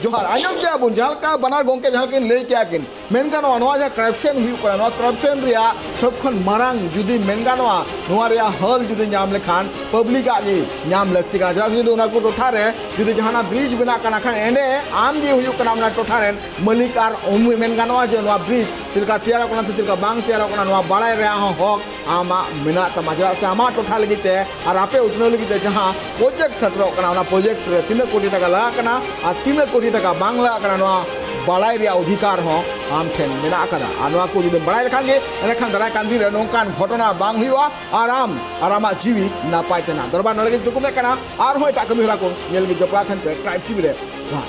ᱡᱚᱦᱟᱨ᱾ ᱟᱸᱡᱚᱢ ᱠᱮᱜᱼᱟ ᱵᱚᱱ, ᱡᱟᱦᱟᱸ ᱞᱮᱠᱟ ᱵᱟᱱᱟᱨ ᱜᱚᱢᱠᱮ ᱡᱟᱦᱟᱸ ᱠᱤᱱ ᱞᱟᱹᱭ ᱠᱮᱜᱼᱟ ᱠᱤᱱ, ᱢᱮᱱ ᱜᱟᱱᱚᱜᱼᱟ, ᱱᱚᱣᱟ ᱡᱟᱦᱟᱸ ᱠᱚᱨᱟᱯᱥᱚᱱ ᱦᱩᱭᱩᱜ ᱠᱟᱱᱟ, ᱱᱚᱣᱟ ᱠᱚᱨᱟᱯᱥᱚᱱ ᱨᱮᱭᱟᱜ ᱥᱚᱵ ᱠᱷᱚᱱ ᱢᱟᱨᱟᱝ ᱡᱩᱫᱤ ᱢᱮᱱ ᱜᱟᱱᱚᱜᱼᱟ, ᱱᱚᱣᱟ ᱨᱮᱭᱟᱜ ᱦᱟᱞ ᱡᱩᱫᱤ ᱧᱟᱢ ᱞᱮᱠᱷᱟᱱ ᱯᱟᱵᱽᱞᱤᱠᱟᱜ ᱜᱮ ᱧᱟᱢ ᱞᱟᱹᱠᱛᱤ ᱠᱟᱱᱟ᱾ ᱪᱮᱫᱟᱜ ᱥᱮ ᱡᱩᱫᱤ ᱚᱱᱟ ᱠᱚ ᱴᱚᱴᱷᱟ ᱨᱮ ᱡᱩᱫᱤ ᱡᱟᱦᱟᱱᱟᱜ ᱵᱨᱤᱡᱽ ᱵᱮᱱᱟᱜ ᱠᱟᱱᱟ ᱠᱷᱟᱱ, ᱮᱸᱰᱮ ᱟᱢ ᱜᱮ ᱦᱩᱭᱩᱜ ᱠᱟᱱᱟ ᱚᱱᱟ ᱴᱚᱴᱷᱟ ᱨᱮᱱ ᱢᱟᱹᱞᱤᱠ᱾ ᱟᱨ ᱩᱱᱤ ᱢᱮᱱ ᱜᱟᱱᱚᱜᱼᱟ ᱡᱮ ᱱᱚᱣᱟ ᱵᱨᱤᱡᱽ ᱪᱮᱫ ᱞᱮᱠᱟ ᱛᱮᱭᱟᱨᱚᱜ ᱠᱟᱱᱟ ᱥᱮ ᱪᱮᱫ ᱞᱮᱠᱟ ᱵᱟᱝ ᱛᱮᱭᱟᱨᱚᱜ ᱠᱟᱱᱟ, ᱱᱚᱣᱟ ᱵᱟᱲᱟᱭ ᱨᱮᱭᱟᱜ ᱦᱚᱸ ᱦᱚᱠ ᱟᱢᱟᱜ ᱢᱮᱱᱟᱜ ᱛᱟᱢᱟ᱾ ᱪᱮᱫᱟᱜ ᱥᱮ ᱟᱢᱟᱜ ᱴᱚᱴᱷᱟ ᱞᱟᱹᱜᱤᱫ ᱛᱮ ᱟᱨ ᱟᱯᱮ ᱩᱛᱱᱟᱹᱣ ᱞᱟᱹᱜᱤᱫ ᱛᱮ ᱡᱟᱦᱟᱸ ᱯᱨᱚᱡᱮᱠᱴ ᱥᱮᱴᱮᱨᱚᱜ ᱠᱟᱱᱟ, ᱚᱱᱟ ᱯᱨᱚᱡᱮᱠᱴ ᱨᱮ ᱛᱤᱱᱟᱹᱜ ᱠᱳᱴᱤ ᱴᱟᱠᱟ ᱞᱟᱜᱟᱜ ᱠᱟᱱᱟ ᱟᱨ ᱛᱤᱱᱟᱹᱜ ᱠᱳᱴᱤ ᱴᱟᱠᱟ ᱵᱟᱝ ᱞᱟᱜᱟᱜ ᱠᱟᱱᱟ, ᱱᱚᱣᱟ ᱵᱟᱲᱟᱭ ᱨᱮᱭᱟᱜ ᱚᱫᱷᱤᱠᱟᱨ ᱦᱚᱸ ᱟᱢ ᱴᱷᱮᱱ ᱢᱮᱱᱟᱜ ᱟᱠᱟᱫᱟ᱾ ᱟᱨ ᱱᱚᱣᱟ ᱠᱚ ᱡᱩᱫᱤᱢ ᱵᱟᱲᱟᱭ ᱞᱮᱠᱷᱟᱱ ᱜᱮ, ᱮᱸᱰᱮᱠᱷᱟᱱ ᱫᱟᱨᱟᱭ ᱠᱟᱱ ᱫᱤᱱ ᱨᱮ ᱱᱚᱝᱠᱟᱱ ᱜᱷᱚᱴᱚᱱᱟ ᱵᱟᱝ ᱦᱩᱭᱩᱜᱼᱟ ᱟᱨ ᱟᱢ ᱟᱨ ᱟᱢᱟᱜ ᱡᱤᱣᱤ ᱱᱟᱯᱟᱭ ᱛᱟᱦᱮᱱᱟ᱾ ᱫᱚᱨᱵᱟᱨ ᱱᱚᱰᱮ ᱜᱮᱧ ᱛᱷᱩᱠᱩᱢᱮᱫ ᱠᱟᱱᱟ᱾ ᱟᱨᱦᱚᱸ ᱮᱴᱟᱜ ᱠᱟᱹᱢᱤ ᱦᱚᱨᱟ ᱠᱚ ᱧᱮᱞ ᱞᱟᱹᱜᱤᱫ ᱡᱚᱯᱲᱟᱣ ᱛᱟᱦᱮᱱ ᱯᱮ ᱴᱨᱟᱭᱤᱵᱽ ᱴᱤᱵᱷᱤ ᱨᱮ᱾ ᱡᱚᱦᱟᱨ᱾